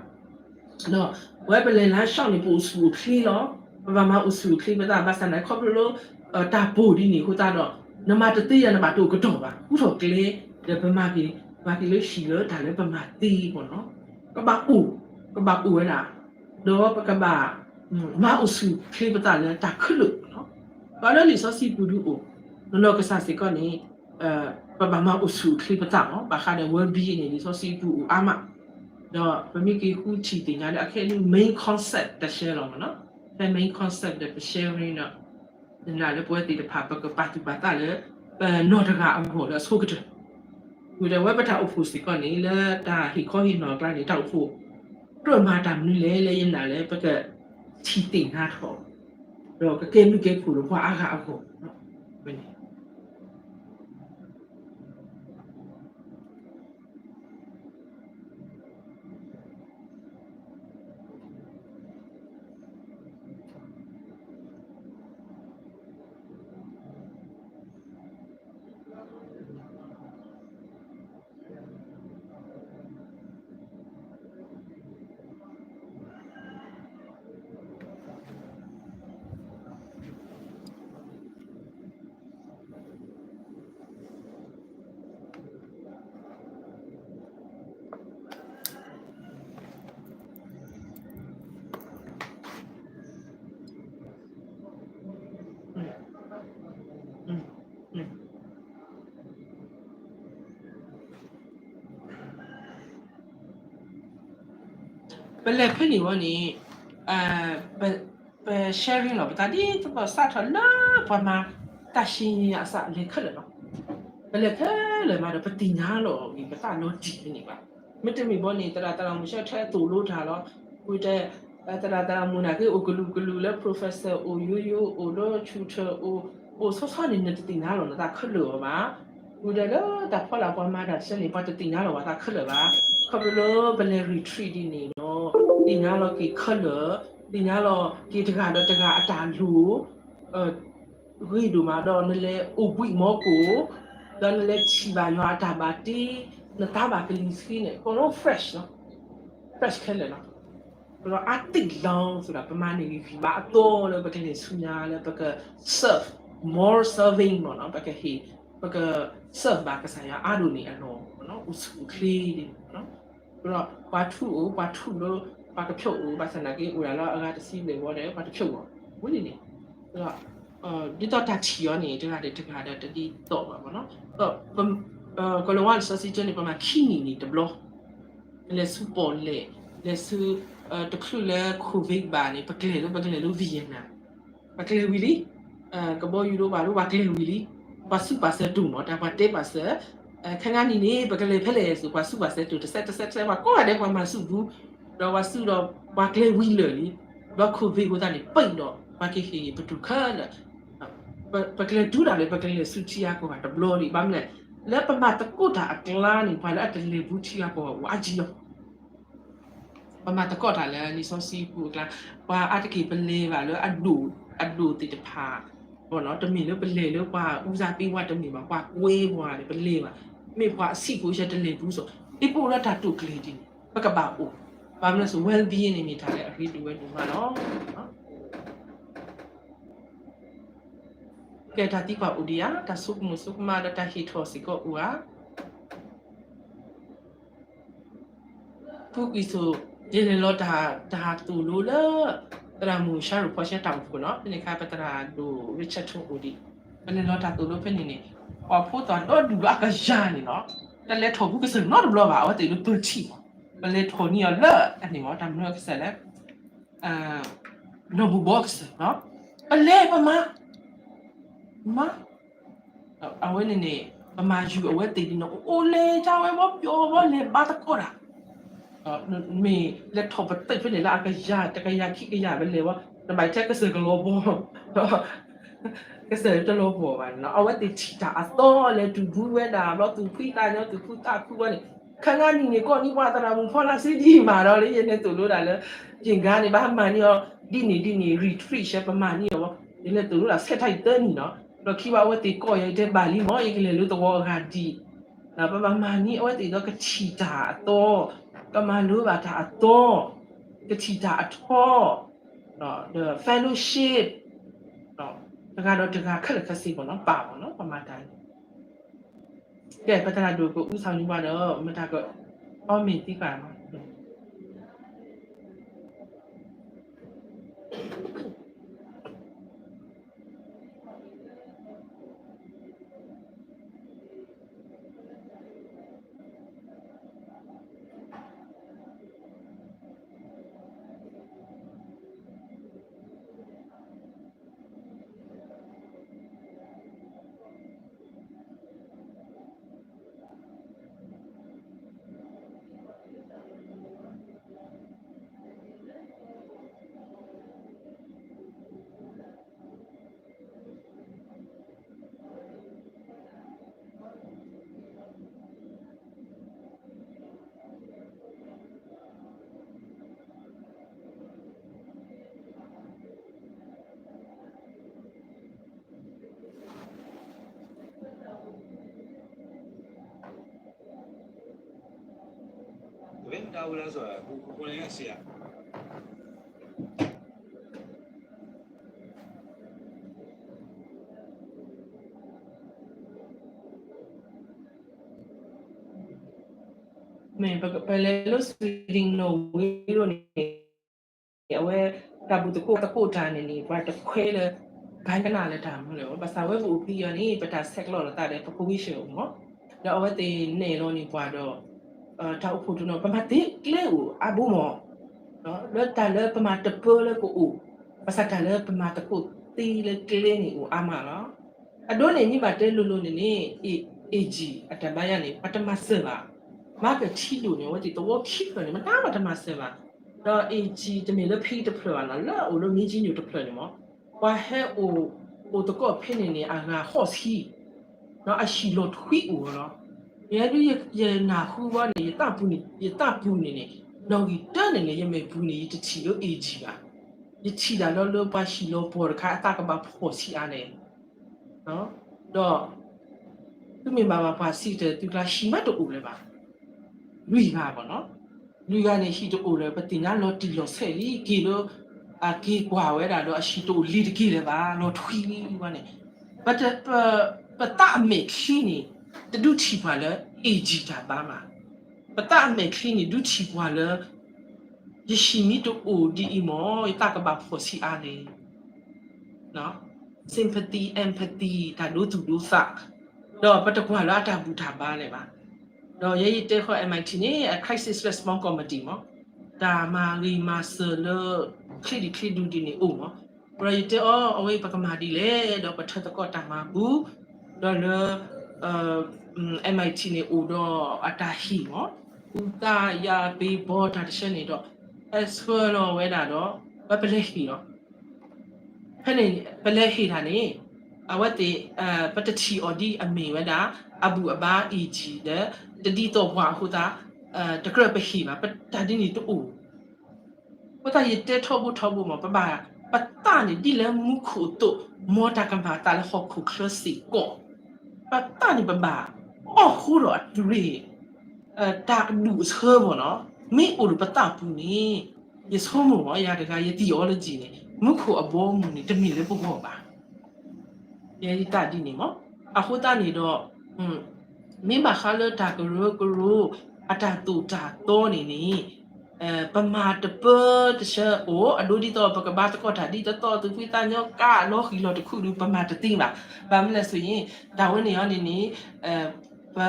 ဒီးပဝဲပလဲၤလၢ shop န့ၣ် ပအိၣ်ဆူၣ်အိၣ်ချ့လီၤ. ပဘၣ်မၤအိၣ်ဆူၣ်အိၣ်ချ့ပသး ဘၣ်ဆၣ်သနာ်က့ ခီဖျိလၢ တၢ်ပိၢ်ဒ်န့ၣ်အဃိသတးဒီး နမၤတသ့ဒီး နဘၣ်တအိၣ်ကတီၢ်ဘၣ်. ဃူထီၣ်ကျဲ ဒီးပမၤက့ၤ, မၤက့ၤလၢဟံၣ်လၢတၢ်လၢပမၤသ့အဂီၢ်လီၤ. ကဘၣ်အိၣ်, ကဘၣ်အိၣ်ဝဲဒၣ်, ဒီးပကဘၣ် မၤအိၣ်ဆူၣ်အိၣ်ချ့ပသးလၢတၢ်ခဲလၢာ်လီၤ. ပှၤလၢလံာ်စီဆှံပူၤဒုးအိၣ်, နီၢ်နီၢ်ကစၢ်စ့ၢ်ကီးန့ၣ် ပဘၣ်မၤအိၣ်ဆူၣ်အိၣ်ချ့ပသးလီၤ. ဘၣ်ဃးဒီး well-being န့ၣ် လံာ်စီဆှံပူၤအိၣ်အါမး, ဒီးပမ့ၢ်က့ၤဃုထံၣ်သ့ၣ်ညါဒီး အခဲအံၤ main concept တရှဲလီၤမးနီၤ. ဖဲ main concept ဒီးပ sharing ဒီး နနာ်လၢပဝဲသ့ၣ်တဖၣ် ပကပာ်သူၣ်ပာ်သးလၢ ပနီၢ်တဂၤအဂီၢ်လၢအဆိကတၢၢ်, ဝံၤဒီးဝဲပတၢ်အိၣ်ဖှိၣ်စ့ၢ်ကီးန့ၣ် လၢတၢ်ဟ့ၣ်ခီဟ့ၣ်နီၤအကျါန့ၣ် တၢ်အိၣ်ဖှိၣ် ကြၢးမၤတၢ်မနုၤလဲၣ် လၢယနာ်လၢပကထံၣ်သ့ၣ်ညါထီၣ် ဒီးကကဲဘျုးကဲဖှိၣ်ဒီးပှၤအါဂၤအဂီၢ်. ပလဲၤဖဲန့ၣ်ဝဲန့ၣ် ပ ပ sharing လီၤ ပသးဒ်သိးစးထီၣ်လၢပှၤမၤတၢ်ရှ့ညါအစးလဲၤခဲလၢာ်လီၤ. ပလဲၤခဲလၢာ်မးဒီး ပသ့ၣ်ညါလီၤဂ့ၤ ပသးလီၤတံၢ်ဖဲန့ၣ်ဘၣ်. မ့တမ့ၢ်ဘၣ်န့ၣ် သရၣ်သရၣ်မုၣ်ဆၢထၢၣ်သိၣ်လိတၢ်လီၤ. ဝံၤတဲ သရၣ်သရၣ်မုၣ်နာ်က့ အိၣ်ကလုာ်ကလုာ်လၢ professor အိၣ် ယိယိ အိၣ်လၢ tutor အိၣ် အိၣ်ဆီဆီန့ၣ် နတသ့ၣ်ညါလီၤနသးခဲလၢာ်အီၤဘၣ်. ဝံၤဒီးလၢတၢ်ဖီလာ်ပှၤမၤတၢ်ဆၢန့ၣ် ပှၤတသ့ၣ်ညါလီၤပှၤသးခဲလၢာ်ဘၣ်. ခီဖျိလၢပလဲၤ retreat ဒ်န့ၣ်ဒီး သ့ၣ်ညါလီၤက့ၤခဲလၢာ်, သ့ၣ်ညါလီၤက့ၤတဂၤဒီးတဂၤအတၢ်လိၤ ဂ့ၤဒိၣ်မးဒီး နလဲၤအိၣ်ဘှံးမီကိၣ်, ဒီးနလဲၤထံၣ်ဘၣ်ယွၤအတၢ်ဘၣ်တ့, နသးဘၣ်ကလံၤဆှံန့ၣ် အကီးလီၤ fresh လီၤ, fresh ခဲလၢာ်လီၤ. ဒီးအသ့ၣ်လီၤ သရၣ် ပမၤန့ၢ်ဂံၢ်ဘါအသီလၢ ပကလဲၤဆူညါလၢပက serve, more serving မ့ၢ်နီၤ, ပကဟ့ၣ် ပက serve ဘၣ်ကစၢ်ယွၤအါဒိၣ်န့ၢ်အလီၢ်, အိၣ်ဆူၣ်အိၣ်ချ့ဒ်န့ၣ်. ဒီးပှၤထူအိၣ် ပှၤထူလၢ ပှၤကဖျိးအိၣ် ဘၣ်ဆၣ်သနာ်က့ အိၣ်ဒၣ်လၢအဂၤတဆံဘျဲၣ်ဝီဒီး ပှၤတဖျိးဘၣ် ဝဲန့ၣ်န့ၣ်. ဒီး ဒ်သိးတၢ်ထံၣ်အီၤန့ၣ် တဂၤဒီးတဂၤဒီးတဒ်သိးဘၣ်မ့ၢ်နီၤ. ကီၤလၤဝါလံာ်စီဆှံကၠိန့ၣ် ပမၤခံနံၣ်န့ၣ်တဘျီ, လဲၤဆူပီၣ်လဲၣ်, လဲၤဆူ တချုးလၢ covid ဘၣ်န့ၣ် ပကျဲၤလၢ ပကလဲၤလၢ Vietnam, ပကျဲၤဝံၤလံ. ကဘီယူၤဒိၣ်ဘၣ်ဒိၣ် ပှၤကျဲၤဝံၤလံ. ပှၤဆူးပှၤဆၢတိၢ်မ့ၢ် တၢ်ပှၤတဲပှၤဆၢ, ခဲနံၣ်န့ၣ် ပကလဲၤဖဲလဲၣ်စ့ၢ် ပှၤဆူးပှၤဆၢတိၢ် တစဲးတစဲးတစဲး ပှၤကိးဂၤဒဲးပှၤမၤဆူၣ်ပူၤ, ဒီးပှၤဆူးဒီးပှၤကျဲၤဝံၤလၢာ်လံ. ဒီး covid အဃိသတးန့ၣ် ပံးဒီး ပှၤကဟ့ၣ်ပတုာ်ခဲလၢာ် ပကျဲၤတုၤဒၣ်လဲာ် ပကလဲၤဆူထံဂၤကီၢ်ဂၤတဘျီဒံး ဘၣ်မနုၤလဲၣ်, လၢပမၤသကိးတၢ်အကျါန့ၣ် ပှၤလၢအတလဲၤဘူးထံဂၤကီၢ်ဂၤအိၣ်အါကံလီၤ. ပမၤသကိးတၢ်လၢလံာ်စီဆှံပူၤအကျါ, ပှၤအါတက့ၢ်ပလဲၤဘၣ်လၢအဒိၣ်, အဒိၣ်သ့ၣ်တဖၣ်, တမ့ၢ်လၢပလဲၤလၢပှၤအူစၢ်သ့ဝဲတမ့ၢ်ဘၣ်, ပှၤကွဲပှၤန့ၣ် ပလဲၤဘၣ်, မ့ၢ်ပှၤအဆံးဖိဆဲးတလဲၤဘူးစီၤ, ဒ်ပအိၣ်လၢတၢ်တိာ်ကျဲၤဒ်န့ၣ် ပကဘၣ်အိၣ်, ဘၣ်မနုၤလဲၣ် well-being န့ၣ်မ့ၢ်တၢ်လၢအရ့ဒိၣ်ဝဲဒိၣ်မးလီၤ. ကဲ တၢ်သံကွၢ်အိၣ်ဒံးဧါ, တၢ်ဆိကမိၣ်ဆိကမးဒီးတၢ်ဟ့ၣ်ထီၣ်စ့ၢ်ကီးအိၣ်ဧါ. ဖုကွံာ်စိၤ ယလဲၤလီၤတၢ်သိၣ်လိလၢ သရၣ်မုၣ် Cheryl ဖီၣ်ရှဲတၢ်အိၣ်ဖှိၣ်နီၤ, ဖဲန့ၣ်အခါ ပသရၣ်ဒိၣ် Richard ထူအိၣ်ဒံး, ပလဲၤလီၤတၢ်သိၣ်လိဖဲန့ၣ်န့ၣ်, ပှၤဖိသၣ်ဒီဒူၣ်ဒီးအကယၤန့ၣ်နီၤ, တလဲၤထီၣ်ဘူးကစၢၢ်နီတဘျီဘၣ်, အဝဲသ့ၣ်လၢပၢထံၣ်မး, ပလဲၤထီၣ်န့ၢ်အီၤလၢအန့ၣ်မး တၢ်မနုၤကစၢၢ်လဲၣ် နီၢ်ဘူးဘီကစၢၢ်, ပလဲၤပမၤ, မၤ, အဝဲန့ၣ်န့ၣ် ပမၤယူၤအဝဲသ့ၣ်ဒ်န့ၣ် အိၣ်လဲၤတၢ်ဝဲဘီပျီဘီလဲၤဘါသကိးတၢ်, မ့ၢ်လဲၤထီၣ်ပသ့ၣ်ဖဲန့ၣ်လၢအကယၤ တကယၤခံကယၤပလဲၤဝဲ, နဘၣ်ထဲကစၢၢ်ကလီၤပှီၤ, ကစၢၢ်တလီၤပှီၤဘၣ်န့ၣ်နီၤ, အဝဲသ့ၣ်ထံၣ်တၢ်အသီလဲၤတုၤဘူးဝဲဒၣ် ဘျီသူၣ်ဖှံသးညီ သူၣ်ခုသးခုဝဲန့ၣ်, ခဲနံၣ်န့ၣ် ကိးနံၣ်ပှၤသရၣ်မုၣ်ဖီလာ်စ့ဒံးမးဒီး ယလဲၤသိၣ်လိဒၣ်လၢ ယဂၤန့ၣ် ဘၣ်မၤန့ၢ်အီၤ ဒ်န့ၣ်ဒ်န့ၣ် retreat ဆဲပမၤန့ၢ်အီၤ, ယလဲၤသိၣ်လိဒၣ်ဆဲးထီၣ်ယသၢနံၣ်နီၤ, ဒီးခံဘၣ်အဝဲသ့ၣ်ကိးယၤ ယတဲဘၣ်လံမး ယကလဲၤလၢသဝီအဂၤဒံး, ပဘၣ်မၤန့ၢ်အဝဲသ့ၣ်ဒီးကထံၣ်တၢ်အသီ, ကမၤလိဘၣ်တၢ်အသီ, ကထံၣ်တၢ်အထီ, ဒီး fellowship, တဂၤဒီးတဂၤခဲလၢာ်ခဲဆ့မးနီၤ ပာ်မးနီၤ ပမၤတၢ်န့ၣ် ကဲ ပသရၣ်ဒိၣ်ကအိၣ်ဆီန့ၢ်ပှၤဒီး မတၤက အီမ့ၢ်သံကွၢ်မး မ့ၢ်ပလဲၤလၢ Sweden နီၣ်ဝ့ဒိၣ်န့ၣ် အဝဲ တၢ်ဘူၣ်သကိးသကိးတၢ်န့ၣ်န့ၣ် ပှၤတခွဲလၢ ဘၣ်ကနၣ်လၢတၢ်မနုၤလဲၣ် ဘၣ်ဆၣ်ဝဲပအိၣ်ဖဲအံၤန့ၣ် ပတၢ်ဆဲးကျိးလိာ်သးဒီး ပ position အိၣ်မး ဒီးအဝဲသ့ၣ်နဲၣ်လီၤန့ၢ်ပှၤဒီး တၢ်အိၣ်ဖှိၣ်တနီၤ ပမၤသ့ကျဲအိၣ်အါဘိမး လၢတၢ်လၢပမၤတပၢလၢကအိၣ်, ဘၣ်ဆၣ်တၢ်လၢပမၤသကိးသ့လၢကျဲန့ၣ်အိၣ်အါမးလီၤ. အဒိန့ၣ် မ့ၢ်ဘၣ်တဲလိၤလိၤန့ၣ်န့ၣ် A G အတၢ်ဘါယွၤန့ၣ် ပှၤတမၤစၢၤဘၣ်. မၤကထံဒိၣ်န့ၣ် အဝဲသ့ၣ်သဝီခံဖျၢၣ်န့ၣ် မတၤမၤတမၤစၢၤဘၣ်. ဒီး A G တမ့ၢ်လၢဖဲတဖျၢၣ်ဘၣ်နီၤ, လၢအအိၣ်လၢမ့ၢ်ကံညိၣ်တဖျၢၣ်န့ၣ်မး, ပှၤဟဲအိၣ်, အိၣ်သကိးဖဲန့ၣ်န့ၣ် အဂၤဃိးဆံ, ဒီးအဟံၣ်လီၤထွံအိၣ်လီၤ. ယဲဒုးယနၢ်ဟူဝဲန့ၣ် ယသးပူၤန့ၣ်, ယသးပူၤန့ၣ်န့ၣ်, နီၣ်ဂံၢ်တၢန့ၣ်န့ၣ် ယမဲာ်ပူၤန့ၣ် ယတထံၣ်လၢ A G ဘၣ်. ယထံၣ်ဒၣ်လၢ လၢပှၤဟံၣ်လီၤပှီၢ်တခါ အသးကဘၣ်ဖှီၣ်ဆံးအါလဲၣ်. ဒီး သုမ့ၢ်ဘၣ်ဘၣ်ပှၤစံးတၢ် သုကျါဟံၣ်မးတအိၣ်လၢၤဘၣ်. လွံၢ်ဂၤဘၣ်နီၤ, လွံၢ်ဂၤန့ၣ် ဟံၣ်တအိၣ်လၢၤ ပသ့ၣ်ညါလီၤတံၢ်လီၤဆဲးလံ က့ၤလၢ အက့ၤကွၢ်ဝဲဒၣ်ဒီး အဟံၣ်တအိၣ်လံတက့ၢ်လၢၤဘၣ်, လီၤထွံလံဝဲန့ၣ်. ပတ, ပ, ပသးအမဲာ်ချံန့ၣ် တဒုးထံၣ်ပှၤလၢ A G တၢ်ဘါဘၣ်. ပသးအမဲာ်ချံန့ၣ် ဒုးထံၣ်ပှၤလၢ ယဟံၣ်မ့ၢ်တအိၣ်ဒ်အံၤမး ယသးကဘၣ်ဖှီၣ်ဆံးအါလဲၣ်. sympathy, empathy တၢ်ဒိသူၣ်ဒိသး, ဒီးပတကွၢ်လၢအတၢ်ဘူၣ်တၢ်ဘါလၢၤဘၣ်. ဒီးယဲယတဲဃီ M I T န့ၣ် အ crisis response committee မး, တၢ်မၤဂ့ၤမၤစၢၤလၢ ချ့ဒံးချ့ဒူဒံးန့ၣ်အိၣ်မး, ဒီးယတဲအီၤ အဝဲပကမၤဒ်လဲၣ်, ဒီးပထၢသကိးတၢ်မၤဘူၣ်, ဒီးလၢ M I T န့ၣ်အိၣ်ဒီးအတၢ်ဟ့ၣ်မး, အူသၣ်ယါပ့ၤဘီတၢ်တဆၢန့ၣ်ဒီး ဟဲဆှၢလီၤဝဲဒၣ်ဒီး ပလဲၤဟ့ၣ်လီၤ. ဖဲန့ၣ် ပလဲၤဟ့ၣ်တၢ်န့ၣ် အဝဲသ့ၣ် ပတထံၣ်အီၤဒ်အမ့ၢ်ဝဲဒၣ် အဘူၣ်အဘါ A G ဒီး တဒ်သိးပှၤအဃိသတး တကြၢးပဟ့ၣ်ဘၣ်, ပတၢ်ဒ်န့ၣ်တအိၣ်. အဃိသတးယတဲထီဘိထီဘိမး ပဘၣ် ပသးန့ၣ်ဒ်လၢမူခိၣ်အသိး မ်တၢ်ကမၤအသးလၢဟီၣ်ခိၣ်ချၢစ့ၢ်ကီး, ပသးန့ၣ်ပဘၣ် အီၣ်ဃိဒီးအတြဲၤ တၢ်အဒူၣ်အဆၢမးနီၤ, မ့ၢ်အိၣ်ဒီးပသးပူၤန့ၣ် ယဆိကမိၣ်မး ယၤတဂၤယ theology န့ၣ် မူခိၣ်အဘီအမုၢ်န့ၣ် တမ့ၢ်လၢပဂီၢ်ဘၣ်. ယဲယသးဒ်န့ၣ်မး. အဃိသတးန့ၣ်ဒီး မ့ၢ်ဘၣ်ဃးလၢတၢ်ကရၢကရိ အတၢ်သိၣ်တၢ်သီန့ၣ်န့ၣ် ပမၤတပၢတဆၢအိၣ်, အဒိဒ်သိးပကဘါသကိးတၢ်ဒ်သိးသိး သုးကွံသးညီကါအလီၤဃံၤလီၤတခူၣ်ဒုး ပမၤတသ့ဘၣ်. ဘၣ်မနုၤလဲၣ်ဆိုရင် တၢ်ဝဲန့ၣ်အီၤန့ၣ်န့ၣ် ပ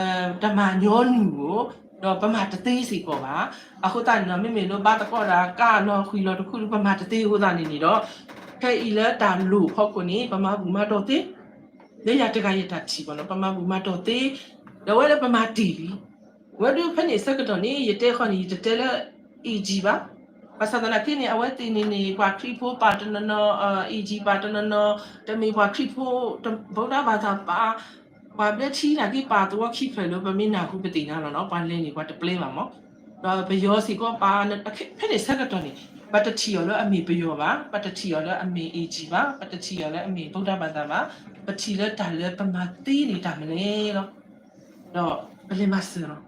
တမၤညီနုၢ်ဧိၤ, ဒီးပမၤတသ့စ့ၢ်ကီးဘၣ်. အဃိသတးန့ၣ်ဒီး မ့မ့ၢ်လၢဘါသကိးတၢ်ကါအလီၤဃံၤလီၤတခူၣ်ဒုး ပမၤတသ့အဃိသတးန့ၣ်န့ၣ်ဒီး ခဲအံၤလၢတၢ်လိၣ်ဖီခိၣ်န့ၣ် ပမၤဘူၣ်မၤတီၢ်သ့, လၢယၤတဂၤယတၢ်ထံၣ်ဘၣ်နီၤ ပမၤဘူၣ်မၤတီၢ်သ့, ဒီးဝဲလၢပမၤတ့ၢ်လံ. ဝဲဒုးဖဲန့ၣ်အဆၢကတီၢ်န့ၣ် ယတဲဃီန့ၣ် ယတတဲလၢ A G ဘၣ်. ဘၣ်ဆၣ်သနာ်က့န့ၣ် အဝဲသ့ၣ်န့ၣ်န့ၣ် ပှၤခရံာ်ဖိပာ်တနီၤနီၤ, A G ပာ်တနီၤနီၤ, တမ့ၢ်ပှၤခရံာ်ဖိ ဗုဒ္ဓဘာသာ ပာ်, ပှၤဘျၢထံနာ်က့ပာ်သဝီခံဖျၢၣ်လၢပမ့ၢ်နၢ်ဟူပသ့ၣ်ညါလီၤနီၤ, ပှၤလဲၤန့ၣ်ပှၤတပျဲဘၣ်မး. ဒီးပယီၤစ့ၢ်ကီးပာ်, ဖဲန့ၣ်ဆၢကတီၢ်န့ၣ် ပတထံၣ်အီၤလၢအမ့ၢ်ပယီၤဘၣ်, ပတထံၣ်အီၤလၢအမ့ၢ် A G ဘၣ်, ပတထံၣ်အီၤလၢအမ့ၢ် ဗုဒ္ဓဘာသာ ဘၣ်, ပထံၣ်လၢတၢ်လၢပမၤသ့န့ၣ်တၢ်မနုၤလဲၣ်လီၤ. ဒီးပလဲၤမၤစၢၤလီၤ.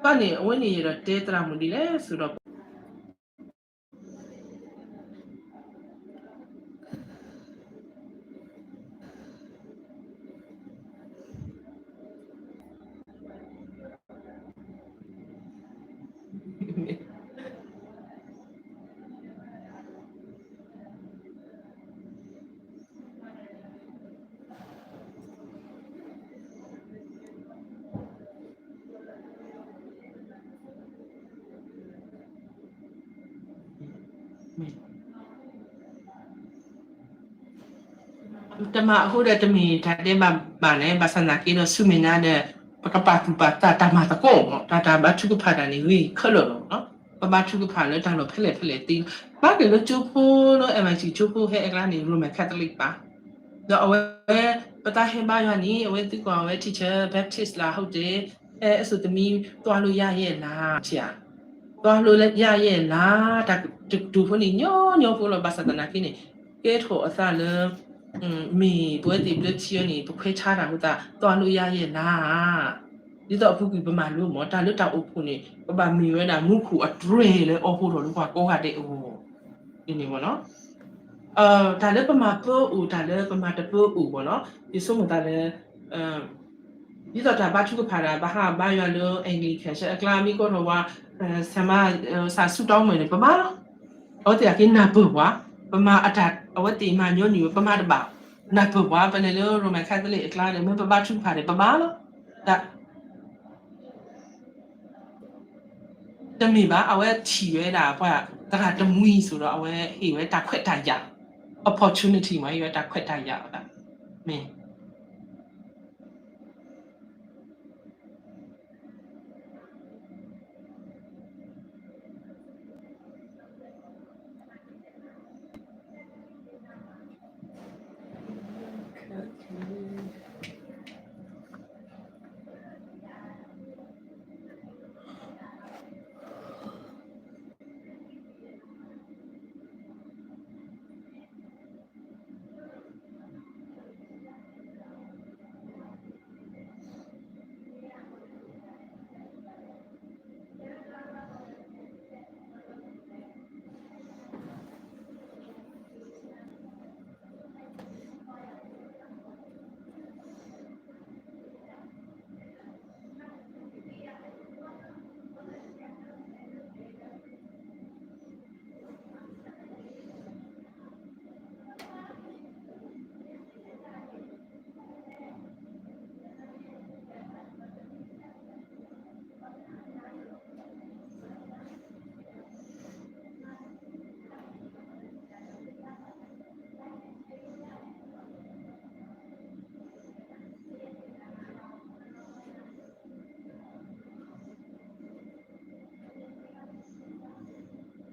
ဘၣ်န့ၣ် အဝဲန့ၣ်ယဒီးတဲသရၣ်မုၣ်ဒ်လဲၣ်ဆိုတော့ တမၤအဃိဒီးတမ့ၢ်တၢ်ဒဲးဘးဘၣ်န့ၣ် ဘၣ်ဆၣ်သနာ်က့ဒီးဆူမဲာ်ညါဒီး ပကပာ်သူၣ်ပာ်သးတၢ်မၤသကိးမး တၢ်တၢ်ဘါထုကဖၣ်တၢ်န့ၣ်ဂ့ၤခဲလၢာ်လီၤ. ပဘါထုကဖၣ်လၢတၢ်လီၢ်ဖဲလဲၣ်ဖဲလဲၣ်သ့, ဘၣ်က့ၤလၢကၠိဖိလၢ M I T ကၠိဖိဟဲအကျါန့ၣ် Roman Catholic ပၣ်, ဒီးအဝဲ ပသးဟဲဘါယွၤန့ၣ် အဝဲသံကွၢ်ဝဲ teacher Baptist လၢအဟုတ်တယ်, အဲ အစိၣ်သမံး သွားလို့ရရဲ့လား သွားလို့ရရဲ့လား, တၢ်တကတိၤဖိန့ၣ် ညီညီဖိလီၤ. ဘၣ်ဆၣ်သနာ်က့န့ၣ် ကဲထီၣ်အသးလၢ မ့ၢ်ပဝဲသ့ၣ်ဘျၢထံအီၤန့ၣ် ပခွဲးဆါတၢ်အဃိသတး သွားလို့ရရဲ့လား, ဒ်သိးအပူၤကွံာ်ပမၤလိမး တၢ်လၢတၢ်အိၣ်ဖှိၣ်န့ၣ် ပဘၣ်မ့ၢ်ဝဲဒၣ်မူခိၣ်အတြဲၤလၢအီၣ်ဃိထီၣ်လၢပှၤကိးဂၤဒဲးအဂီၢ်န့ၣ်မးနီၤ. တၢ်လၢပမၤပၢအိၣ် တၢ်လၢပမၤတပၢအိၣ်မးနီၤ, ယဆိကမိၣ်သးလၢ ဒ်သိးတၢ်ဘါထုကဖၣ်ဒီး ဘၣ်ဟးဘါယွၤလၢ Anglican အကျါ မ့ၢ်ကီထီၣ်ဝဲ ဆၢမါ စးဆူတီမုၢ်န့ၣ် ပမၤလီၤ. အဝဲသ့ၣ်အက့ၤနၢ်ပၢၢ်ပှၤ, ပမၤအတၢ် အဝဲသ့ၣ်မၤညီနုၢ်ဝဲ ပမၤတဘၣ်, နၢ်ပၢၢ်ပှၤ ပလဲၤလၢ Roman Catholic အကျါဒီး မ့ၢ်ပဘါထုကဖၣ်ဒီး ပမၤလီၤ. တမ့ၢ်ဘၣ် အဝဲထံၣ်ဝဲဒၣ်ပှၤ သရၣ်တမှံၤစိၤဒီး အဝဲဟ့ၣ်ဝဲတၢ်ခွဲးတၢ်ယာ်, opportunity မ့ၢ် ဟ့ၣ်ဝဲတၢ်ခွဲးတၢ်ယာ်အသး, မ့ၢ်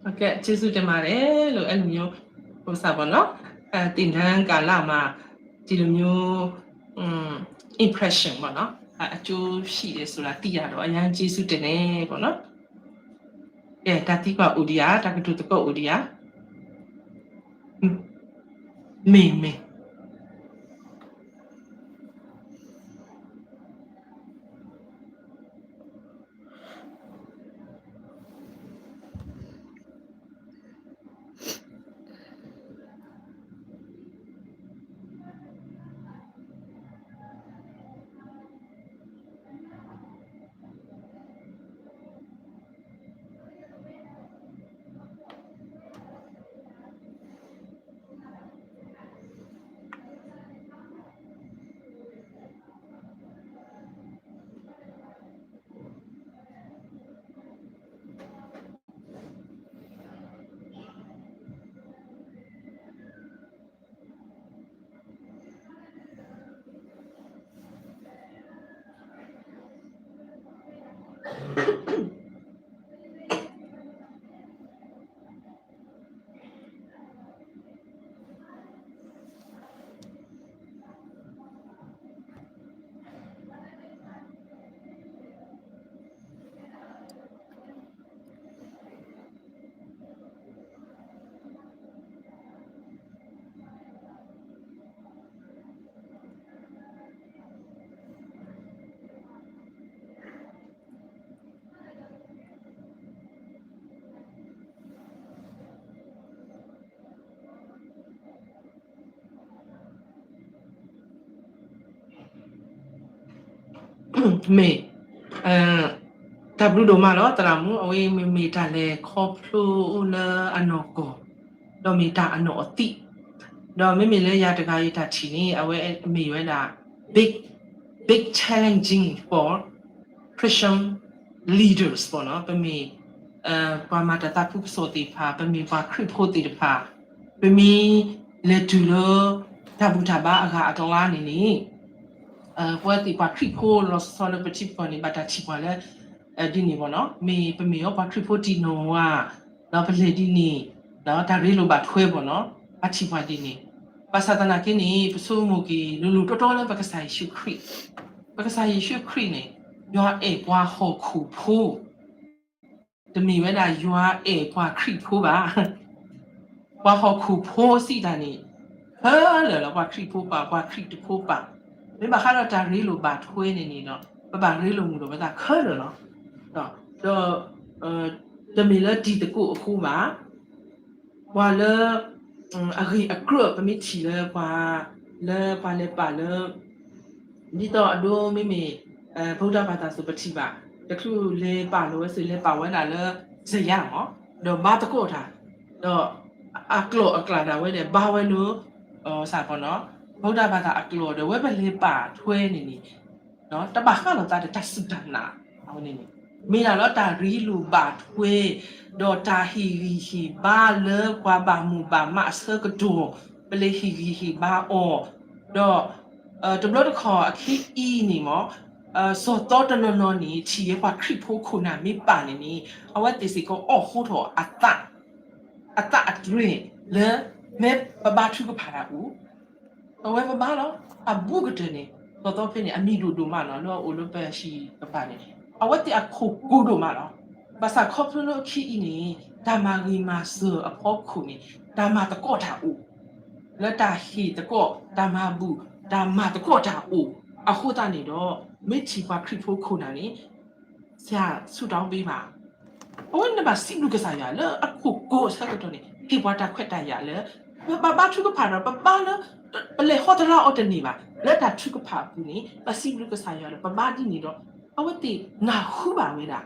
ဟုတ်ကဲ့ ကျေးဇူးတင်ပါတယ်လို့ အဲ့လိုမျိုး ဟိုစားပေါ့နော် အဲသင်တန်းကာလမှာ ဒီလိုမျိုး อืม impression ပေါ့နော် အကျိုးရှိတယ်ဆိုတာသိရတော့ အရမ်းကျေးဇူးတင်တယ်ပေါ့နော် ကဲ တၢ်သံကွၢ်အိၣ်ဒံးဧါ တၢ်ကတိၤသကိးအိၣ်ဒံးဧါ မ့ၢ်မ့ၢ် မ့ၢ် တၢ်ဘျုးဒိၣ်မးလီၤ သရၣ်မုၣ် အဝဲမ့မ့ၢ်တၢ်လဲၤခီဖျိလၢအနီၢ်ကီၢ် ဒီးမ့ၢ်တၢ်အနီၢ်အသံး ဒီးမ့မ့ၢ်လၢယၤတဂၤအံၤတၢ်ထံၣ်န့ၣ် အဝဲမ့ၢ်ဝဲဒၣ် big big challenging for Christian leaders ပေါ့နော် ပမ့ၢ် ပှၤမၤတၢ်သးခုကစီၣ်သ့ၣ်တဖၣ် ပမ့ၢ်ပှၤခရံာ်ဖိသ့ၣ်တဖၣ် ပမ့ၢ်လဲၤတုၤလၢ တၢ်ဘူၣ်တၢ်ဘါအဂၤအကျါန့ၣ်န့ၣ် ပဝဲသ့ၣ်ပှၤခရံာ်ဖိလီၤဆီဆီလၢပထံပကီၢ်န့ၣ် ဘၣ်တၢ်ထံၣ်ပှၤလၢ ဒ်န့ၣ်ပေါ့နော် မ့ၢ်ပမ့ၢ်အီၤပှၤခရံာ်ဖိတံၢ်နီၢ်ဝါ ဒီးပလဲၤဒ်န့ၣ် ဒီးတၢ်ရ့လိာ်ဘၣ်ထွဲပေါ့နော် ပထံၣ်ပှၤဒ်န့ၣ် ဘၣ်ဆၣ်သနာ်က့န့ၣ် ပဆိကမိၣ်က့ၤလိၤလိၤတီတီလၢပကစၢ်ယ့ၣ်ၡူးခရံာ် ပကစၢ်ယ့ၣ်ၡူးခရံာ်န့ၣ် ယွၤအဲၣ်ပှၤဟီၣ်ခိၣ်ဖိ တမ့ၢ်ဝဲဒၣ်ယွၤအဲၣ်ပှၤခရံာ်ဖိဘၣ် ပှၤဟီၣ်ခိၣ်ဖိစံးတၢ်န့ၣ် ခဲလၢာ်လီၤ ပှၤခရံာ်ဖိပၢ် ပှၤခရံာ်တဖိပၢ် မ့ၢ်ဘၣ်ဃးဒီးတၢ်ရ့လိာ်ဘၣ်ထွဲန့ၣ်န့ၣ်ဒီး ပဘၣ်ရ့လိာ်မုာ်ဒီးပသးခဲလၢာ်လီၤ ဒီး တမ့ၢ်လၢတံၤသကိးအဃိဘၣ် ပှၤလၢ အဂ့ၢ်အကြၢး ပမ့ၢ်ထံၣ်လၢပှၤ လၢပှၤလဲၤပာ်လၢ ဒ်သိးအဒိမ့မ့ၢ် ဗုဒ္ဓဘာသာ စံးပထံၣ်ဘၣ် တချုးလဲၤပာ်လီၤဝဲစ့ၢ် လဲၤပာ်ဝဲဒၣ်လၢ စယါမး ဒီးဘါသကိးတၢ် ဒီး အကျိာ်အကျဲဒၣ်ဝဲန့ၣ် ဘါဝဲလၢ စးပနီၤ ဗုဒ္ဓဘာသာ အကျိာ်ဒီး ဝဲပလဲၤပာ်ထွဲန့ၣ်န့ၣ် တဘၣ်ဃးလိာ်သးဒီးတၢ်စူၢ်တၢ်နာ် အဝဲန့ၣ်န့ၣ် မ့ၢ်ဒၣ်လၢတၢ်ရ့လိာ်ဘၣ်ထွဲ ဒီးတၢ်ဟ့ၣ်ဂံၢ်ဟ့ၣ်ဘါလၢပှၤဘၣ်မိၣ်ဘၣ်မးအဆၢကတီၢ် ပလဲၤဟ့ၣ်ဂံၢ်ဟ့ၣ်ဘါအီၤ, ဒီး တဘျီတခီၣ်အခံအံၤန့ၣ်မ့ၢ် စီၤသီတနီၤနီၤန့ၣ် ထံၣ်ဝဲပှၤခရံာ်ဖိခိၣ်နၢ်မ့ၢ်ပာ်န့ၣ်န့ၣ် အဝဲသ့ၣ်စ့ၢ်ကီးအိၣ်ဃိထီၣ်အသး အသးအတြဲၤလၢ မ့ၢ်ပဘါထုကဖၣ်တၢ်အိၣ် အဝဲပဘါလီၤ. အဘူးကတၢၢ်န့ၣ် စီၤသီဖဲန့ၣ် အမံၤဒိၣ်ဒိၣ်မးနီၤ လၢအအိၣ်လၢပဟံၣ်ကပၤန့ၣ် အဝဲသ့ၣ်အခိၣ်ကိၤဒိၣ်မးလီၤ. ဘၣ်ဆၣ်ခီဖျိလၢအခံအံၤန့ၣ် တၢ်မၤဂ့ၤမၤစၢၤအဖီခိၣ်န့ၣ် တၢ်မၤသကိးတၢ်အိၣ် လၢတၢ်ဟ့ၣ်သကိး တၢ်မၤဘူၣ် တၢ်မၤသကိးတၢ်အိၣ် အဃိသတးန့ၣ်ဒီး မ့ၢ်ထံၣ်ပှၤခရံာ်ဖိခိၣ်နၢ်န့ၣ် ဆရာဆူၣ်တီဘ့ဘၣ် အဝဲန့ၣ်ဘၣ်စံးဘျုးကစၢ်ယွၤလၢအခိၣ်ကိၤအဆၢကတီၢ်န့ၣ် ဟ့ၣ်ပှၤတၢ်ခွဲးတၢ်ယာ်လၢ ပဘၣ်ဘါထုကဖၣ်ဒီး ပဘါလၢ ပလဲၤဟီတရါအီၤတန့ၢ်ဘၣ် လၢတၢ်ထုကဖၣ်အပူၤန့ၣ် ပစံးဘျုးကစၢ်ယွၤဒီး ပဘါဒ်န့ၣ်ဒီး အဝဲသ့ၣ်နၢ်ဟူဘၣ်ဝဲဒၣ်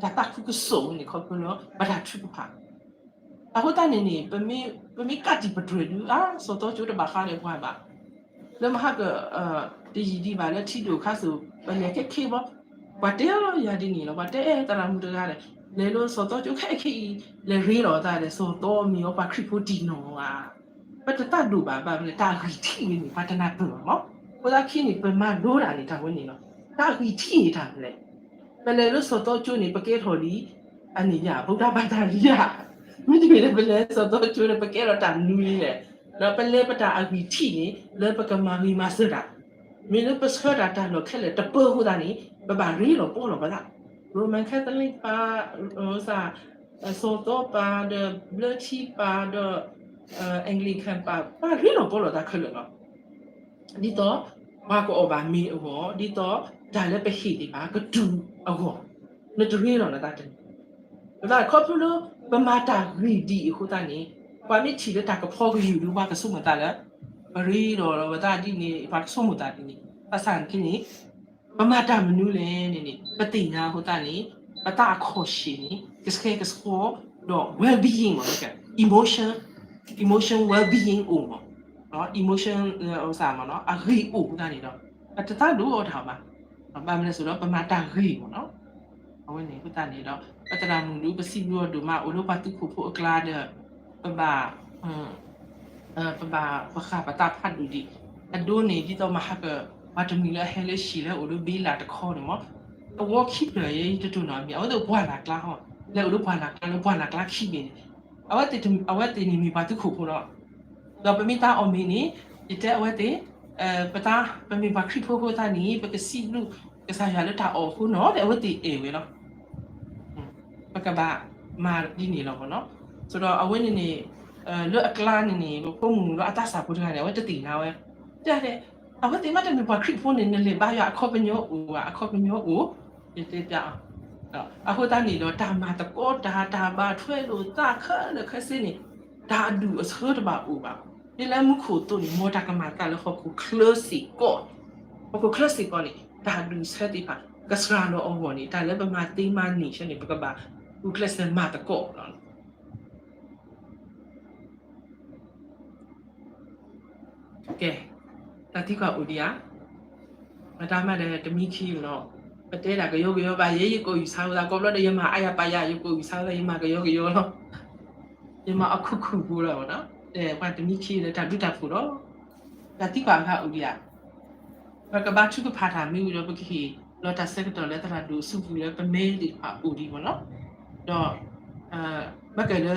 တၢ်သးခုကစီၣ်ဝဲန့ၣ် ခီဖျိလၢ ပတၢ်ထုကဖၣ် အဃိသတးန့ၣ်န့ၣ် ပမ့ၢ်ကးတံာ်ပတြၢၤဒုး အါ စီၤသီကၠိတဘၣ်ဃးဒီးပှၤဘၣ် လၢမဟါက တယံာ်ဒံးဘၣ်လၢထံဒိၣ်ခါစိၤ ပလဲၤခဲခဲဘီ ပှၤတဲလီၤယၤဒ်န့ၣ်လီၤ ပှၤတဲသရၣ်မုၣ်တဂၤဒီး လဲၤလၢစီၤသီကၠိခဲခဲအံၤ လဲၤရ့လိာ်သးဒီး စီၤသီမ့ၢ်အီၤပှၤခရံာ်ဖိတံၢ်နီၢ်ဧါ ပတသးဒိၣ်ဘၣ် ဘၣ်မနုၤတၢ်ဂံၢ်ထံးဝဲန့ၣ် ပှၤတနၢ်ပၢၢ်ဘၣ်မး အဃိသတးခံန့ၣ် ပမၤဒိတၢ်န့ၣ် တၢ်ဝဲန့ၣ်လီၤ တၢ်ဂံၢ်ထံးန့ၣ်တၢ်လဲၣ် ပလဲၤလၢစီၤသီကၠိန့ၣ် ပကဲထီၣ်လံ အန့ၣ်ယၤ ဗုဒ္ဓဘာသာလံယၤ မ့တမ့ၢ်လၢပလဲၤစီၤသီကၠိန့ၣ် ပကဲထီၣ်တၢ်မနုၤလံလဲၣ် ဒီးပလဲၤပတၢ်အဂံၢ်ထံးန့ၣ် လၢပကမၤဂ့ၤမၤစၢၤတၢ် မ့ၢ်လၢပဆှၢတၢ်တၢ်လီၢ်ခဲလၢာ်တပၢအဃိသတးန့ၣ် ပဘၣ်ရ့လိာ်ပီလိာ်ပသး Roman Catholic ပၢ် စီၤသီပၢ်ဒီး ဘျၢထံပၢ်ဒီး Anglican ပၢ် ပဘၣ်ရ့လိာ်ပီလိာ်သးခဲလၢာ်လီၤ ဒ်သိး ပှၤကအီၣ်ဘၣ်မ့ၤအဂီၢ် ဒ်သိးတၢ်လၢပဟ့ၣ်သ့ၣ်တဖၣ်ကတုၤအဂီၢ် နတရ့လိာ်နသးတန့ၢ် ပသးခီဖျိလၢ ပမၤတၢ်ဂ့ၤဒံးအဃိသတးန့ၣ် ပှၤမ့ၢ်ထံၣ်လၢတၢ်ကဖီကယူၢ်ဒုး ပှၤကဆိကမိၣ်သးလၢ ပရ့လိာ်လီၤပသးဒ်န့ၣ် ပှၤကဆိကမိၣ်သးဒ်န့ၣ် ဘၣ်ဆၣ်န့ၣ် ပမၤတၢ်မနုၤလဲၣ်န့ၣ်န့ၣ် ပသ့ၣ်ညါအဃိသတးန့ၣ် ပသးအခီၣ်ဆ့ၣ်န့ၣ် ကဆှဲကဆှီဒီး well-being မ့ၢ် emotion emotion well-being အိၣ်မး emotion မ့ၢ် အဂ့ၢ်အိၣ်အဃိသတးန့ၣ်ဒီး ပတသးဒိၣ်အီၤတၢ်ဘၣ် ဘၣ်မနုၤလဲၣ်ဆိုဒီး ပမၤတၢ်ဂ့ၤမ့ၢ်နီၤ အဝဲန့ၣ်အဃိသတးန့ၣ်ဒီး ပသရၣ်မုၣ်ဒုး ပစံးဘျုးအီၤဒိၣ်မး အိၣ်လၢပှၤသုးခိၣ်ဖိအကျါဒီး ပဘၣ် ပဘၣ်ပဃၣ်ပသးဖးဒိၣ်ဒံး အဒိန့ၣ် ဒ်သိးမဟါက ပှၤတမှံၤလၢအဟဲလၢဟံၣ်လၢအိၣ်လၢဘ့လးတခီန့ၣ်မး သဝီခံဖျၢၣ်ယဲ ယတတိၢ်နီၣ်အမံၤ အဝဲသ့ၣ်ပှၢ်လၢ်ကျါဟီ လဲၤအိၣ်လၢပှၢ်လၢ်ကျါလၢပှၢ်လၢ်ကျါခံဘ့ၣ်န့ၣ် အဝဲသ့ၣ် အဝဲသ့ၣ်န့ၣ်မ့ၢ်ပှၤသုးခိၣ်ဖိလီၤ ဒီးပမ့ၢ်သးအီၣ်မ့ၤန့ၣ် ယတဲအဝဲသ့ၣ် ပသး ပမ့ၢ်ပှၤခရံာ်ဖိအဃိသတးန့ၣ် ပကစံးဘျုးကစၢ်ယွၤလၢတၢ်အီၣ်အဃိနီၤ ဒီးအဝဲသ့ၣ်အဲၣ်ဝဲလီၤ ပကဘၣ်မၤဒ်န့ၣ်လီၤမ့ၢ်နီၤ ဆိုတော့ အဝဲန့ၣ်န့ၣ် လၢအကျါန့ၣ်န့ၣ် ပဖိမုၣ်လၢအသးစၢ်ဖိတဂၤန့ၣ် အဝဲတသ့ၣ်ညါဝဲ တဲဒဲး အဝဲသ့ၣ်မ့တမ့ၢ်ပှၤခရံာ်ဖိန့ၣ် နလဲၤဘါယွၤအခီပညီအိၣ်ဧါ အခီပညီအိၣ် ယတဲပျးအီၤ အဃိသတးန့ၣ်ဒီး တၢ်မၤသကိးတၢ် တၢ်ဘၣ်ထွဲလိာ်သးခဲလၢာ်ခဲဆ့န့ၣ် တၢ်အဒူၣ်အဆၢတဘၣ်အိၣ်ဘၣ်. ဒ်လၢမူခိၣ်သိးန့ၣ် မ်တၢ်ကမၤသးလၢဟီၣ်ခိၣ်ချၢစ့ၢ်ကီး, ဟီၣ်ခိၣ်ချၢစ့ၢ်ကီးန့ၣ် တၢ်အဒူၣ်အဆၢသ့ၣ်တဖၣ် ကစှၤလီၤအဂီၢ်န့ၣ် တၢ်လၢပမၤသ့မၤန့ၢ်ဆၢန့ၣ် ပကဘၣ်ဂုာ်ကျဲးစၢးမၤသကိးလီၤ. ကဲ, တၢ်သံကွၢ်အိၣ်ဒံးဧါ. မတၤမးဒီးတမံခံလီၤ. ပတဲဒၣ်ကယီကယီဘၣ်, ယဲယကိးယူၢ်ဆါဝဲဒၣ် ကိးဘျီဒီး ယမၤအါယၤပာ်ယၤ ယကိးယူၢ်ဆါဝဲဒၣ် ယမၤကယီကယီလီၤ. ယမၤအခုၣ်ခုၣ်ပူၤလီၤ. တဲပှၤတမံခံလၢတၢ်ဘျုးတၢ်ဖှိၣ်လီၤ. တၢ်သံကွၢ်အခါအိၣ်ဒံးဧါ. ပကဘါထုကဖၣ်တၢ်မ့ၢ်ဝံၤဒီး ပကဟ့ၣ်လီၤတၢ်ဆၢကတီၢ်လၢသရၣ်ဒိၣ်အစုပူၤလၢပမဲသ့ၣ်တဖၣ်အိၣ်ဒံးမ့ၢ်နီၤ. ဒီး ဘၣ်ကဲလၢ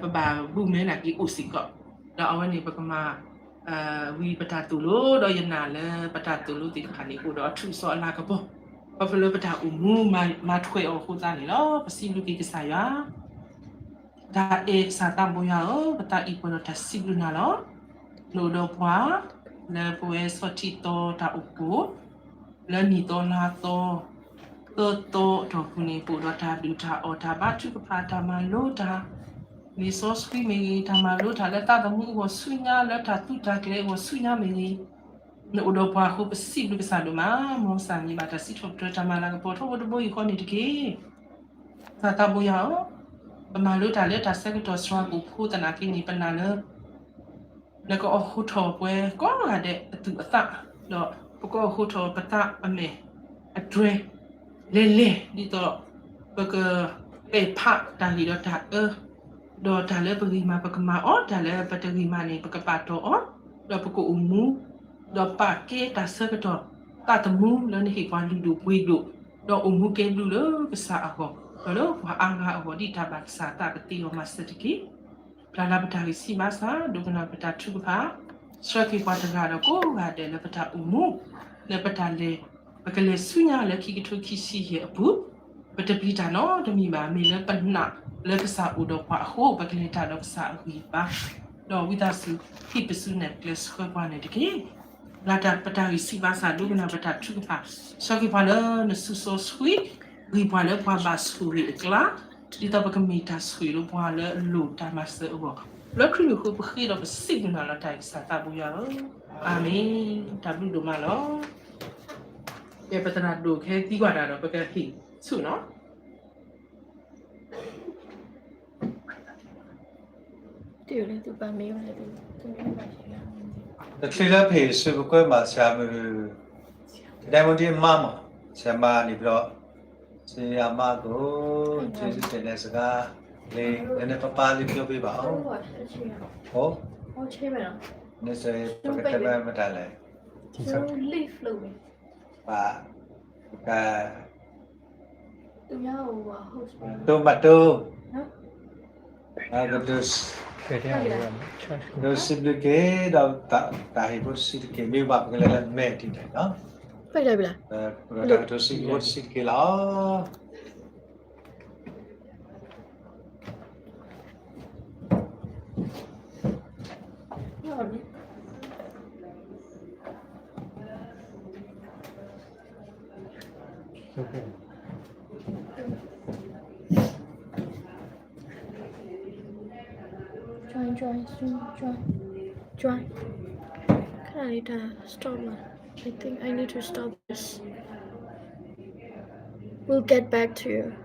ပဘၣ်ဘူၣ်မဲနာ်က့အိၣ်စ့ၢ်ကီး, ဒီးအဝဲန့ၣ် ပကမၤ ဝံၤပတၢ်သိၣ်လိ ဒီးယနာ်လၢပတၢ်သိၣ်လိသ့ၣ်တဖၣ်န့ၣ် အိၣ်ဒီးအထူးအစီအလၤကပီၤ, ခီဖျိလၢပတၢ်အိၣ်မူမၤထွဲအီၤအဃိသတးန့ၣ်လီၤ. ပစံးဘျုးက့ၤကစၢ်ယွၤ တၢ်အဲၣ်ကစၢ်သးဘိယွၤဧၢ, ပသးအံၤပှဲၤဒီးတၢ်စံးဘျုးနၤလီၤ. နအိၣ်ဒီးပှၤ လၢပဝဲဆီၣ်ထံသီတၢ်အိၣ်ဖှိၣ် လၢနံၣ်သီလါသီ သၢသီအတီၢ်ပူၤန့ၣ် ပအိၣ်ဒီးတၢ်ဒုၣ်တၢ်အီၣ် တၢ်ဘါထုကဖၣ် တၢ်မၤလိတၢ် လံာ်စီဆှံမ့ၢ်ဂ့ၤ, တၢ်မၤလိတၢ်လၢသးသမူအဂီၢ်ဆူညါ လၢတၢ်သူတၢ်ကျဲၤအဂီၢ်ဆူညါမ့ၢ်ဂ့ၤ, နအိၣ်ဒီးပှၤအဃိ ပစံးဘျုးကစၢ်ဒိၣ်မး. မ်ကစၢ်န့ၣ်ဘၣ်တၢ်စံးထီၣ်ပတြၢၤ တၢ်မၤလၤကပီၤထီဘိတဘိယူၢ်ဃီန့ၣ်တက့ၢ်. ကစၢ်သးဘိယွၤဧၢ, ပမၤလိတၢ်လၢတၢ်ဆၢကတီၢ်စှၤပူၤဖိသနာ်က့န့ၣ် ပနာ်လၢ နကအိးထီၣ်ပှၤကိးဂၤဒဲးအသူၣ်အသး, ဒီးပကအိးထီၣ်ပသးအမဲာ်အတြဲၤ, လဲၤလဲၤဒ်သိး ပကပဲာ်ဖးတၢ်ဂ့ၤဒီးတၢ်အၢ, ဒီးတၢ်လၢပဂ့ၤမးပကမၤအီၤ, တၢ်လၢပတဂ့ၤမးန့ၣ် ပကပာ်တီၢ်အီၤ, ဒီးပကအိၣ်မူ ဒီးပာ်ကဲတၢ်ဆၢကတီၢ် သးသမူလၢနဟ့ၣ်ပှၤလုၢ်ဒိၣ်ပှ့ၤဒိၣ်, ဒီးအိၣ်မူကဲဘျုးလၢကစၢ်အဂီၢ်, ဒီးလၢပှၤအါဂၤအဂီၢ် ဒ်တၢ်ဘၣ်ကစၢ်အသးကသ့အဂီၢ်မၤစၢၤတက့ၢ်. ပျၢ်လၢပတၢ်ဂံၢ်ဆံးဘါစၢ်, ဒိကနၣ်ပတၢ်ထုကဖၣ်, ဆှၢက့ၤပှၤတဂၤဒီးကိးဂၤဒဲးလၢပတၢ်အိၣ်မူ, လၢပတၢ်လဲၤ, ပကလဲၤဆူညါလၢခံကထိခံဆံယဲၢ်အပူၤ, ပတပျံၤတၢ်နီတမံၤဘၣ်. မ့ၢ်လၢပနာ်လၢကစၢ်အိၣ်ဒီးပှၤအဃိ ပကလဲၤတၢ်ဒီးကစၢ်အဂံၢ်အဘါ, ဒီးဝံသးစူၤ ဟ့ၣ်ပစုနဲၣ်ကျဲဆှၢပှၤန့ၣ်တက့ၢ်. ပျၢ်တၢ်ပတၢ်ဂံၢ်ဆံးဘါစၢ်, ဒိကနၣ်ပတၢ်ထုကဖၣ်, ဆှၢက့ၤပှၤလၢနစုစီဆှံ, ဂံၢ်ပှၤလၢပှၤဘၣ်ဆိၣ်ဂ့ၤအကျါ, ဒ်သိးပကမ့ၢ်တၢ်ဆိၣ်ဂ့ၤလၢပှၤလၢအလိၣ်တၢ်မၤစၢၤအဂီၢ်, လၢခရံာ်နုာ်ဃိပဃ့ဒီးပစံးကနၣ်လီၤတၢ်အံၤ ကစၢ်သးဘိယွၤဧၢ, အၤမ့ၣ်. တၢ်ဘျုးဒိၣ်မးလီၤ. ကဲပသရၣ်ဒိၣ်ခဲသံကွၢ်တၢ်ဒီး ပကဟ့ၣ်ဆူၣ်နီၤ. တချုးလၢပဟ့ၣ်ဆူၣ်ပကွဲမး ဆရာမုၣ်, ကဒဲမုၣ်ဒ်အမါမး, ဆရာမုၣ်န့ၣ်ဘျီ, ဆရာမုၣ်ကိး, ဆူၣ်ဆူၣ်တဲာ်တဲာ်စကားလံ, နနပပၢ်လံ ပြောပေးပါဦး. အိၣ်, နစပကတဲမတၤလဲၣ်. ပ, ပက တိၢ်မးတိၢ်, ဒိးစံးဘျုးက့ၤဒီး တၢ်ဟ့ၣ်ဖိတဆံးတက့ၢ်, မ့ၢ်ဘၣ်ပကလဲၤလၢမဲာ်ထံၣ်တၢ်နီၤ, ပကလဲၤတၢ်ဟ့ၣ်ဖိတဆံးတက့ၢ်လီၤ. Join, join, soon, join, join. Can I need to stop now? I think I need to stop this. We'll get back to you.